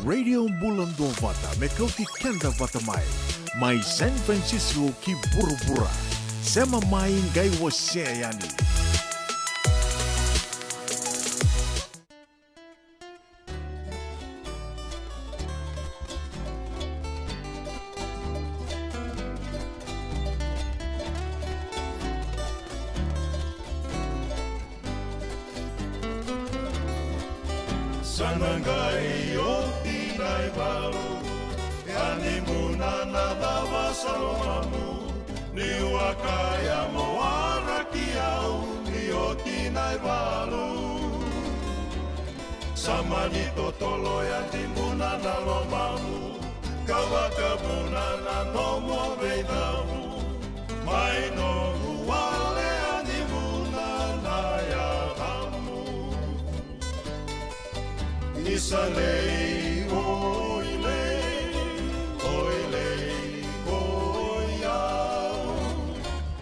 Radio Bula Duavata me kauti keda vata mai, mai San Francisco ki vuravura. Sema mai qai wasea yani. Sa na qai oti na ivalu, a ni muna na cava sa lomamu, niu a kaya mo waraki au, ni oti na ivalu. Sa mani totolo ya ni muna na lomamu, ka vakavuna na nomu veicavu, mai nomu wale a ni muna na yacamu. Isa lei, oi lei, oi lei, oi au.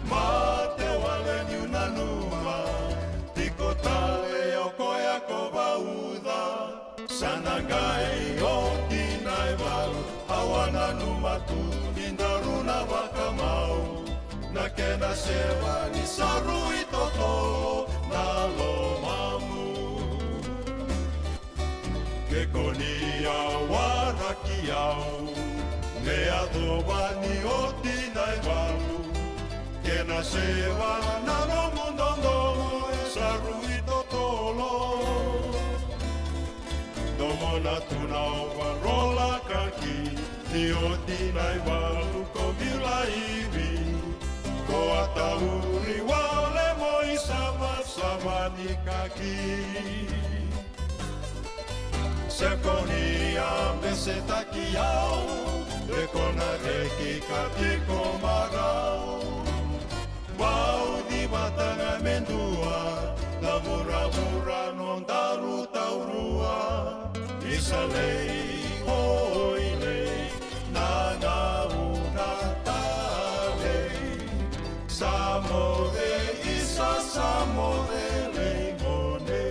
Mate wale niu nanuma, tiko tale o koya ko vauca. Sa na qai oti na ivalu, au a nanuma tu ni daru na vakamau. Na kena seva ni sa rui totolo na lomamu. Ke ko ni a waraki au, me yacova ni oti na ivalu. Kena seva na nomu dodonu e sa rui totolo. Domona tu na ovarola kaki, ni oti na ivalu ko biu laivi. Ko a tauri wale mo isavasava ni kaki. Se ko ni a besetaki au, e ko na reki ka tiko marau. Vauci vata ga me dua, na vuravura nodaru taurua. Isa lei, oi lei, na gauna talei. Sa moce, isa sa moce, lei gone.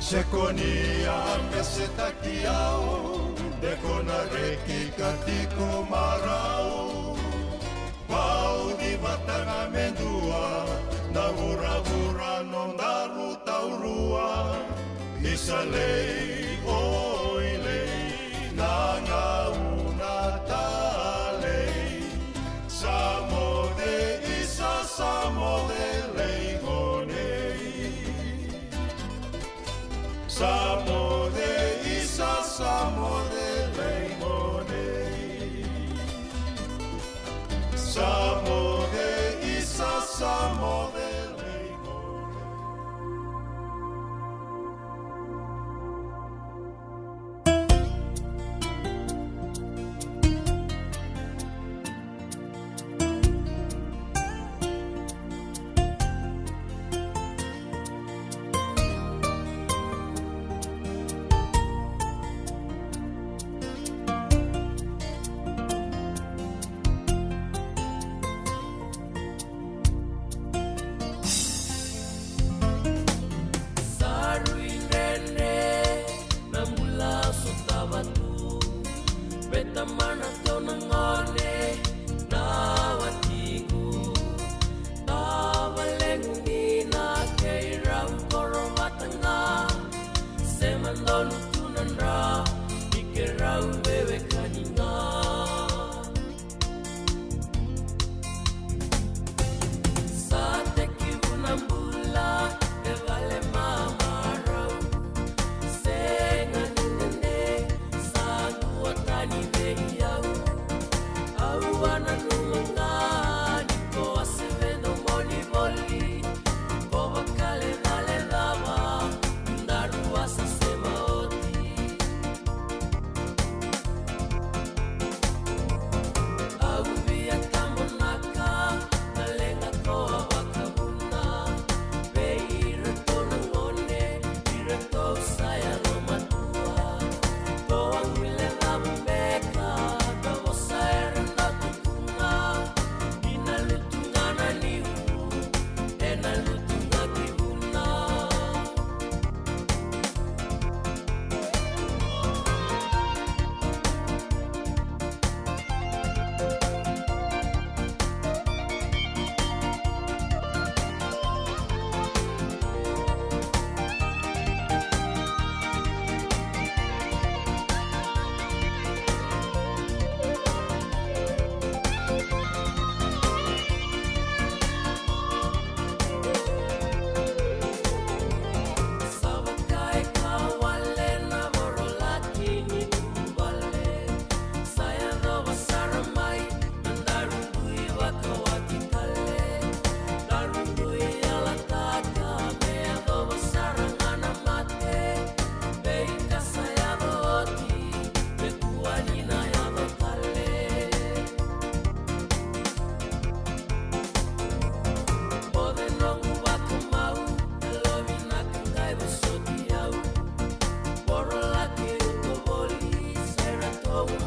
Se ko ni a besetaki au, de ko na reki ka tiko marau. Vauci vata ga me dua, na vuravura nodaru taurua. Isa lei, oi lei, na gauna talei. Sa moce, isa sa moce, lei gone. Sa moce, isa sa moce, lei gone. Sa moce, isa sa moce, lei gone. Sa rui dredre na bula sotava tu. Vei tamana, tau na gone, na watiqu. Tavalegu ni na keirau koro vata ga. Sema donu tu na dra ni keirau veiwekani ga. Sa tekivu na bula e vale mamarau. Sega ni dede, sa duatani vei au. Au a nanuma ga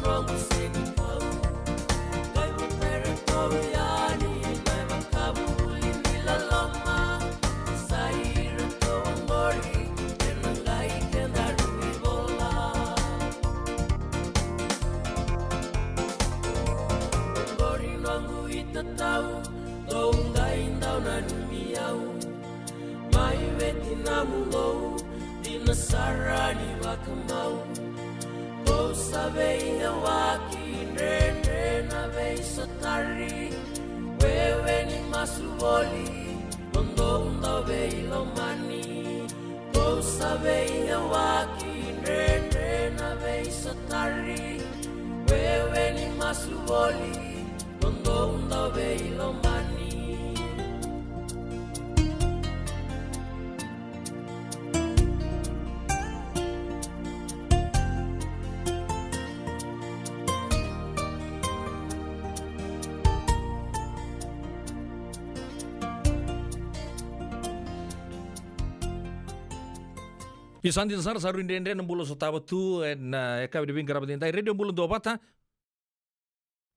Noqu sega ni kau, qai vakairatou yani na ivakavuvuli ni loloma. Sa iratou oqori ena qai kedaru ivola. Oqori noqu itatau, dou qai dau nanumi au. Mai Vetinamudou, dina sara ni vakamau. Tou sa veiyawaki, dredre na veisotari. Wewe ni masu voli, o dou dau veilomani. Tou sa veiyawaki, dredre na veisotari. Wewe ni masu voli, o dou dau veilomani. Io, sa dina sara, sa rui dredre na bula sotava tu ena, e, yakavi ni veiqaravi edaidai. Radio Bula Duavata.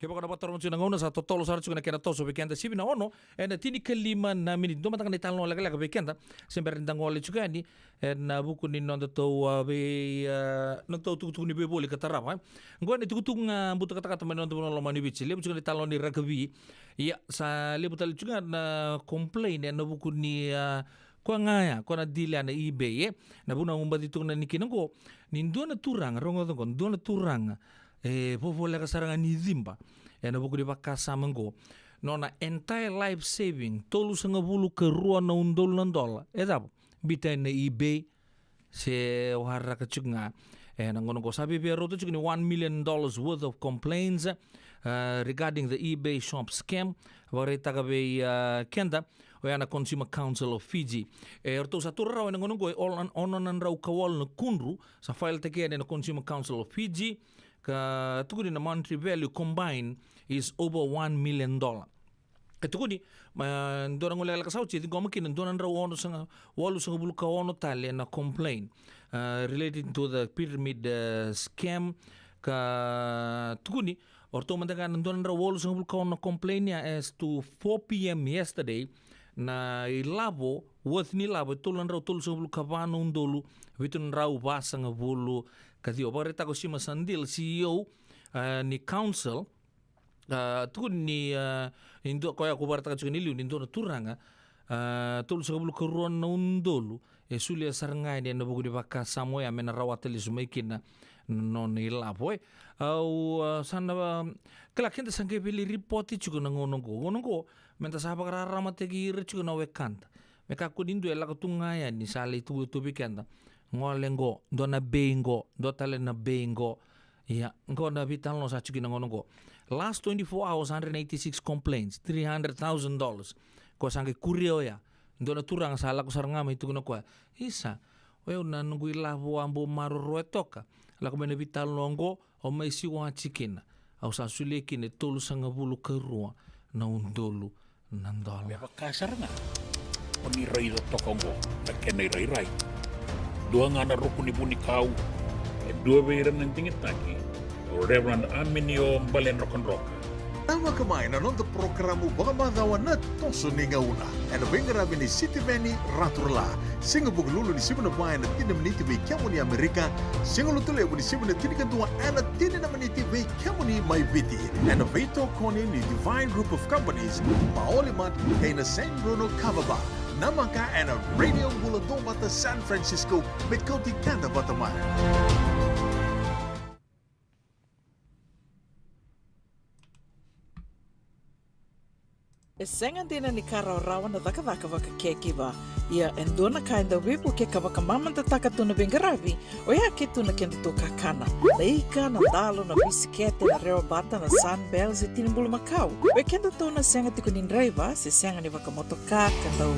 Kevaka o na vakarorogo tiko na gauna, sa totolo sara tiko na kena toso vei keda, sivi na ono ena tinikalima na miniti. Dua mada ga na italanoa lekaleka vei keda se bera ni da gole tiko yani ena vuku ni nodatou, a, vei, a, nodatou tukutuku ni veivoli ka tarava, e. Oqo na itukutuku ga buta katakata mai na noda vanua lomani Viti. Levu tiko na italanoa ni rakavi. Ia, sa levu tale tiko ga na complain ena vuku ni, a, koya ga ya, koya na deal ya na eBay, e. Na vuna au baci tukuna ni kina oqo, ni dua na turaga, rogoca oqo, dua na turaga e vovoleka sara ga ni ciba ena vuku ni vakasama oqo. Nona entire life saving, tolusagavulu ka rua na udolu na dola, e cava? Biuta ena eBay, se waraka tiko ga. Ena gauna oqo sa via rauta tiko ni one million dollars worth of complaints, uh, regarding the eBay shop scam. Vakaraitaka vei, uh, keda oya na Consumer Council of Fiji. E ratou sa tu rawa ena gauna oqo e ono na drau ka walu na kudru sa file-taki yani ena Consumer Council of Fiji. Ka tukuni na monetary value combined is over one million dollar. E tukuni, ma, dua na gauna lekaleka sa oti e ciqoma kina dua na drau ono saga, walusagavulu ka ono tale na complain, uh, relating to the pyramid, uh, scam. Ka tukuni, o ratou mada ga na dua na drau walusagavulu ka ono na complain ya as to four p.m. yesterday, na ilavo, worth ni ilavo e tolu na drau tolusagavulu ka va na udolu vitu na drau vasagavulu ka ciwa. Vakaraitaka o Sima Sandil, C E O, a, ni council, a, tukuni ni, a, ni dua, koya ko vakaraitaka tiko ni liu ni dua na turaga, a, tolusagavulu ka rua na udolu e solia sara ga yani ena vuku ni vakasama oya me na rawata lesu mai kina na nona ilavo, e. Au, a, sa na, a, kila keda sa qai via lai ripoti tiko na gauna oqo. Gauna oqo, meda sa vakararamataki ira tiko na wekada. Me kakua ni dua e lako tu ga yani sa lai tukuna tu vei keda, gole qo, dua na bay qo, dua tale na bay qo. Ia, qo na veitalanoa sa tiko kina gauna qo. Last twenty-four hours, hundred eighty-six complaints, three hundred thousand dollars. Ko sa qai kuria oya. Dua na turaga sa lako sara ga mai tukuna o koya, isa, o yau na noqu ilavo a bau maroroya toka. Lako mai na veitalanoa qo, au mai siwati kina. Au sa solia kina e tolusagavulu ka rua na udolu na dola. Me vaka sara ga o ni raica toka oqo na kena irairai. Dua ga na ruku ni vunikau, e dua vei ira na digitaki, o Reverend Aminio Baledrokadroka. Namaka mai na noda porokaramu vakamacawa Na Toso ni Gauna, ena veiqaravi nei Sitiveni Raturala. Siga Vukelulu ni sivi na va ena tini na miniti vei kemuni Amerika. Siga Lotulevu ni sivi na tinikadua ena tini na miniti vei kemuni mai Viti, ena veitokoni ni Divine Group of Companies, Maoli Mart, kei na Saint Bruno Kava Bar. Namaka ena Radio Bula Duavata San Francisco, me kauti keda vata mai. E sega dina ni ka rawarawa na cakacaka vaka caregiver. Ia e dua na ka e dau veivuke ka vakamamadataka tu na veiqaravi, oya ke tu na kedatou kakana. Na ika, na dalo, na bisikete, na rewabata, na Sunbell, se tini bulumakau. Vei kedatou na sega tiko ni draiva se sega ni vakamotoka ka dau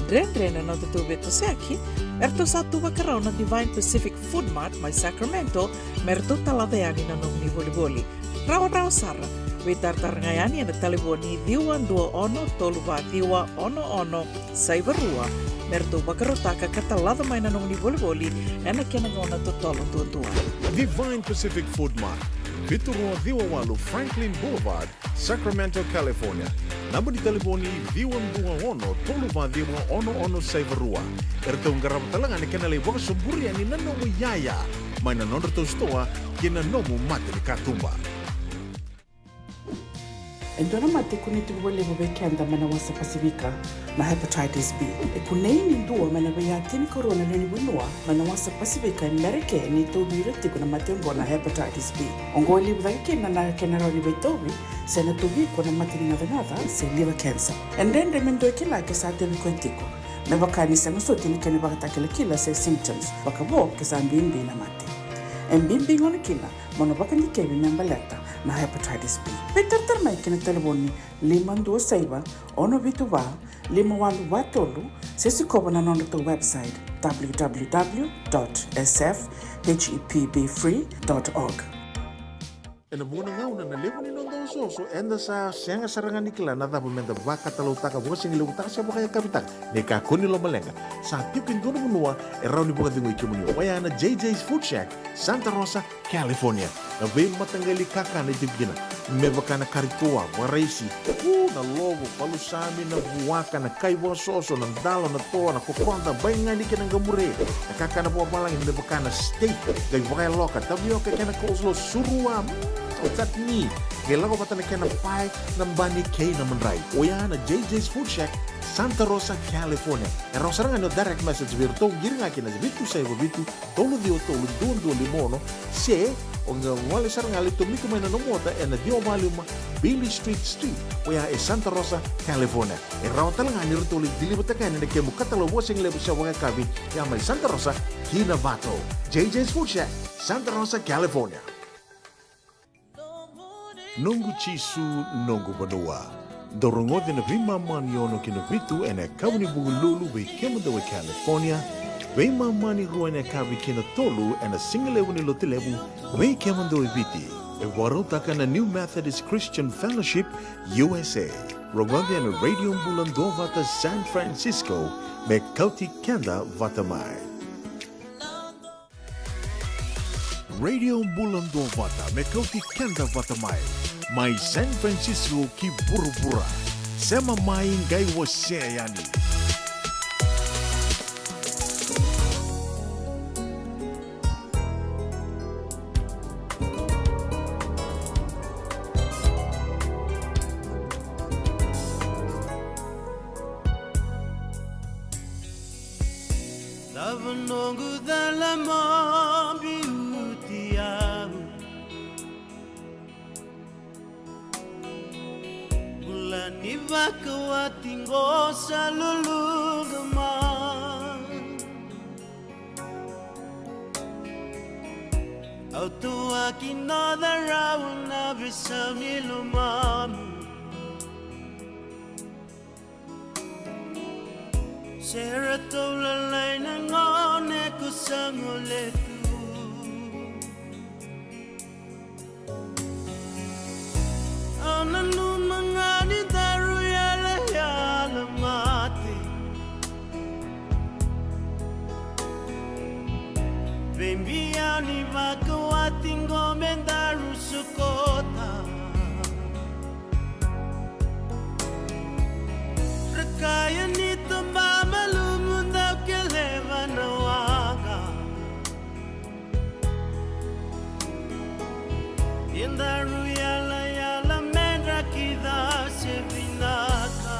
dredre na nodatou veitosoyaki, eratou sa tu vakarau na Divine Pacific Food Mart mai Sacramento me ratou talaca yani na nomuni volivoli. Rawarawa sara. Veitaratara ga yani ena talevoni ciwa dua ono tolu va ciwa ono ono saiva rua me ratou vakarautaka ka talaca mai na nomuni volivoli ena kena gauna totolo duadua. Divine Pacific Food Mart. Vitu rua ciwa walu Franklin Boulevard, Sacramento, California. Naba ni talevoni ciwa dua ono tolu va ciwa ono ono saiva rua. Eratou qarava tale ga na kena lai vakasoburi yani na nomu iyaya mai na nodratou sitoa ki na nomu mata ni katuba. E dua na mate e kunei tiko vakalevu vei keda mai na wasa Pasifika, na hepatitis B. E kunei ni dua mai na veiyatini karua na lewe ni vanua mai na wasa Pasifika e Merika e tauvi ira tiko na mate oqo na hepatitis B. Oqo e levu cake kina na kena rawa ni veitauvi se na tauvi iko na mate ni gacagaca se liver cancer. E dredre me dua e kila ke sa tauvi koya tiko, me vaka ni sega soti na kena ivakatakilakila se symptoms vakavo ke sa bibi na mate. E bibi gona kina mo na vakadikevi me baleta na hepatitis B. Veitaratara mai ki na talevoni lima dua saiva ono vitu va lima walu va tolu, se sikova na nodratou website w w w dot s f h e p b free dot org. Ena vuqa na gauna na levu ni noda osooso eda sa sega sara ga ni kila na cava meda vakatalautaka, vakasigilevutaka se vakayakavitaka. Ni kakua ni lomaleqa, sa tiko e dua na vanua e rawa ni vakacegui kemuni, oya na J J's Food Shack, Santa Rosa, California. Na veimataqali kakana e tiko kina, me vaka na kari toa, vakaraisi, u, na lovo, palusami, na vuaka, na kai vakasoso, na dalo, na toa, na kokoda, baigani kei na qamure. Na kakana vakavalagi me vaka na steak, qai vakayaloka, tavioka kei na coleslaw, surua, mm, chutney. Qai lako vata na kena pae, na bani kei na madrai. Oya na J J's Food Shack, Santa Rosa, California. E rawa sara ga ni o direct message vei iratou, qiri ga ki na vitu saiva vitu, tolu ciwa tolu, dua dua lima ono, se o qai gole sara ga, lai tomika mai na nomu ota ena ciwa va lima Beale Street Suite, oya e Santa Rosa, California. E rawa tale ga ni ratou lai deliver-taka yani na kemu katalau vakasigalevu se vakayakavi, ya mai Santa Rosa ki Novato. J J's Food Shack, Santa Rosa, California. Noqu Jisu, noqu vanua. Dou rogoci na veimama ni ono ki na vitu ena yakavi ni Vukelulu vei kemudou e California, veimama ni rua ena yakavi ki na tolu ena sigalevu ni Lotulevu vei kemudou e Viti. E vakarautaka na New Methodist Christian Fellowship U S A. Rogoci ena Radio Bula Duavata San Francisco, me kauti keda vata mai. Radio Bula Duavata me kauti keda vata mai, mai San Francisco ki vuravura. Sema mai, qai wasea yani. Cava noqu cala mo biuti au? Bula ni vakawati qo sa luluqa mai. Au tuaki na carau na veisau ni lomamu. Se ratou lalai na gone ko sa gole tu. Au nanuma ga ni daru yalayala mate. Veibiau ni vakawati qo me daru sokota. Ra kaya ni toba malumu dau keleva na waqa. Ia daru yalayala me dra kida se vinaka.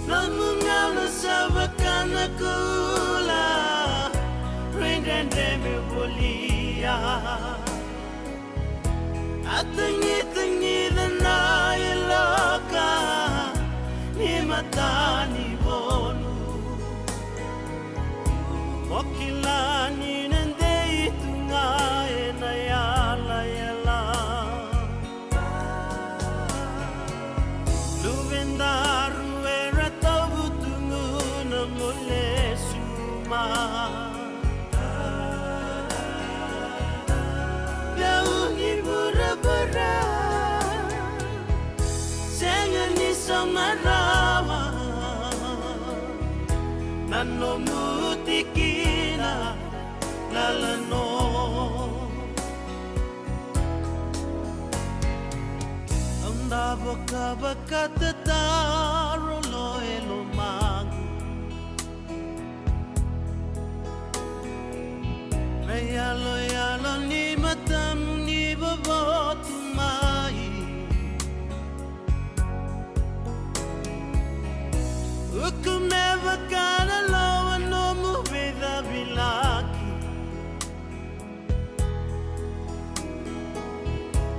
Nomu gauna sa vaka na koula, rui dredre me volia. A tagitagica na yaloka ni mata ni vonu. Mo kila ni na dei tu ga ena yalayala. Luvedaru era tauvutugu na mo lesu mai. Dau ni vuravura, sega ni sauma rawa. Ka vakatataro lo e lomaqu. Na yaloyalo ni matamu ni vovotu mai. Uku me vaka na loa nomu veicavilaki.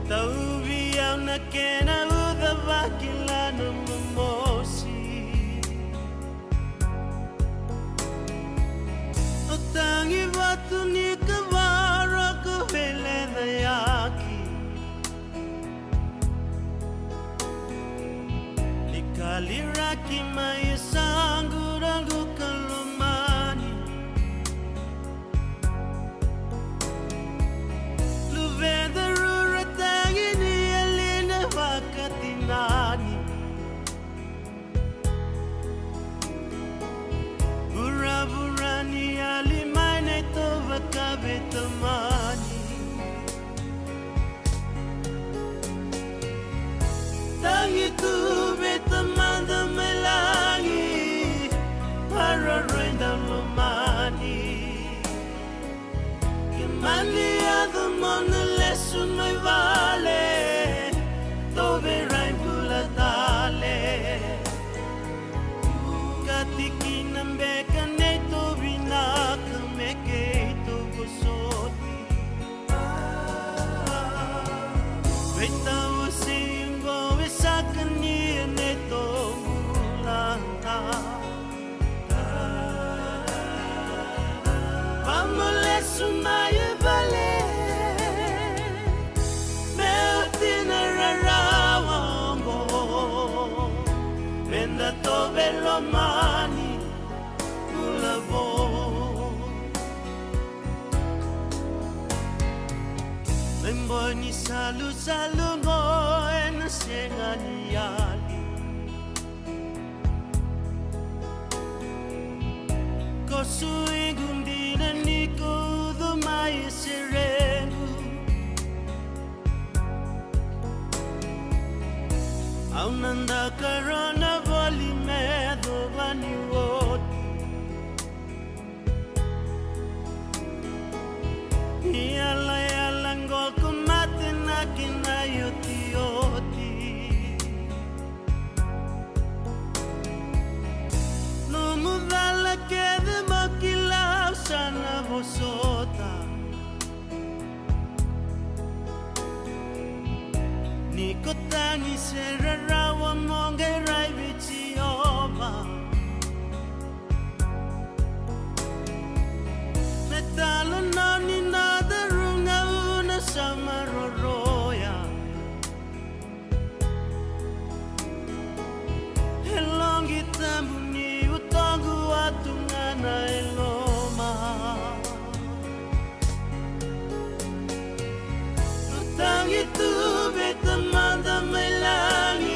Tauvi au na kena uca vakila na momosi. O tagi vatu ni kavara ko veilecayaki. Ni kaliraki mai e saqu raqu ka lomani. Luveda rura tagi ni yali na vakatinani. Vuravura ni yali mai na itovo ka veitamani. Tagi tu vei Tamada mai lagi, maroroi dau lomani. Ke mani yaco mo na lesu mai vale, tou veirai bula tale. Ka tikina beka neitou vinaka me keitou vosoti. Veitawasei oqo e saka ni neitou bula. Vamo lesu mai e vale, me oti na rarawa oqo, me da tou veilomani bula vou. Me boi ni salusalu oqo ena sega ni yali. Ko suiqu dina ni ko ucu mai e serequ. Au na dau karona voli me yacova ni oti. Ni yalayala qo ko mate na kena iotioti. Nomu cala kece mo kila au sa na vosota. Ni ko tagi se rarawa mo qai rai vei Jiova. Me talanoa ni na daru gauna sa maroroya. E loqi tabu ni utoqu a tu ga na yaloma. Tagi tu vei Tamada mai lagi,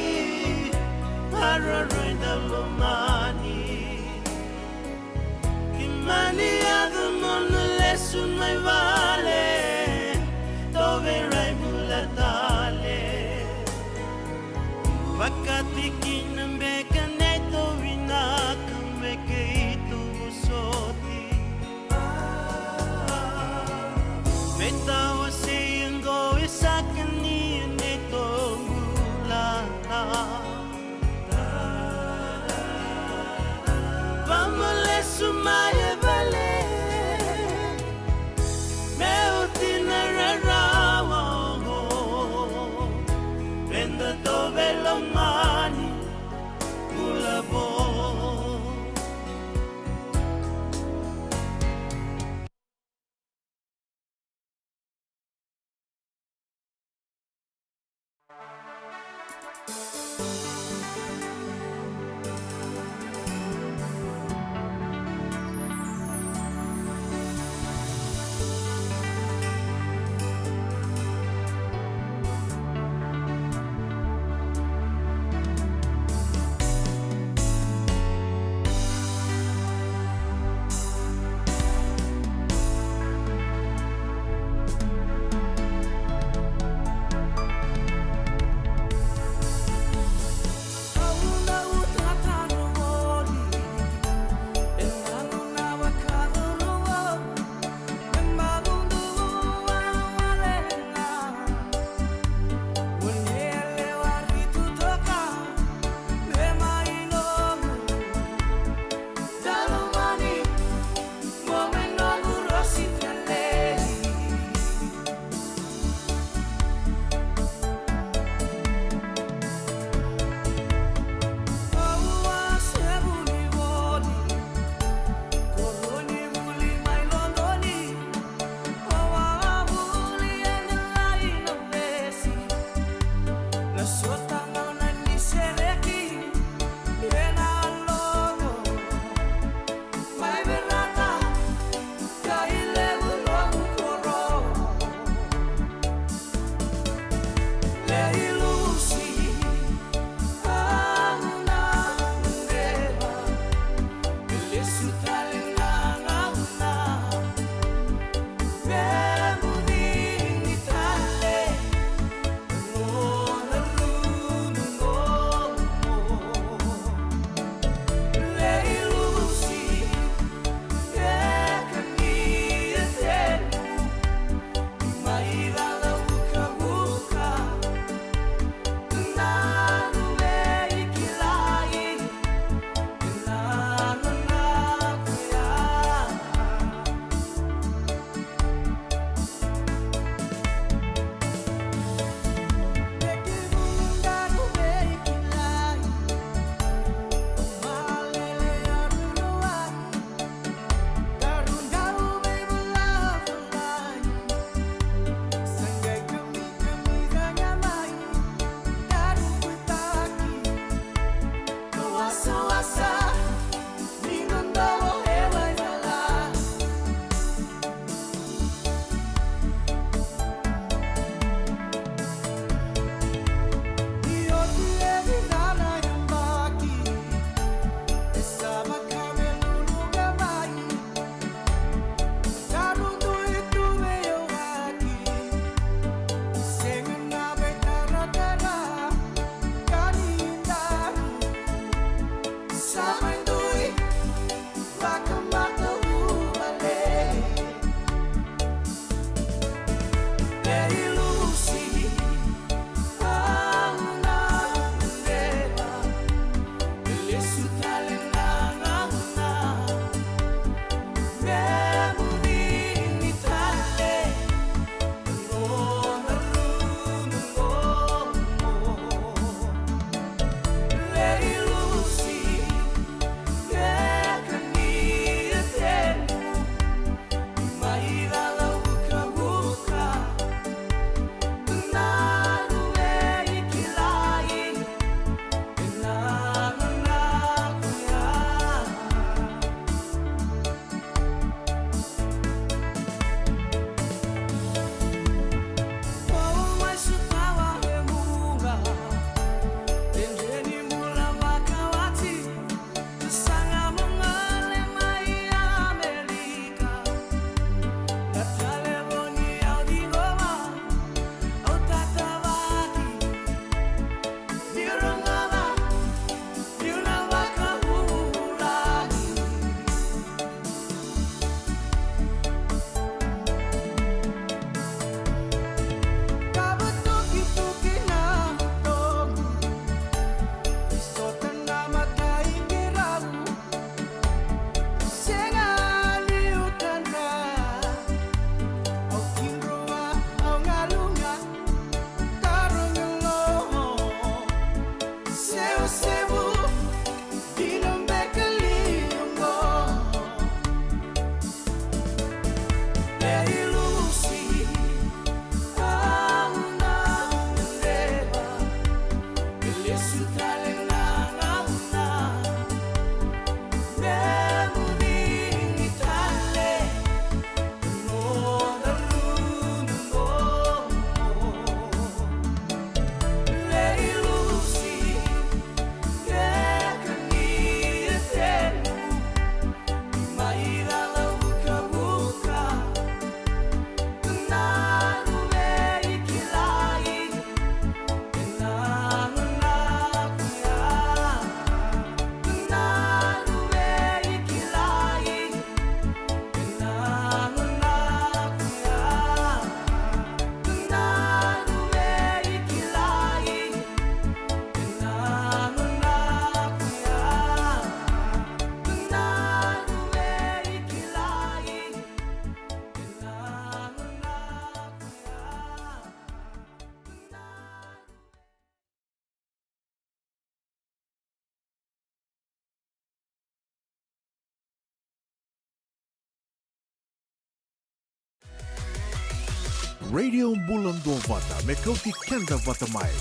Radio Bula Duavata, me kauti keda vata mai.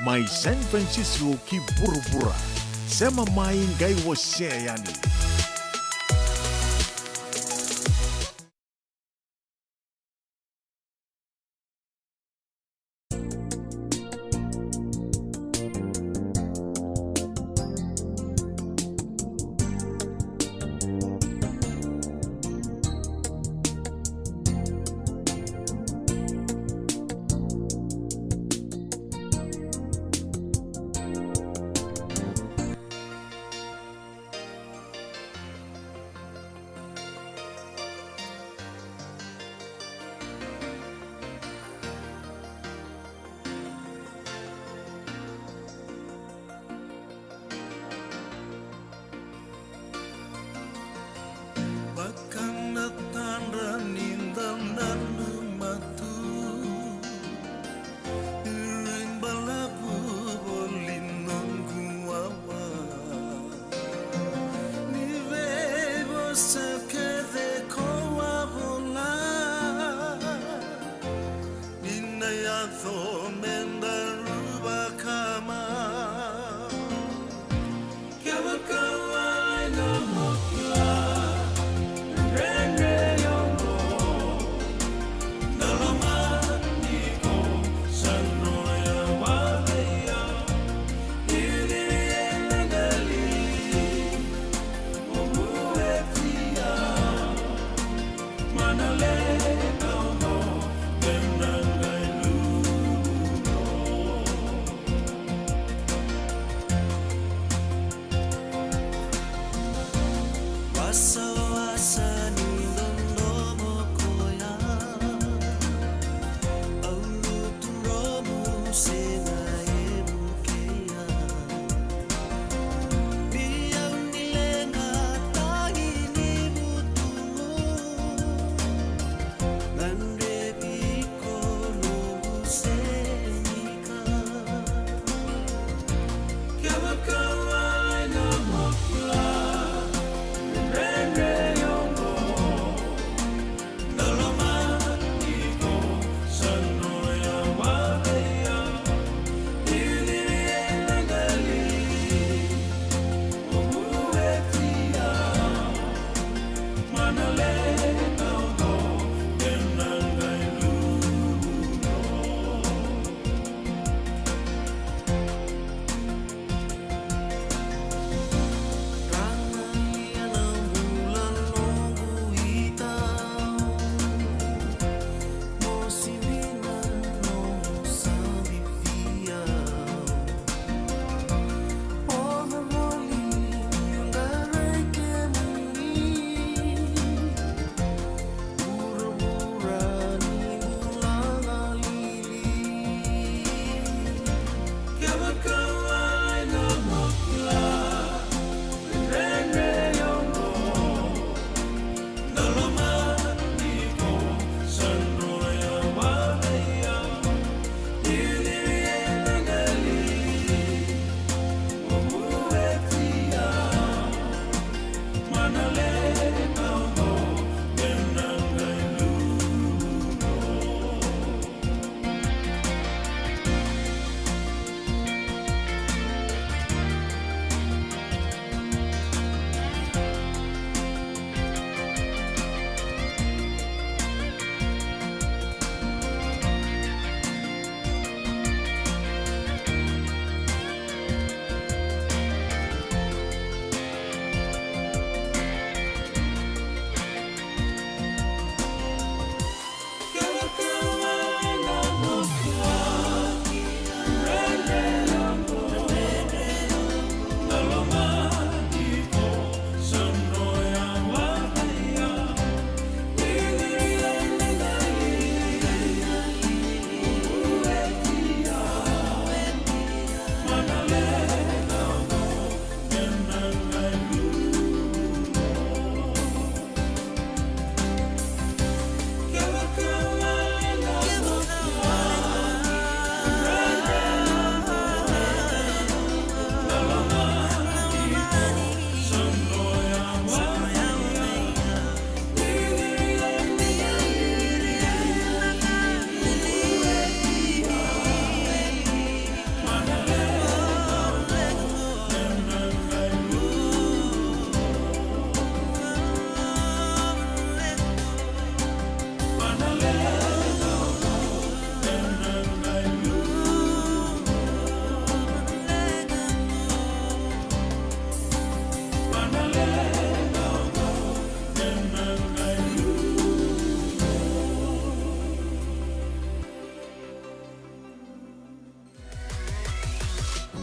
Mai San Francisco ki vuravura. Sema mai, qai wasea yani. Vaka na tadra ni dau nanumatu, ira i balavu voli noqu wawa. Ni veivosa kece ko a vola, ni na yaco me daru vakama. Kevaka wale na mo kila, dredre oqo, na loma ni ko sa noya wale ya. Ni ni e na gali,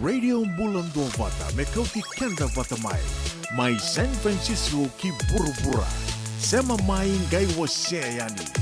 Radio Bula Duavata me kauti keda vata mai. Mai San Francisco ki vuravura. Sema mai qai wasea yani.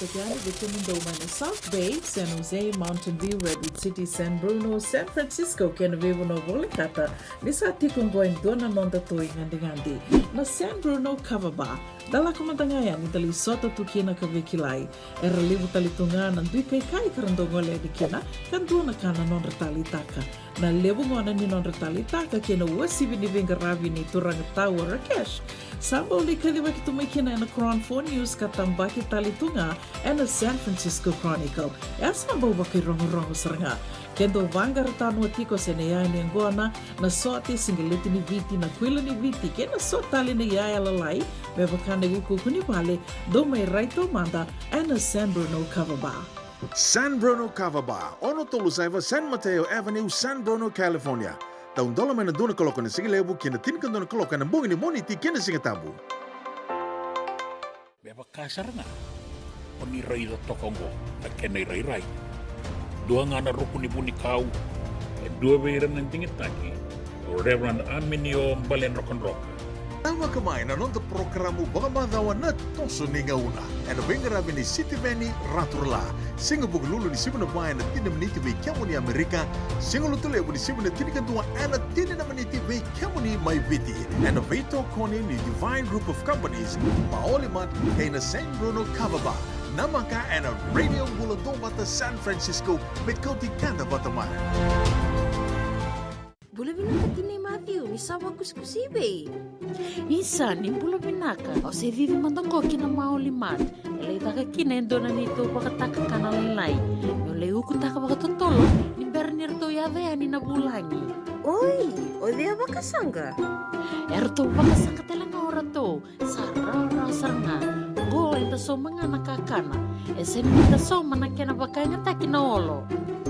Vei kemudou mai na South Bay, San Jose, Mountain View, Redwood City, San Bruno, San Francisco kei na veivanua volekata, ni sa tiko oqo e dua na noda toi gadigadi, na San Bruno Kava Bar. Da lako mada ga yani da lai sota tu kina ka veikilai. Era levu tale tu ga na dui kaikai ka ra dau gole yani kina, ka dua na ka na nodra taleitaka. Na levu gona ni nodra taleitaka kei na uasivi ni veiqaravi ni turaga Tawa Rakesh, sa bau lai kacivaki tu mai kina ena Chron Four News ka tabaki tale tu ga ena San Francisco Chronicle. E a sa bau vakairogorogo sara ga. Ke dou vaqara tanua tiko se na iyaya ni yaqona, na sote, siqeleti ni Viti, na kuila ni Viti kei na so tale na iyaya lalai, me vaka na iukuuku ni vale, dou mai rai taumada ena San Bruno Kava Bar. San Bruno Kava Bar, ono tolu saiva San Mateo Avenue, San Bruno, California. Taudola mai na dua na kaloko ena sigalevu ki na tinikadua na kaloko ena bogi ni Moniti kei na Sigatabu. Me vaka sara ga o ni raica toka oqo na kena irairai. Dua ga na ruku ni vunikau, e dua vei ira na digitaki, o Reverend Aminio Baledrokadroka. Namaka mai na noda porokaramu vakamacawa na Toso ni Gauna, ena veiqaravi ni Sitiveni Raturala. Siga Vukelulu ni sivi na va ena tini na miniti vei kemuni Amerika, Siga Lotulevu ni sivi na tinikadua ena tini na miniti vei kemuni mai Viti, ena veitokoni ni Divine Group of Companies, Maoli Mart kei na San Bruno Kava Bar. Namaka ena Radio Bula Duavata San Francisco, me kauti keda vata mai. Bula vinaka tinai Matthew, ni sa vakusikusi i vei? Isa, ni bula vinaka. Au se cici mada qo ki na Maoli Mart. E lai caka kina e dua na neitou vakatakakana lailai. Meu lai ukutaka vakatotolo ni bera ni ratou yaco yani na vulagi. Oi, o cei a vakasaqa? E ratou vakasaqa tale ga o ratou. Sa rawarawa sara ga. Qo eda sauma ga na kakana. E sega ni da sauma na kena vakayagataki na olo.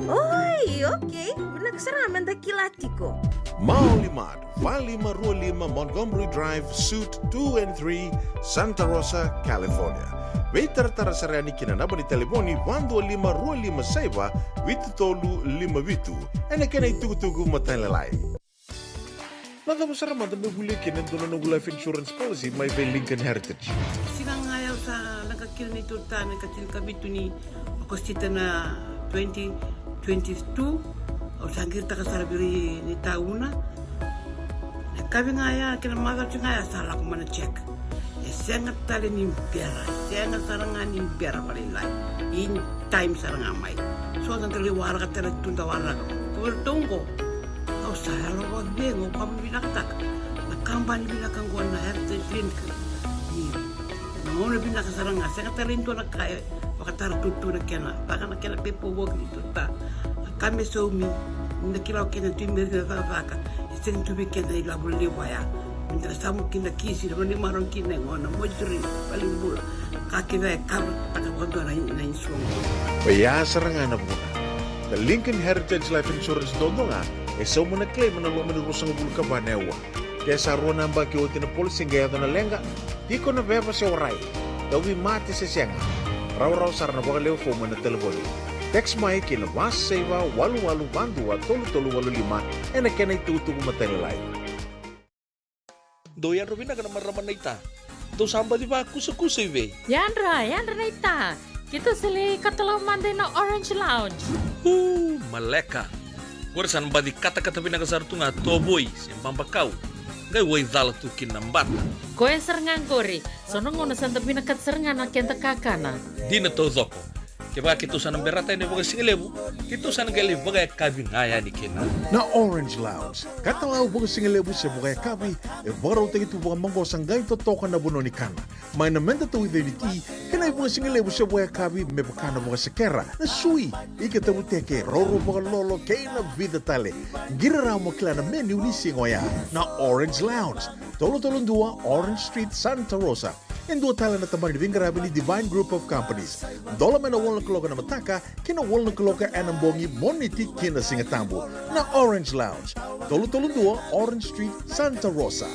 Oi, okei. Vinaka sara ga me da kila tiko. Maoli Mart, va lima rua lima Montgomery Drive, Suite two and three, Santa Rosa, California. Veitaratara sara yani ki na naba ni talevoni va dua lima rua lima saiva vitu tolu lima vitu. Ena kena itukutuku matailalai. Na cava sara mada me volia kina e dua na noqu life insurance policy mai vei Lincoln Heritage? Siga ga ya au sa leqa kina neitou ta me ka tinikavitu ni Okosita na twenty twenty-two. Au sa qiritaka sara vei ira ni tauna. Na kavi ga ya kei na macawa ga ya sa lako mai na check. E sega tale ni bera, e sega sara ga ni bera vakalailai. In time sara ga mai. So da qai waraka tale tu da waraka. Ko iratou qo. Au sa yalo vakacegu, au vakavinavinakataka na kabani vinaka qo na Heritage Link. Io. Na gauna vinaka sara ga, sega tale ni dua na ka e vakatara tutu na kena, vaka na kena paperwork ni tuta. Na ka me saumi, ni da kila o keda tu i Merika na cakacaka, e sega tu vei keda na ilavo levu oya. Me da samu kina kisi, na vanua ni marau kina e gona, moituri, valenibula. Ka kece e cover taka vakadua na, na insurance. Oya sara ga na vuna. Na Lincoln Heritage Life Insurance duadua ga e sauma na claim ena loma ni ruasagavulu ka va na aua. Ke sa rua na yabaki oti na policy qai yaco na leqa, tiko na veva se warai, tauvimate se sega, rawarawa sara na vakalewe fomu ena talevoni. Text mai ki na va saiva walu walu va dua tolu tolu walu lima ena kena itukutuku matailalai. Dou yadra vinaka na marama naita. Dou sa baci vakusakusa i vei? Yadra, yadra naita. Keitou sa lai katalau mada ina Orange Lounge. Uu, maleka. Qori sa na baci katakata vinaka sara tu ga tovoi se babakau. Qai waicala tu kina na bata. Koya sara ga qori. So na gauna sa da vinakata sara ga na keda kakana. Dina taucoko. Kevaka keitou sa na berata yani vakasigalevu, keitou sa na qai lai vakayakavi ga yani kina. Na Orange Lounge, katalau vakasigalevu se vakayakavi, e vakarautaki tu vakamaqosa qai totoka na vanua ni kana. Mai na meda tauica ni ti, kei na ivakasigalevu se vakayakavi me vaka na vakasekera, na sui, ika tavuteke, roro vakalolo, kei na vica tale. Qiri rawa mo kila na menu ni siga oya. Na Orange Lounge, tolu tolu dua Orange Street, Santa Rosa. E dua tale na tabana ni veiqaravi ni Divine Group of Companies. Dola mai na walu na kaloko ena mataka ki na walu na kaloko ena bogi, Moniti ki na Sigatabu. Na Orange Lounge, tolu tolu dua Orange Street, Santa Rosa.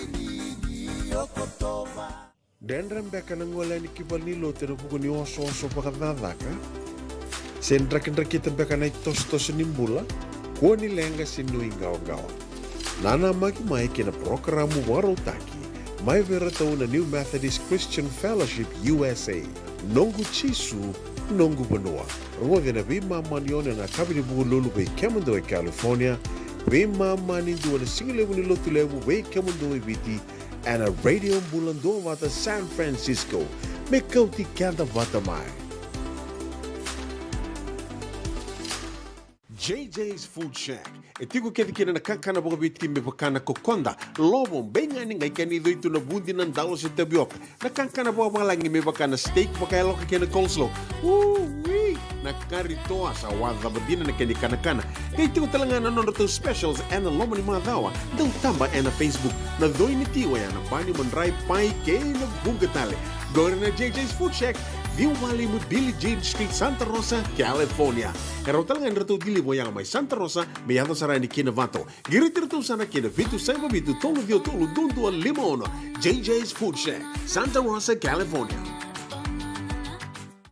Dredre beka na gole yani ki valenilotu ena vuku ni osooso vakacakacaka? Se drakidrakita beka na itosotoso ni bula? Kua ni leqa se nuiqawaqawa. Nanamaki mai ki na parokaramu vakarautaki Mai vei iratou na New Methodist Christian Fellowship U S A. Noqu Jisu, noqu vanua. Rogoci na veimama ni ono ena yakavi ni Vukelulu vei kemudou e California. Veimama ni dua na sigalevu ni Lotulevu vei kemudou e Viti, ena Radio Bula Duavata San Francisco. Me kauti keda vata mai. J J's Food Shack. E tiko kece kina na kakana vakaviti me vaka na kokoda, lovo, beigani, qai kena icoitu na vudi, na dalo se tavioka. Na kakana vakavalagi me vaka na steak vakayaloka kei na coleslaw. Ui! Na kari toa, sa wacava dina na kena ikanakana. Qai tiko tale ga na nodratou specials ena loma ni macawa. Dau taba ena Facebook. Na coi ni ti oya na bani, madrai, pai kei na vuqa tale. Qori na J J's Food Shack, ciwa walu lima Billie Jean Street, Santa Rosa, California. E rawa tale ga ni ratou deliver oya mai Santa Rosa me yaco sara yani ki Novato. Qiriti iratou sara ki na vitu saiva vitu tolu ciwa tolu dua dua lima ono. J J's Food Shack, Santa Rosa, California.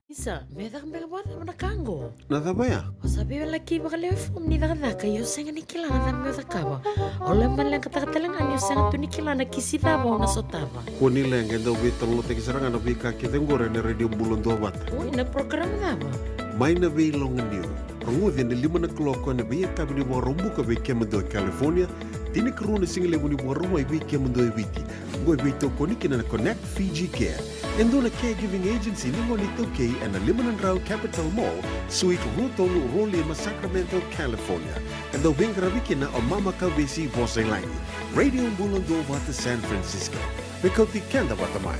Isa, me caka beka vakacava na ka qo? Na cava ya? O sa veiwalaki vakalewe fomu ni cakacaka, ia o sega ni kila na cava me o cakava. O lai maleqataka tale ga ni o sega tu ni kila na kisi cava o na sotava. Kua ni leqa, e dau veitalanoataki sara ga na veika kece qori ena Radio Bula Duavata. Oi, na program cava? Mai na Veiloganiu. Rogoci ena lima na kaloko ena veiyakavi ni Vakaraubuka vei kemudou e California, tinikarua na sigalevu ni Vakarauwai vei kemudou e Viti. Oqo e veitokoni kina na Connect Fiji Care, e dua na caregiving agency ni gone iTaukei, ena lima na drau Capitol Mall, Suite rua tolu rua lima, Sacramento, California. E dau veiqaravi kina o Mama Kauvesi Vosailagi. Radio Bula Duavata San Francisco. Me kauti keda vata mai.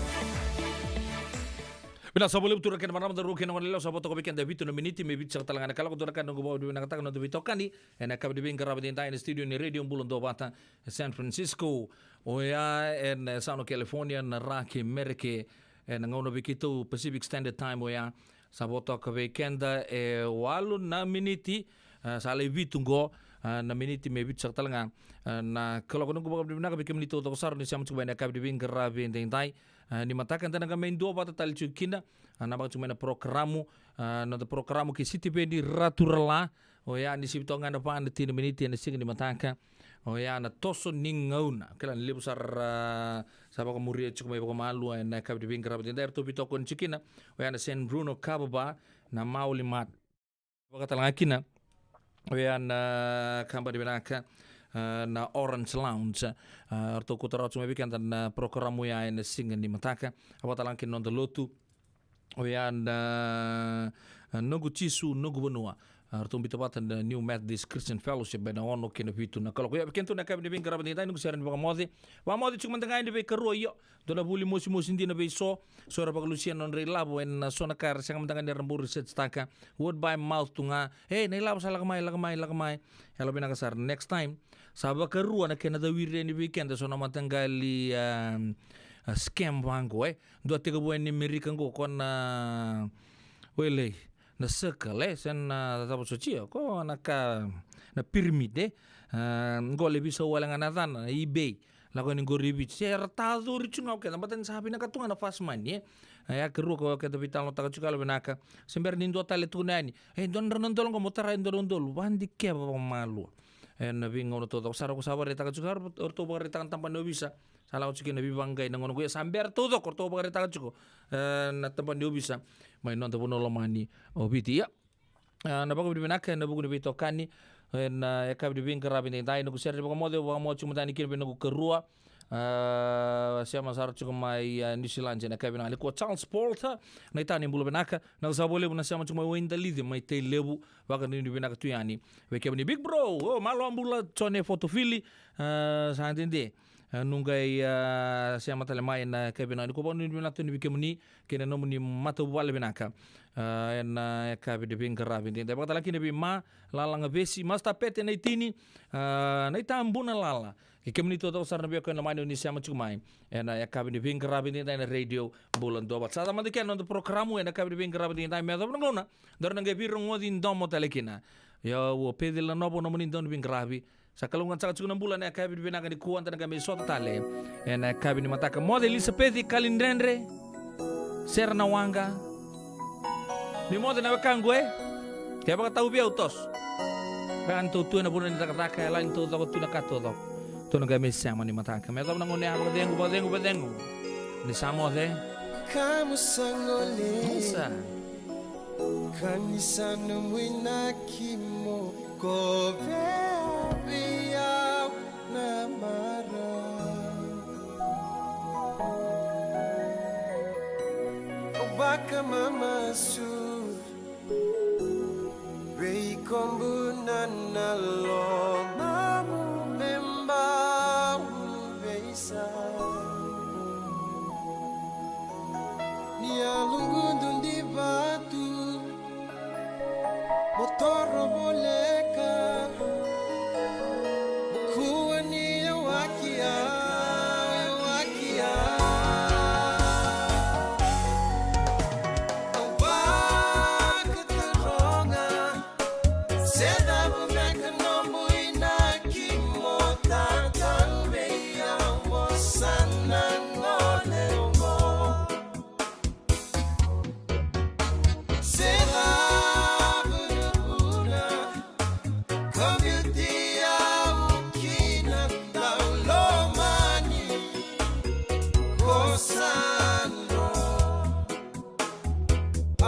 Vinaka sara vakalevu, turaga kei na marama, daru kei na goneyalewa, sa vo toka vei keda e vitu na miniti me vitu saka tale ga na kaloko. Dua na ka noqu vakavinavinakataka na noda veitokani ena yakavi ni veiqaravi edaidai ena studio ni Radio Bula Duavata San Francisco. Oya ena yasana o California, na Ra kei Merika, ena gauna vei keitou Pacific Standard Time oya. Sa vo toka vei keda e walu na miniti, a, sa lai vitu qo, a, na miniti me vitu saka tale ga, a, na kaloko. Noqu vakavinavinaka vei kemuni taucoko sara ni sema tiko mai ena yakavi ni veiqaravi edaidai. A, ni mataka eda na qai mai duavata tale tiko kina, a, na vaka tiko mai na porokaramu, a, noda porokaramu kei Sitiveni Raturala, oya ni sivi toka ga ena va na tini miniti ena siga ni mataka, oya na Toso ni Gauna. Kila ni levu sara, a, sa vakamuria tiko mai vakamalua ena yakavi ni veiqaravi edaidai, eratou veitokoni tiko kina, oya na San Bruno Kava Bar, na Maoli Mart. Vakatale ga kina, oya na kabani vinaka, a, na Orange Lounge, a, ratou kauta rawa tiko mai vei keda na porokaramu ya ena siga ni mataka. A, vakatale ga kina noda lotu, oya na, a, Noqu Jisu, Noqu Vanua. A, ratou biuta vata na New Methodist Christian Fellowship ena ono kei na vitu na kaloko. Ia, vei kedatou na yakavi ni veiqaravi edaidai, noqu sere ni vakamoce. Vakamoce tiko mada ga yani vei karua, io. Dua na vuli mosimosi dina vei so, so era vakalusia na nodra ilavo ena so na ka era sega mada ga ni ra bau research-taka. Word by mouth tu ga. E, na ilavo sa lako mai, lako mai, lako mai. Yalovinaka sara. Next time, sa vakarua na kena cawiri yani vei keda so na mataqali, a, a, scam vaqo, e. Dua tekivu yani Merika qo, ko na, wele, na Circle, e, se na cava soti, ko na ka, na pyramid, e. A, qo le veisau wale ga na yacana, na eBay. Lako yani qori i Viti, se ra tacori tu ga o keda, baleta ni sa vinaka tu ga na fast money, e. E, ya karua ko keda veitalanoataka tiko, yalovinaka. Se bera ni dua tale tukuna yani, e, dua na drau na dola qo, mo tara e dua na udolu, vadikeva vakamalua. E, na veigauna taucoko sara ko sa vakaraitaka tiko, o ratou vakaraitaka na tabana ni ovisa. Sa lako tiko kina veivaqai na gauna qo, ia sa bera taucoko o ratou vakaraitaka tiko, e, na tabana ni ovisa mai noda vanua lomani o Viti. Ia, a, na vakavinavinaka ena vuku ni veitokani ena yakavi ni veiqaravi edaidai. Noqu sere ni vakamoce, au vakamoce tiko mada yani kina vei noqu karua, a, sema sara tiko mai, a, New Zealand ena yakavi vinaka nikua, Charles Porter. Na itana ni bula vinaka, na ka sa vakalevu na sema tiko mai Waidalici mai Tailevu. Vakanuinui vinaka tu yani vei kemuni Big Bro, o, malo bula Jone Fotofili, a, sa dede. A, noqu, a, sema tale mai ena yakavi vinaka nikua, vakanuinui vinaka tu yani vei kemuni kei na nomuni matavuvale vinaka, a, ena yakavi ni veiqaravi edaidai. Vakatale kina vei Ma Lalaga Vesi, Master Pete na itini, a, na ita Bunalala, kei kemuni taucoko sara na veiwekani lomani o ni sema tiko mai ena yakavi ni veiqaravi edaidai ena Radio Bula Duavata. Sa yaco mada kina na noda porokaramu ena yakavi ni veiqaravi edaidai, me yacova na gauna daru na qai veirogoci domo tale kina. Ia, o Peceli Nanovo, nomuni dau ni veiqaravi. Sa kalougata saka tiko na bula ena yakavi vinaka nikua, da na qai mai sota tale ena yakavi ni mataka. Moce Elisapeci Kalidredre, Sera na Waqa. Ni moce na wekaqu, e? Kevaka tau vei au toso. Vaka ni tou tu ena vanua ni cakacaka, e lali ni tou coko tu na ka taucoko. Tolu na ka me sema ni mataka me yacova na gauna ya. Vakacegu, vakacegu, vakacegu. Ni sa moce. Ka mo sa gole. Isa. Ka ni sa nomu inaki mo kovea vei au na marau. Au vakamamasu vei iko buna na lomamu me bau veisau. Ni yaloqu dau divatu mo toro voleka, mo kua ni yawaki au, yawaki au. Au vakataroga, se cava beka nomu inaki mo tatau vei au mo sa na gole oqo? Se cava na vuna ka biuti au kina, daulomani, ko sa dro.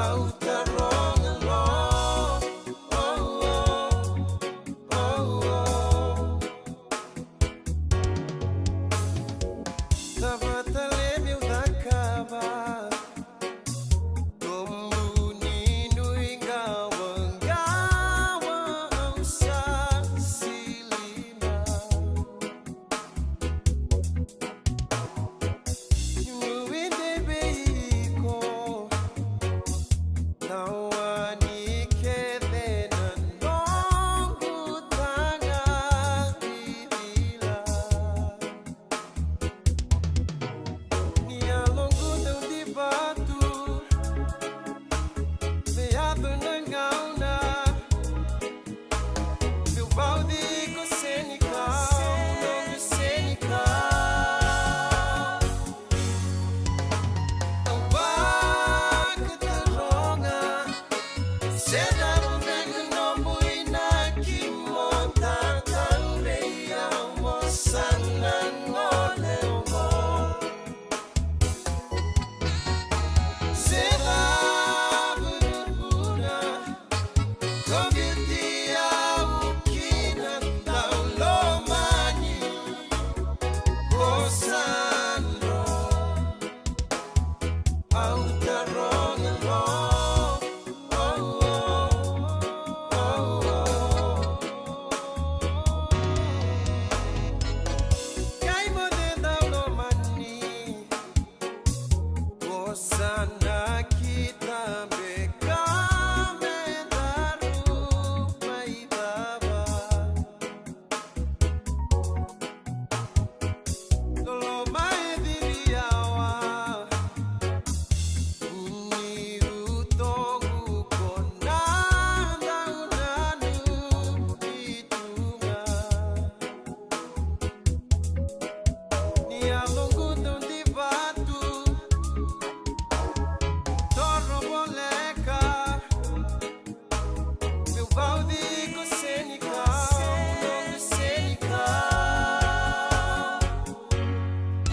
Au taroga lo, oh, oh, oh, oh. Cava tale meu cakava? Tobu ni nuiqawa, qawa au sa sili mai. Niu nuidei vei iko, na wani kece na noqu taga vivila. Ni yaloqu dau divatu, me yaco na gauna meu vauci iko senikau, noqu senikau. Au vakataroga, se cava beka nomu inaki mo tatau vei au mo sa na gole oqo? Se cava na vuna ka biuti au kina, daulomani, ko sa dro. Au taroga lo, oh, oh, oh, oh. Qai moce, daulomani, ko sa nakita beka me daru mai cava? Loloma e ciri yawa, vuni utoqu ko na daunanumi tu ga. Ni yaloqu dau divatu, toro voleka, meu vauci iko senikau, noqu senikau.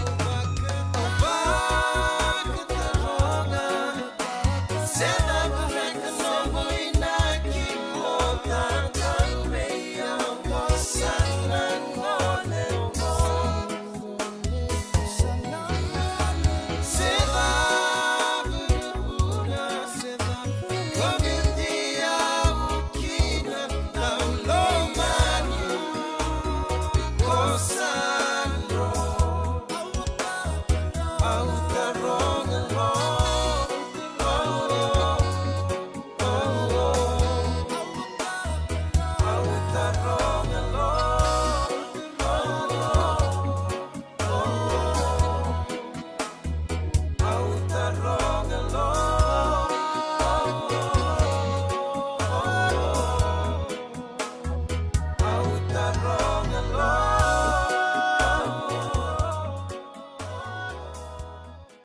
Au vakataroga, se cava beka nomu inaki mo tatau vei au mo sa na gole oqo?